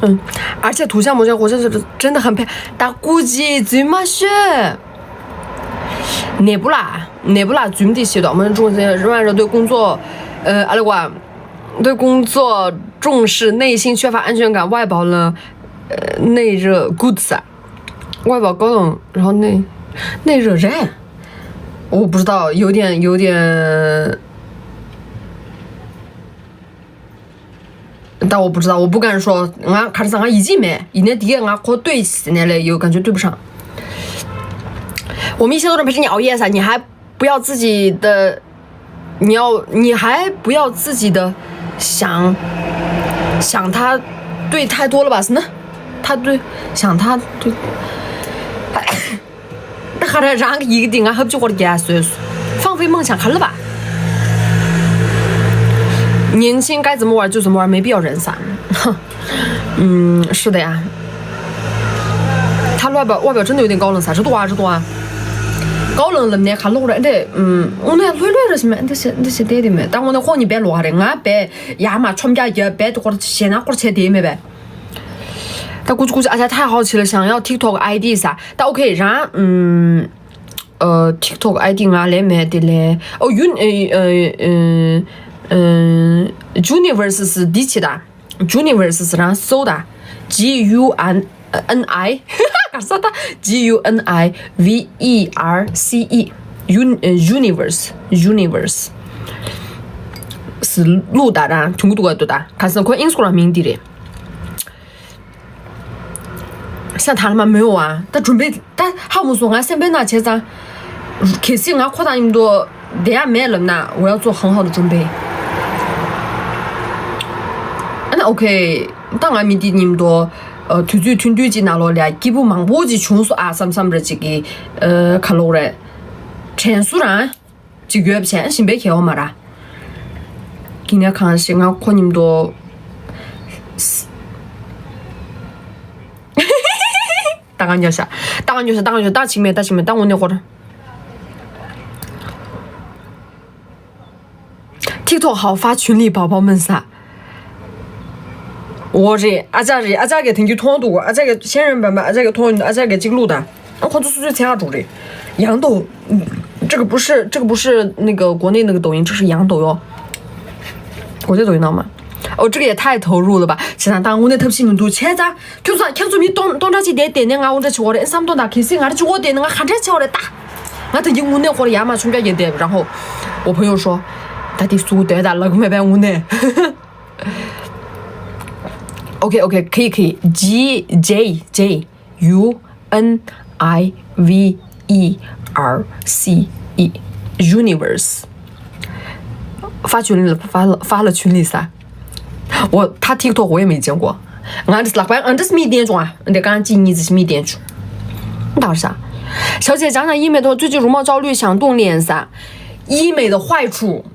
嗯，而且土象、母象、火象是真的很配。打估计嘴麻学。内部啦，内部啦，最没得些的。我们中国人对工作，呃，阿里话，对工作重视，内心缺乏安全感，外表呢，呃，内热 good 噻。 外表高冷，然后内内热人，我不知道，有点有点，但我不知道，我不敢说。俺还是俺已经没，人家第一俺可对起那来有感觉对不上。我们一千多人陪着你熬夜噻，你还不要自己的，你要你还不要自己的想想他对太多了吧？是呢，他对想他对。 ད་ཁ་ར་རང་གི་ཡི་གེ་འདི་ང་ཧབ་ཅི་སྐོར་རྒྱག་སོས། 放飞梦想 ག་ལ་བ། 年轻该怎么玩就怎么玩，没必要人散。嗯，是的呀。他外表外表真的有点高冷啥，这多啊这多啊。高冷了呢，还露了，对，嗯，我那绿绿的什么，那些那些对的没，但我那货你别落下来，俺别呀嘛，全家也别的过去，现在过去的没呗。 ད་ཀུ་ཅི་ཀུ་ཅི་ཨ་ཅག་太好奇了，想要TikTok ID 啥？ད OK 然，嗯，呃，TikTok ID 俺来买的嘞。哦，Un 呃呃呃呃，Universe 是第七的，Universe 是让搜的，G U N N I，干啥的？G U N I V E R C E，Un 呃 Universe Universe 是录的，然后全部都在读的，看是可 Instagram 名的嘞。 像他他妈没有啊，他准备，他还没说，俺先别拿钱咋？可是俺扩大那么多，等下没了呢，我要做很好的准备。啊，那 OK，当俺明天那么多，呃，团队团队进来了嘞，给不忙不及穷说啊，三三这几个，呃，卡路里，全数啊。 ཅིག་ཡོད་བྱས་ཞིམ་པའི་ཁྱེར་འོ་མ་ར། ཀི་ནས་གང་ཞིག་ང་ཁོ་མཉམ་དུ། ད་ག་ཉོ་ཤ། ད་ག་ཉོ་ཤ། ད་ག་ཉོ་ཤ། ད་ཅིག་མེད། ད་ཅིག་མེད། ད་དངོས་གནས་ཁོ་ར། TikTok 好发群里宝宝们撒。 འོ་རེད། ཨ་ཅག་རེད། ཨ་ཅག་གིས་དེང་དུས་མཐོང་འདུག་ཨ་ཅག་གིས་ཤེས་རན་པ་མ། ཨ་ཅག་གིས་མཐོང་ཡོང་། ཨ་ཅག་གིས་གཅིག་བླུགས་དང་། ཨ་ཁོ་ཚོ་སོ་སོའི་ཚེ་ཧ་འགྲོ་རེད། ཡང་དོ། 这个不是，这个不是那个国内那个抖音，这是洋抖哟。国内抖音知道吗？哦，这个也太投入了吧！现在当国内特别能读，现在 ཁྱོད་ཚོ་ཁྱོད་ཚོ་མི་སྟོང་སྟོང་ཕྲག་གཅིག་དེ་བསྡད་ནས་ང་དབུ་འདྲ་བྱེད་དགོས་རེད་བསམ་སྟོང་དང་། གལ་སྲིད་ང་ར་གཅིག་པོ་བསྡད་ནས་ང་ག་འདྲ་བྱེད་དགོས་རེད་ད། ང་དེ་གི་དངོས་གནས་ཁོ་ར་ཡར་མར་མཆོང་རྒྱག་བརྒྱབ་བསྡད། 然后 我朋友说 ད་དེ་སུ་དེ་ད་ལག་མེད་པའི་དངོས་གནས། ཨོ་ཁེ་ཨོ་ཁེ། ཁི་ཁི། G J J U N I V E R C E. Universe. 发群里了，发了，发了群里噻。我，他 TikTok 我也没见过。俺这是老板，俺这是没点中啊，你得刚刚进你这是没点中。你打啥？小姐讲讲医美的，最近容貌焦虑，想动脸噻。医美的坏处，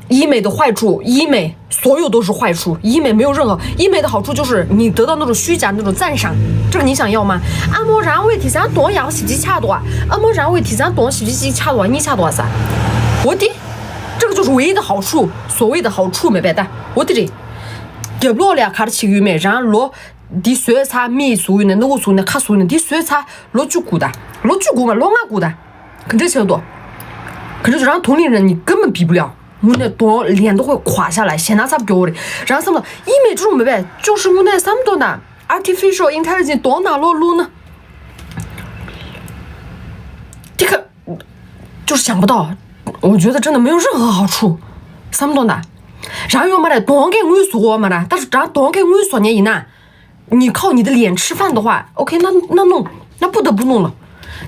医美的坏处，医美所有都是坏处，医美没有任何，医美的好处就是你得到那种虚假的那种赞赏，这个你想要吗？按摩然后会提前懂养洗机恰多，按摩然后会提前懂洗机器恰多，你恰多噻。我的，这个就是唯一的好处，所谓的好处没白搭。我的这，也落了卡的奇遇没，然后落。 འདི་བཟོས་ཚར། མིག་བཟོས་ནས། སྣ་བུག་བཟོས་ནས། ཁ་བཟོས་ནས། འདི་བཟོས་ཚར། ལོ་བཅུ་དགུ་ད། ལོ་བཅུ་དགུ་མ། ལོ་ལྔ་དགུ་ད། ག་འདྲ་བྱས་འདུག་ག་འདྲ་བྱས། རང་དང་ལེན་ན་ནི་ཀུན་མ་བི་བུ་ལ། དངོས་གནས་དང་ལེན་མདོག་ཁ་ཤས་ལ་ཞེ་ན་ཚབ་སྐྱོ་བོ་རེད། རང་བསམ་ལ་ཡིན་མེད་ཀྲུང་མེད་པས། ཅོ་ཧྲི་དངོས་གནས་བསམ་དོན་དང་། Artificial Intelligence དང་ནང་ལོགས་བླུགས་ན། དེ་ཁ། 就是想不到，我觉得真的没有任何好处。བསམ་དོན་དང་། རང་ཡོད་མ་རེད། དང་ལེན་དངུལ་བཟོ་གོ་མ་རེད། ད་རང་དང་ལེན་དངུལ་བཟོ་མཁན་ཡིན་ན། 你靠你的脸吃饭的话，OK，那那弄，那不得不弄了。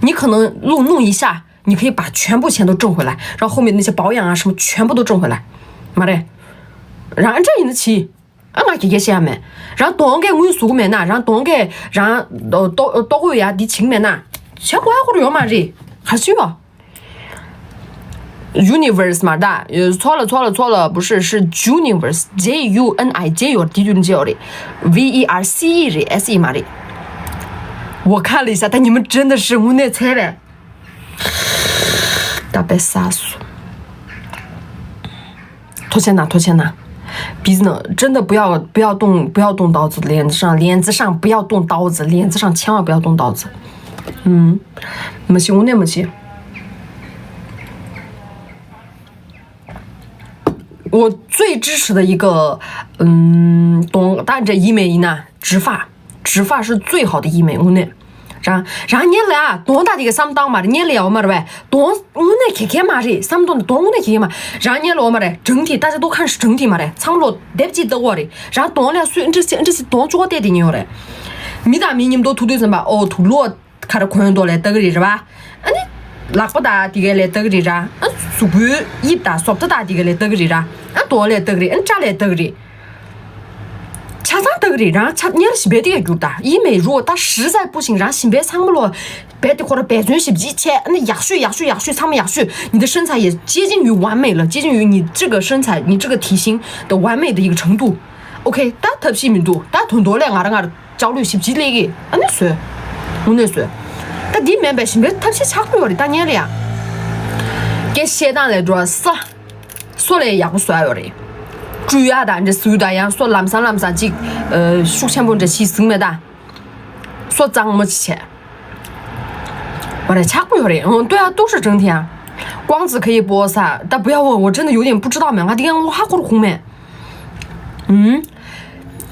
你可能弄弄一下，你可以把全部钱都挣回来，然后后面那些保养啊什么全部都挣回来，མ་རེད། རང་འདྲ་ཡིན་ན་ཆི། ཨ་ང་དགེ་རྒན་བཤད་ཡ་མེད། རང་དང་ལེན་དངུལ་བཟོ་གི་མེད་ན། རང་དང་ལེན་རང་ལྟོ་ལྟོ་གོས་ཡ་འདི་བྱིན་མེད་ན། བྱེད་དགོས་ཡ་ཁོ་ར་ཡོད་མ་རེད། ག་ཚོད་ཡོད། Universe 嘛的，呃，错了错了错了，不是，是 Juniverse，J U N I J 有第一句就有的，V E R C E 的 S E 嘛的。我看了一下，但你们真的是无奈猜呗。大白杀死。拖欠呐，拖欠呐。Business 真的不要不要动不要动刀子，脸子上脸子上不要动刀子，脸子上千万不要动刀子。嗯，没事，我那没事。 我最支持的一个，嗯，东，当然这医美一呢，植发，植发是最好的医美，我那。然然年了啊，东大的一个三当嘛，年了要嘛呗，东我那看看嘛是，三东东我那看看嘛，然年了嘛嘞，整体大家都看是整体嘛嘞，差不多对不起得我嘞，然后东了所以这些这些东做对的你有嘞，没大没你们都土豆怎么哦土落 ཁ་ར་གོན་མདོག་ལས་ལྟ་གི་རེད་ར་བ། ཨ་ནི། ལག་པ་དང་དེ་ག་ལས་ལྟ་གི་རེད་ར། ཨ་གཟུགས་པོའི་དབྱིབས་དང་བཟོ་ལྟ་དང་དེ་ག་ལས་ལྟ་གི་རེད་ར། ཨ་མདོག་ལས་ལྟ་གི་རེད། ཨ་སྐྲ་ལས་ལྟ་གི་རེད། ཆ་ཚང་ལྟ་གི་རེད་ར། ཆ་གཉེར་ཞིམ་པའི་དེ་ག་འགྱུར་ད། ཡིན་མེད་རུ་ད་实在不行 རང་ཞིམ་པའི་ཚང་མ་ལོ། རྦད་དེ་ཁོ་ར་འབད་བརྩོན་ཞིབ་ཅིག་བྱས། ཨ་ནི་ཡག་ཤོས་ཡག་ཤོས་ཡག་ཤོས་ཚང་མ་ཡག་ཤོས། 你的身材也接近于完美了，接近于你这个身材，你这个体型的完美的一个程度。OK，ད་ཐབས་ཤེས་མི་འདུག་ད་དོན་དོ་ལས་ང་ར་ང་ར། 焦虑 ཞིབ་ཅིག་ལས་ཀྱི་ཨ་ནི་བཟོས། དངོས་གནས་བཟོས། ད་འདི་མིན་པའི་ཞིམ་པའི་ཐབས་ཤེས་ཆགས་ཀྱི་ཡོད་རེད་ད་ཉལ་ལ་ཡ། སྐད་བཤད་སྟངས་ལས་འགྲོ་ས། སོ་ལས་ཡག་པོ་བཟོ་ཡ་ཡོད་རེད། བཀྲུ་ཡ་དང་འདྲ་སུས་ད་ཡང་སོ་ལམ་སང་ལམ་སང་ཅིག་ཤུགས་ཆེན་པོ་འདྲ་ཞིག་ཟིང་མེད་ད། སོ་གཙང་མ་ཅིག་བྱས། མ་རེད་ཆགས་པོ་ཡོད་རེད། ཨང་ལྟོས་ཡ་ལྟོས་ཤིག་整体啊。 光子可以播撒，但不要问我，真的有点不知道没。 ང་དེ་ཡང་ཧ་གོ་རུ་ཁུངས་མེད། ཨུམ།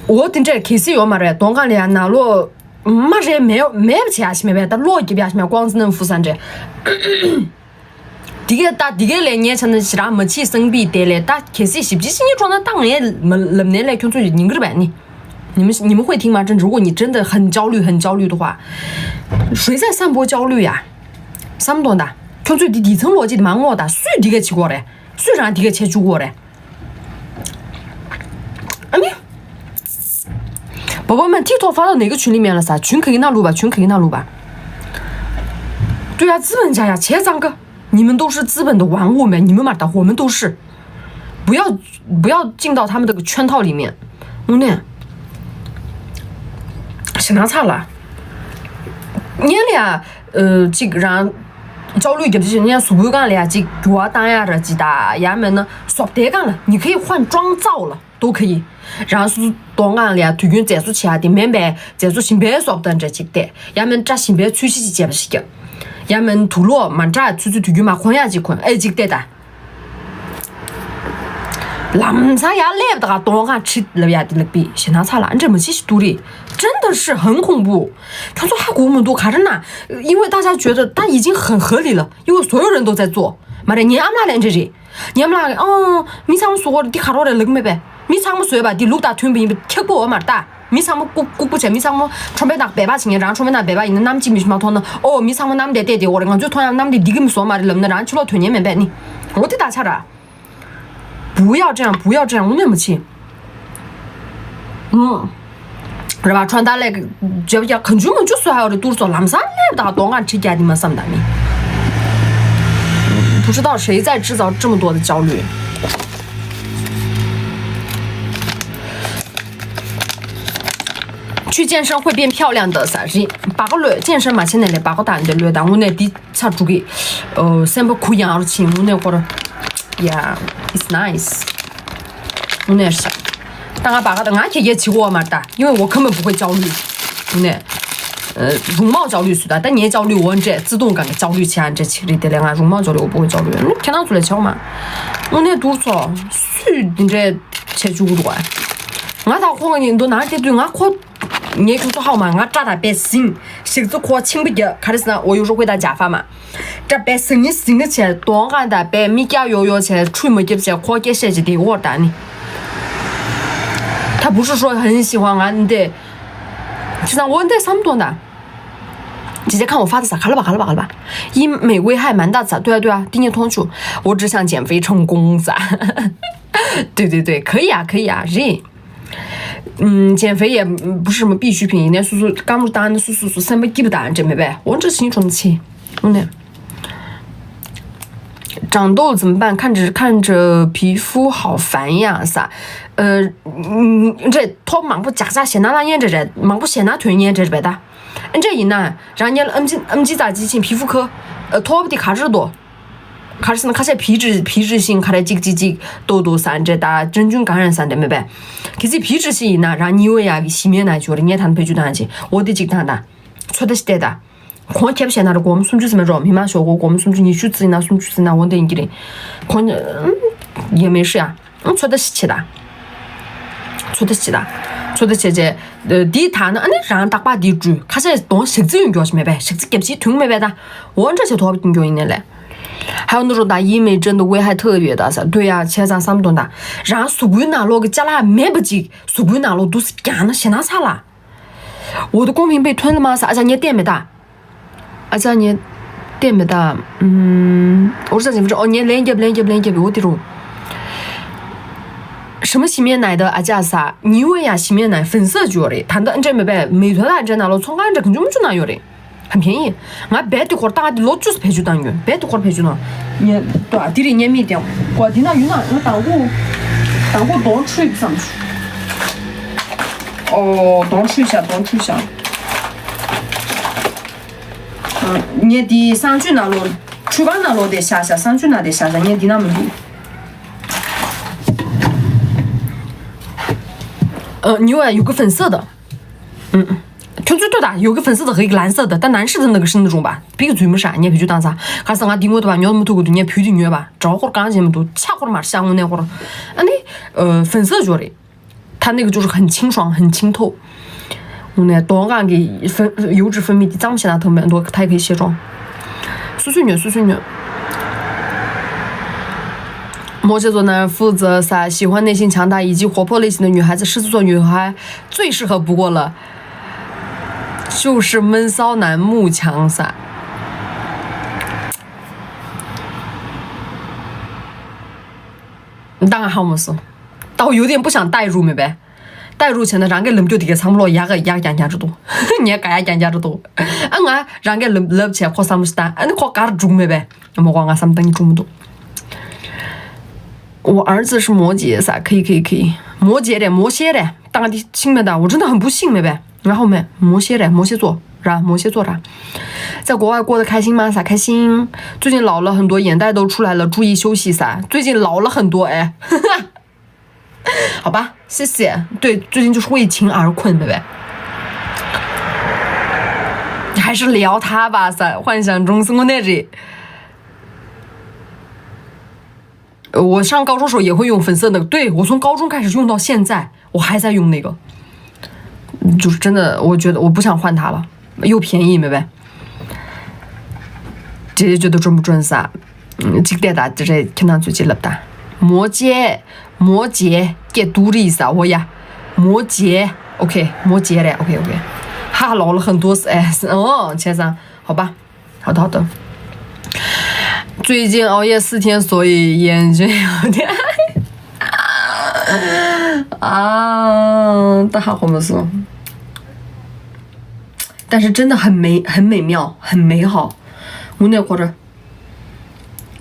འོ་དེ་འདྲས་གལ་སྲིད་ཡོད་མ་རེད། གདོང་ཁ་ལ་ཡང་ནང་ལོགས་མ་རེད། མེད་མེད་བྱེད་ཡ་ཞིག་མེད་པས། ད་ལོག་རྒྱབ་ཡ་ཞིག་མེད། 光子嫩肤 ས་འདྲས། དེ་གས་ད་དེ་གས་ལས་ངས་ཆ་ན་ཞེ་དྲག་མ་བྱེད་སང་པི་དེ་ལས་ད་གལ་སྲིད་ཞིབ་ཅིག་ཞིག་ཉིད་འགྲོ་ན་ད་ངས་མ་ལབ་ནས་ལས་ཁྱོད་ཚོ་ཡིན་གི་རེད་པས་ནི། 你们你们会听吗？真如果你真的很焦虑很焦虑的话，谁在散播焦虑呀？ བསམ་དོན་ད། ཁྱོད་ཚོས་འདི་底层逻辑དེ་མ་ངོ་ད། སུས་འདི་གས་བྱེད་གོ་རེད། སུས་རང་འདི་གས་བྱེད་བཅུག་གོ་རེད། ཨ་ནི། 宝宝们，TikTok 发到哪个群里面了噻？群可以那录吧，群可以那录吧。对呀，资本家呀，钱三个，你们都是资本的玩物们，你们嘛的，我们都是。不要不要进到他们这个圈套里面。我呢，是哪差了？你俩呃，这个人焦虑 རྒྱབ་ཅིག་ཉན་གཟུགས་པོའི་སྒང་ལ་ཡ་ཅིག་འགྱུར་བ་བཏང་ཡ་ར་ཅིག་ད་ཡ་མེད་ན་བཟོ་ལྟའི་སྒང་ལ་你可以换妆造了都可以。 རང་སོ་སོ་གདོང་སྒང་ལ་ཡ་དུས་རྒྱུན་མཛེས་བཟོ་བྱེད་ཡ་དེ་མིན་པའི་མཛེས་བཟོ་ཞིམ་པའི་བཟོ་ལྟ་འདྲ་ཅིག་བལྟས། ཡ་མེད་ན་སྐྲ་ཞིམ་པའི་ཚུལ་ཤིག་ཅིག་བྱས་པ་ཞིག་རྒྱབ། ཡ་མེད་ན་དུག་ལོག་མ་འདྲ་ཚུལ་ཚུལ་དུས་རྒྱུན་མ་གོན་ཡ་ཅིག་གོན་ཨེ་ཅིག་བལྟས་ད། ལམ་སང་ཡར་སླེབས་ད་ག་གདོང་ཁ་ཁྲིད་ལབ་ཡ་དེ་ལབ་པས་ཞེ་ན་ཚ་ལ་འདྲ་མ་བྱེད་ཤི་དུ་རེད། 真的是很恐怖。 ཁྱོད་ཚོ་ཧ་གོ་མི་འདུག་ག་རེ་ན། 因为大家觉得他已经很合理了，因为所有人都在做。མ་རེད། ངའི་ཨ་མ་ལགས་ལ་འདྲ་རེད། ངའི་ཨ་མ་ལགས་ཨང་། མི་ཚང་མ་གཟུགས་པོ་འདི་ག་རོ་རེད་ལབ་གི་མེད་པས། མི་ཚང་མ་བཟོས་པ་འདི་ལུགས་དང་མཐུན་པ་ཡིན་པ་ཁྱག་པོ་འོ་མ་རེད་ད། མི་ཚང་མ་ལྐུག་ལྐུག་པོ་བྱས། མི་ཚང་མ་ཁྲོམ་པའི་ནང་སྦལ་པ་བྱེད་མཁན། རང་ཁྲོམ་པའི་ནང་སྦལ་པ་ཡིན་ན་གནམ་གཅིག་མི་མ་མཐོང་ན། ཨོ་མི་ཚང་མ་གནམ་བསྡད་བསྡད་དེ་འོ་རེད། ང་ཚོས་མཐོང་ཡང་གནམ་བསྡད་འདི་གི་མི་བཟོ་མ་རེད་ལབ་ན་རང་ཕྱི་ལོགས་དོན་ཉན་མེད་པས་ནི། འོ་དེ་ད་ཆ་ར། 不要这样，不要这样，我那么气。嗯，རེད་པ། ཁྲོན་ཏཱ་ལས་བརྗོད་ཡག་གང་བྱུང་མང་བྱུང་བཟོ་ཡག་རེད། ཏུར་ཚོ་ལམ་སང་སླེབས་དང་གདོང་ཁ་ཁྲི་རྒྱག་དེ་མ་བསམ་ད་ནི། 不知道谁在制造这么多的焦虑。去健身会变漂亮的 ཟེར་རེད། སྦ་ཁ་ལོས་健身མ་བྱས་ནས་ལས་སྦ་ཁ་དང་འདི་ལོས་དང་དངོས་གནས་འདི། ཚ་དྲུག་གི། ཨོ། སེམས་པ་གུ་ཡངས་རུ་ཕྱིན། དངོས་གནས་ཁོ་ར། Yeah, it's nice. དངོས་གནས་ཤ། ད་ང་སྦ་ཁ་ད་ང་ཁྱེད་ཁྱེད་བྱེད་དགོས་མ་རེད་ད། 因为我根本不会焦虑。དངོས་གནས། ཨ། 容貌焦虑 ཟེར་ད། ད་ངའི་焦虑འོ་འདྲས། 自动感 གི་焦虑 བྱེད་ཡ་འདྲས་ཅིག་རེད། དེ་ལས་ང་容貌焦虑 我不会焦虑。ཁྱེད་རང་ཚོ་ལས་བྱེད་དགོས་མ། དངོས་གནས་ཏུར་ཚོ། སུས་འདི་འདྲས་བྱེད་བཅུག་གི་འདུག་ག་ང་ད་ཁོ་ང་ཉིན་དུ་ནང་བལྟས་དུས་ང་ཁོ། ངའི་ཁྱོད་ཚོ་ཧའོ་མ་ང་སྐྲ་དང་བས་ཟིང་། ཞག་ཚོ་ཁོ་ཆིང་པ་རྒྱ་ག་རེ་ཟེར་ན། 我有时候会打假发嘛。སྐྲ་བས་ཟིང་ངེ་ཟིང་ངེ་བྱས། གདོང་ཁ་དང་བས་མིག་སྐྱ་ཡོ་ཡོ་བྱས། ཁྲུས་མ་བརྒྱབ་བྱས། ཁོ་སྐད་བཤད་ཅིག་དེ་འོར་ད་ནི། ད་不是说很喜欢 ང་འདི། 就像我འདི་བསམ་དོན་ད། 姐姐看我发的啥？卡了吧，卡了吧，卡了吧。医美危害蛮大的啥？对啊，对啊，第一年通去，我只想减肥成功啥？对对对，可以啊，可以啊，རེད། 嗯，减肥也不是什么必需品，ཡིན་ནའི་སོ་སོ་བཀའ་མོལ་བཏང་ན་སོ་སོ་སོ་སེམས་པ་སྐྱིད་པ་དང་འདྲ་མེད་པས། འོ་འདྲ་ཞིག་ཁྲོམ་ཆེ། འོ་ནས། 长痘怎么办？看着看着皮肤好烦呀 ས། 呃། འདྲ་ཐོབ་མང་པོ་ཅག་ཅག་ཞེ་ན་ལ་ཉན་འདྲ་རེད། མང་པོ་ཞེ་ན་དོན་ཉན་འདྲ་རེད་པས་ད། འདྲ་ཡིན་ན་རང་ཉལ་ཨམ་ཆི་ཨམ་ཆི་ཙག་ཅི་ཆིན་皮肤科། ཐོབ་དེ་ག་རེ་རེད་དོ། ག་རེ་ཟེར་ན་ཁ་ཤས་皮脂皮脂性 ག་རེ་གཅིག་གཅིག་གཅིག་ཏོག་ཏོག་ས་འདྲ་ད་真菌感染 ས་འདྲ་མེད་པས། གལ་སྲིད་皮脂性 ཡིན་ན་རང་ཉི་འོད་ཡག་གི་ཞི་མིའི་ནང་ཅོ་རེ་ངས་ད་ནི་བེད་སྤྱོད་བཏང་ཅི། འོ་དེ་གཅིག་བཏང་ད། ཚོད་ལྟ་ཞིག་བལྟས་ད། གོང་ཁེབས་བྱས་ན་རེ་སྒོར་མོ་སུམ་ཅུ་ཙམ་རོགས་མི་མང་ཞོག་གོ་སྒོར་མོ་སུམ་ཅུ་ཉི་ཤུ་ཙམ་ན་སུམ་ཅུ་ཙམ་ན་འོ་དེ་ཡིན་གྱི་རེད། གོང་ཡ་མེད་ཤི་ཡ། ཚོད་ལྟ་ཞིག་བྱེད་ད། ཚོད་ལྟ་ཞིག་བྱེད་ད། ཚོད་ལྟ་བྱས་རྗེས། འདི་ད་ནི་ཨ་ནི་རང་རྟག་པར་འདི་བཀྲུས། ཁ་ཤས་གདོང་ཞག་རྩི་ཡོང་མགྱོགས་ཤིག་མེད་པས། ཞག་རྩི་རྒྱབ་ཕྱིའི་དུང་མེད་པས་ད། འོ་འདྲ་བྱས་ཐོབ་ཀྱི་མགྱོགས་ཡིན་ནས་ལས། ཧའོ་ནུ་རོ་ད་ཡིན་མེད་ཅན་དུ་ཝེ་ཧའི་ཐག་ཡོད་ད་ས་འདོད་ཡ་བྱས་ཙང་བསམ་དོན་ད། རང་གཟུགས་པོའི་ནང་ལོགས་ཀྱི་ཅ་ལག་མེད་པ་ཅིག་གཟུགས་པོའི་ནང་ལོགས་འདུག་སེ་རྒྱག་ན་ཞེ་ན་ཚ་ལ། འོ་དུ་ཀོང་ཕིང་པའི་ཐོན་ལ་མ་ས་ཨ་ཅག་ངས་བལྟས་མེད་ད། ཨ་ཅག་ངས་བལྟས་མེད་ད། ཨུམ། འོ་ར་ས་ཅིག་ཨོ་ངས་ལན་རྒྱབ་ལན་རྒྱབ་ལན་རྒྱབ་འོ་དེ་རུ། 什么洗面奶的 ཨ་ཅག་ས། 你问呀洗面奶粉色 ཅོ་རེད། ད་ལྟ་འདྲ་མེད་པས། 美团 ལ་འདྲ་ན་ལོ་ཚོང་ཁང་འདྲ་གང་བྱུང་མ་བྱུང་ན་ཡོད་རེད། 很便宜。 ང་བལ་དེ་སྐོར་ད་ང་དེ་ལོ་བཅུ་ཙམ་བེད་སྤྱོད་བཏང་ཡོད། བལ་དེ་སྐོར་བེད་སྤྱོད་གནང་། ངས་ཏོ་ཨ་དེ་རིང་ངས་མིད་དེ་ཀོ་དེ་ན་ཡུ་ན་ང་དང་པོ་དང་པོ་གདོང་འཁྲུད་བསམ། ཨོ་གདོང་འཁྲུད་བྱ། གདོང་འཁྲུད་བྱ། ངས་དེ་གསང་སྤྱོད་ནང་ལོགས་འཁྲུད་ཁང་ནང་ལོགས་དེ་བཞག་བཞག་གསང་སྤྱོད་ནང་དེ་བཞག་བཞག་ངས་འདི་ན་མི་འདུག་ཨ། 你问有个粉色的。 ཁྱོད་ཚོས་ལྟོས་དང་། 有个粉色的和一个蓝色的，但男士的那个是那种吧，比较最没啥，你也别去当啥。 ག་ས་ང་འདི་ངོ་དུ་བ་ཉོ་མི་ཐུབ་གི་འདུག་ངས་བུ་དེ་ཉོས་པ། གྲོགས་འཁོར་གང་བྱེད་མི་འདུག་ཆ་འཁོར་མར་ཤ་དངོས་གནས་འཁོར། ཨ་ནི། ཨ། 粉色 ཅོ་རེད། 它那个就是很清爽，很清透。 དངོས་གནས་གདོང་ཁང་གི་粉油脂分泌的脏不显得特别多，它也可以卸妆。 སུ་སུ་ཉོ། སུ་སུ་ཉོ། 摩羯座男人负责撒，喜欢内心强大以及活泼类型的女孩子，狮子座女孩最适合不过了。 就是闷骚男慕强撒。 ད་ང་ཧ་མ་སོང་། ད་འོ་有点不想代入མེད་པས། 代入 བྱས་ན་རང་གི་ལབ་རྒྱུ་དེ་གའི་བསམ་བློ་ཡག་ག་ཡག་རྐྱང་རྐྱང་རེད་འདུག་ངས་ག་ཡག་རྐྱང་རྐྱང་རེད་འདུག་ཨ་ང་རང་གི་ལབ་ལབ་བྱས་ཁོ་བསམ་བློ་ཞིག་བཏང་། ཨ་ནི་ཁོ་གར་འགྲུག་མེད་པས། མོ་གོ་ང་བསམ་བཏང་གི་འགྲུག་མི་འདུག 我儿子是摩羯撒，可以可以可以。 摩羯 རེད། 摩西 རེད། ད་ང་འདི་ཤེས་མེད་ད། 我真的很不幸མེད་པས། ང་ཧོ་མེད། 摩西 རེད། 摩西座ར། 摩西座ར། 在国外过得开心吗撒？开心。最近老了很多，眼袋都出来了，注意休息撒。最近老了很多哎。 好吧，谢谢。对，最近就是为情而困，妹妹。 还是聊他吧撒。 幻想中是我那里。 呃，我上高中时候也会用粉色那个，对，我从高中开始用到现在，我还在用那个，就是真的，我觉得我不想换它了，又便宜，妹妹。 姐姐觉得准不准撒？ གཅིག་བལྟས་དང་དེ་རེད། ཁྱེད་རང་ཚོས་གཅིག་ལབ་དང་། 摩羯། 摩羯། 摩羯། 摩羯རེད། ཨོ་ཁེ། 摩羯རེད། ཨོ་ཁེ། ཨོ་ཁེ། 哈哈老了很多岁。哎，哦，切桑，好吧，好的，好的。最近熬夜四天，所以眼睛有点……啊，大家好吗？但是真的很美，很美妙，很美好。我那会儿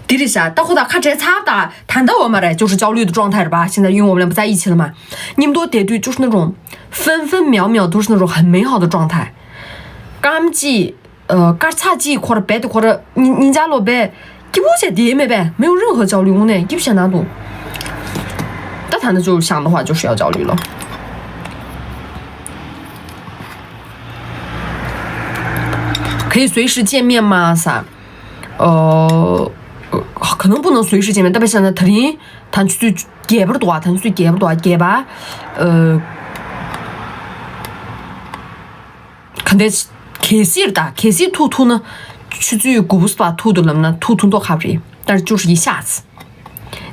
དེ་རེད་ཤག་ད་ཁོ་ད་ཁ་བྲལ་ཚར་ད། ད་ལྟ་འོ་མ་རེད། 就是焦虑的状态རེད་吧？现在因为我们两个不在一起了嘛。你们都得对，就是那种分分秒秒都是那种很美好的状态。སྐར་མ་གཅིག་ཨ། སྐར་ཆ་གཅིག་ཁོ་ར་རྦད་དེ་ཁོ་ར་ཉིན་ཉིན་ཆ་ལོ་རྦད་སྐྱིད་པོ་བྱས་བསྡད་མེད་པས། 没有任何焦虑。དངོས་གནས་སྐྱིད་པོ་བྱས་ན་འདུག་ད་ད་ནི་就想的话，就是要焦虑了。可以随时见面吗？啥？ ཨོ། 可能不能随时见面，ད་དཔེ་བཞག་ན་ད་རིང་ད་ཆུ་ཚོད་བརྒྱད་པར་འདུག་ཨ། ད་ཆུ་ཚོད་བརྒྱད་པར་འདུག་ཨ། བརྒྱད་པ། ཨོ། ག་འདྲ་གལ་སྲིད་ད་གལ་སྲིད་ཐུག་ཐུག་ན་ཆུ་ཚོད་དགུ་པ་ཕར་ཐུག་འདུག་ལབ་ན་ཐུག་ཐུག་མདོག་ཁ་པོ་རེད། 但是就是一下子，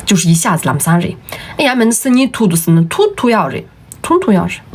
就是一下子 ལམ་སང་རེད། ཨ་ཡང་མིན་ན་སང་ཉིན་ཐུག་འདུག་ཟེར་ན་ཐུག་ཐུག་ཡག་རེད། ཐུག་ཐུག་ཡག་རེད།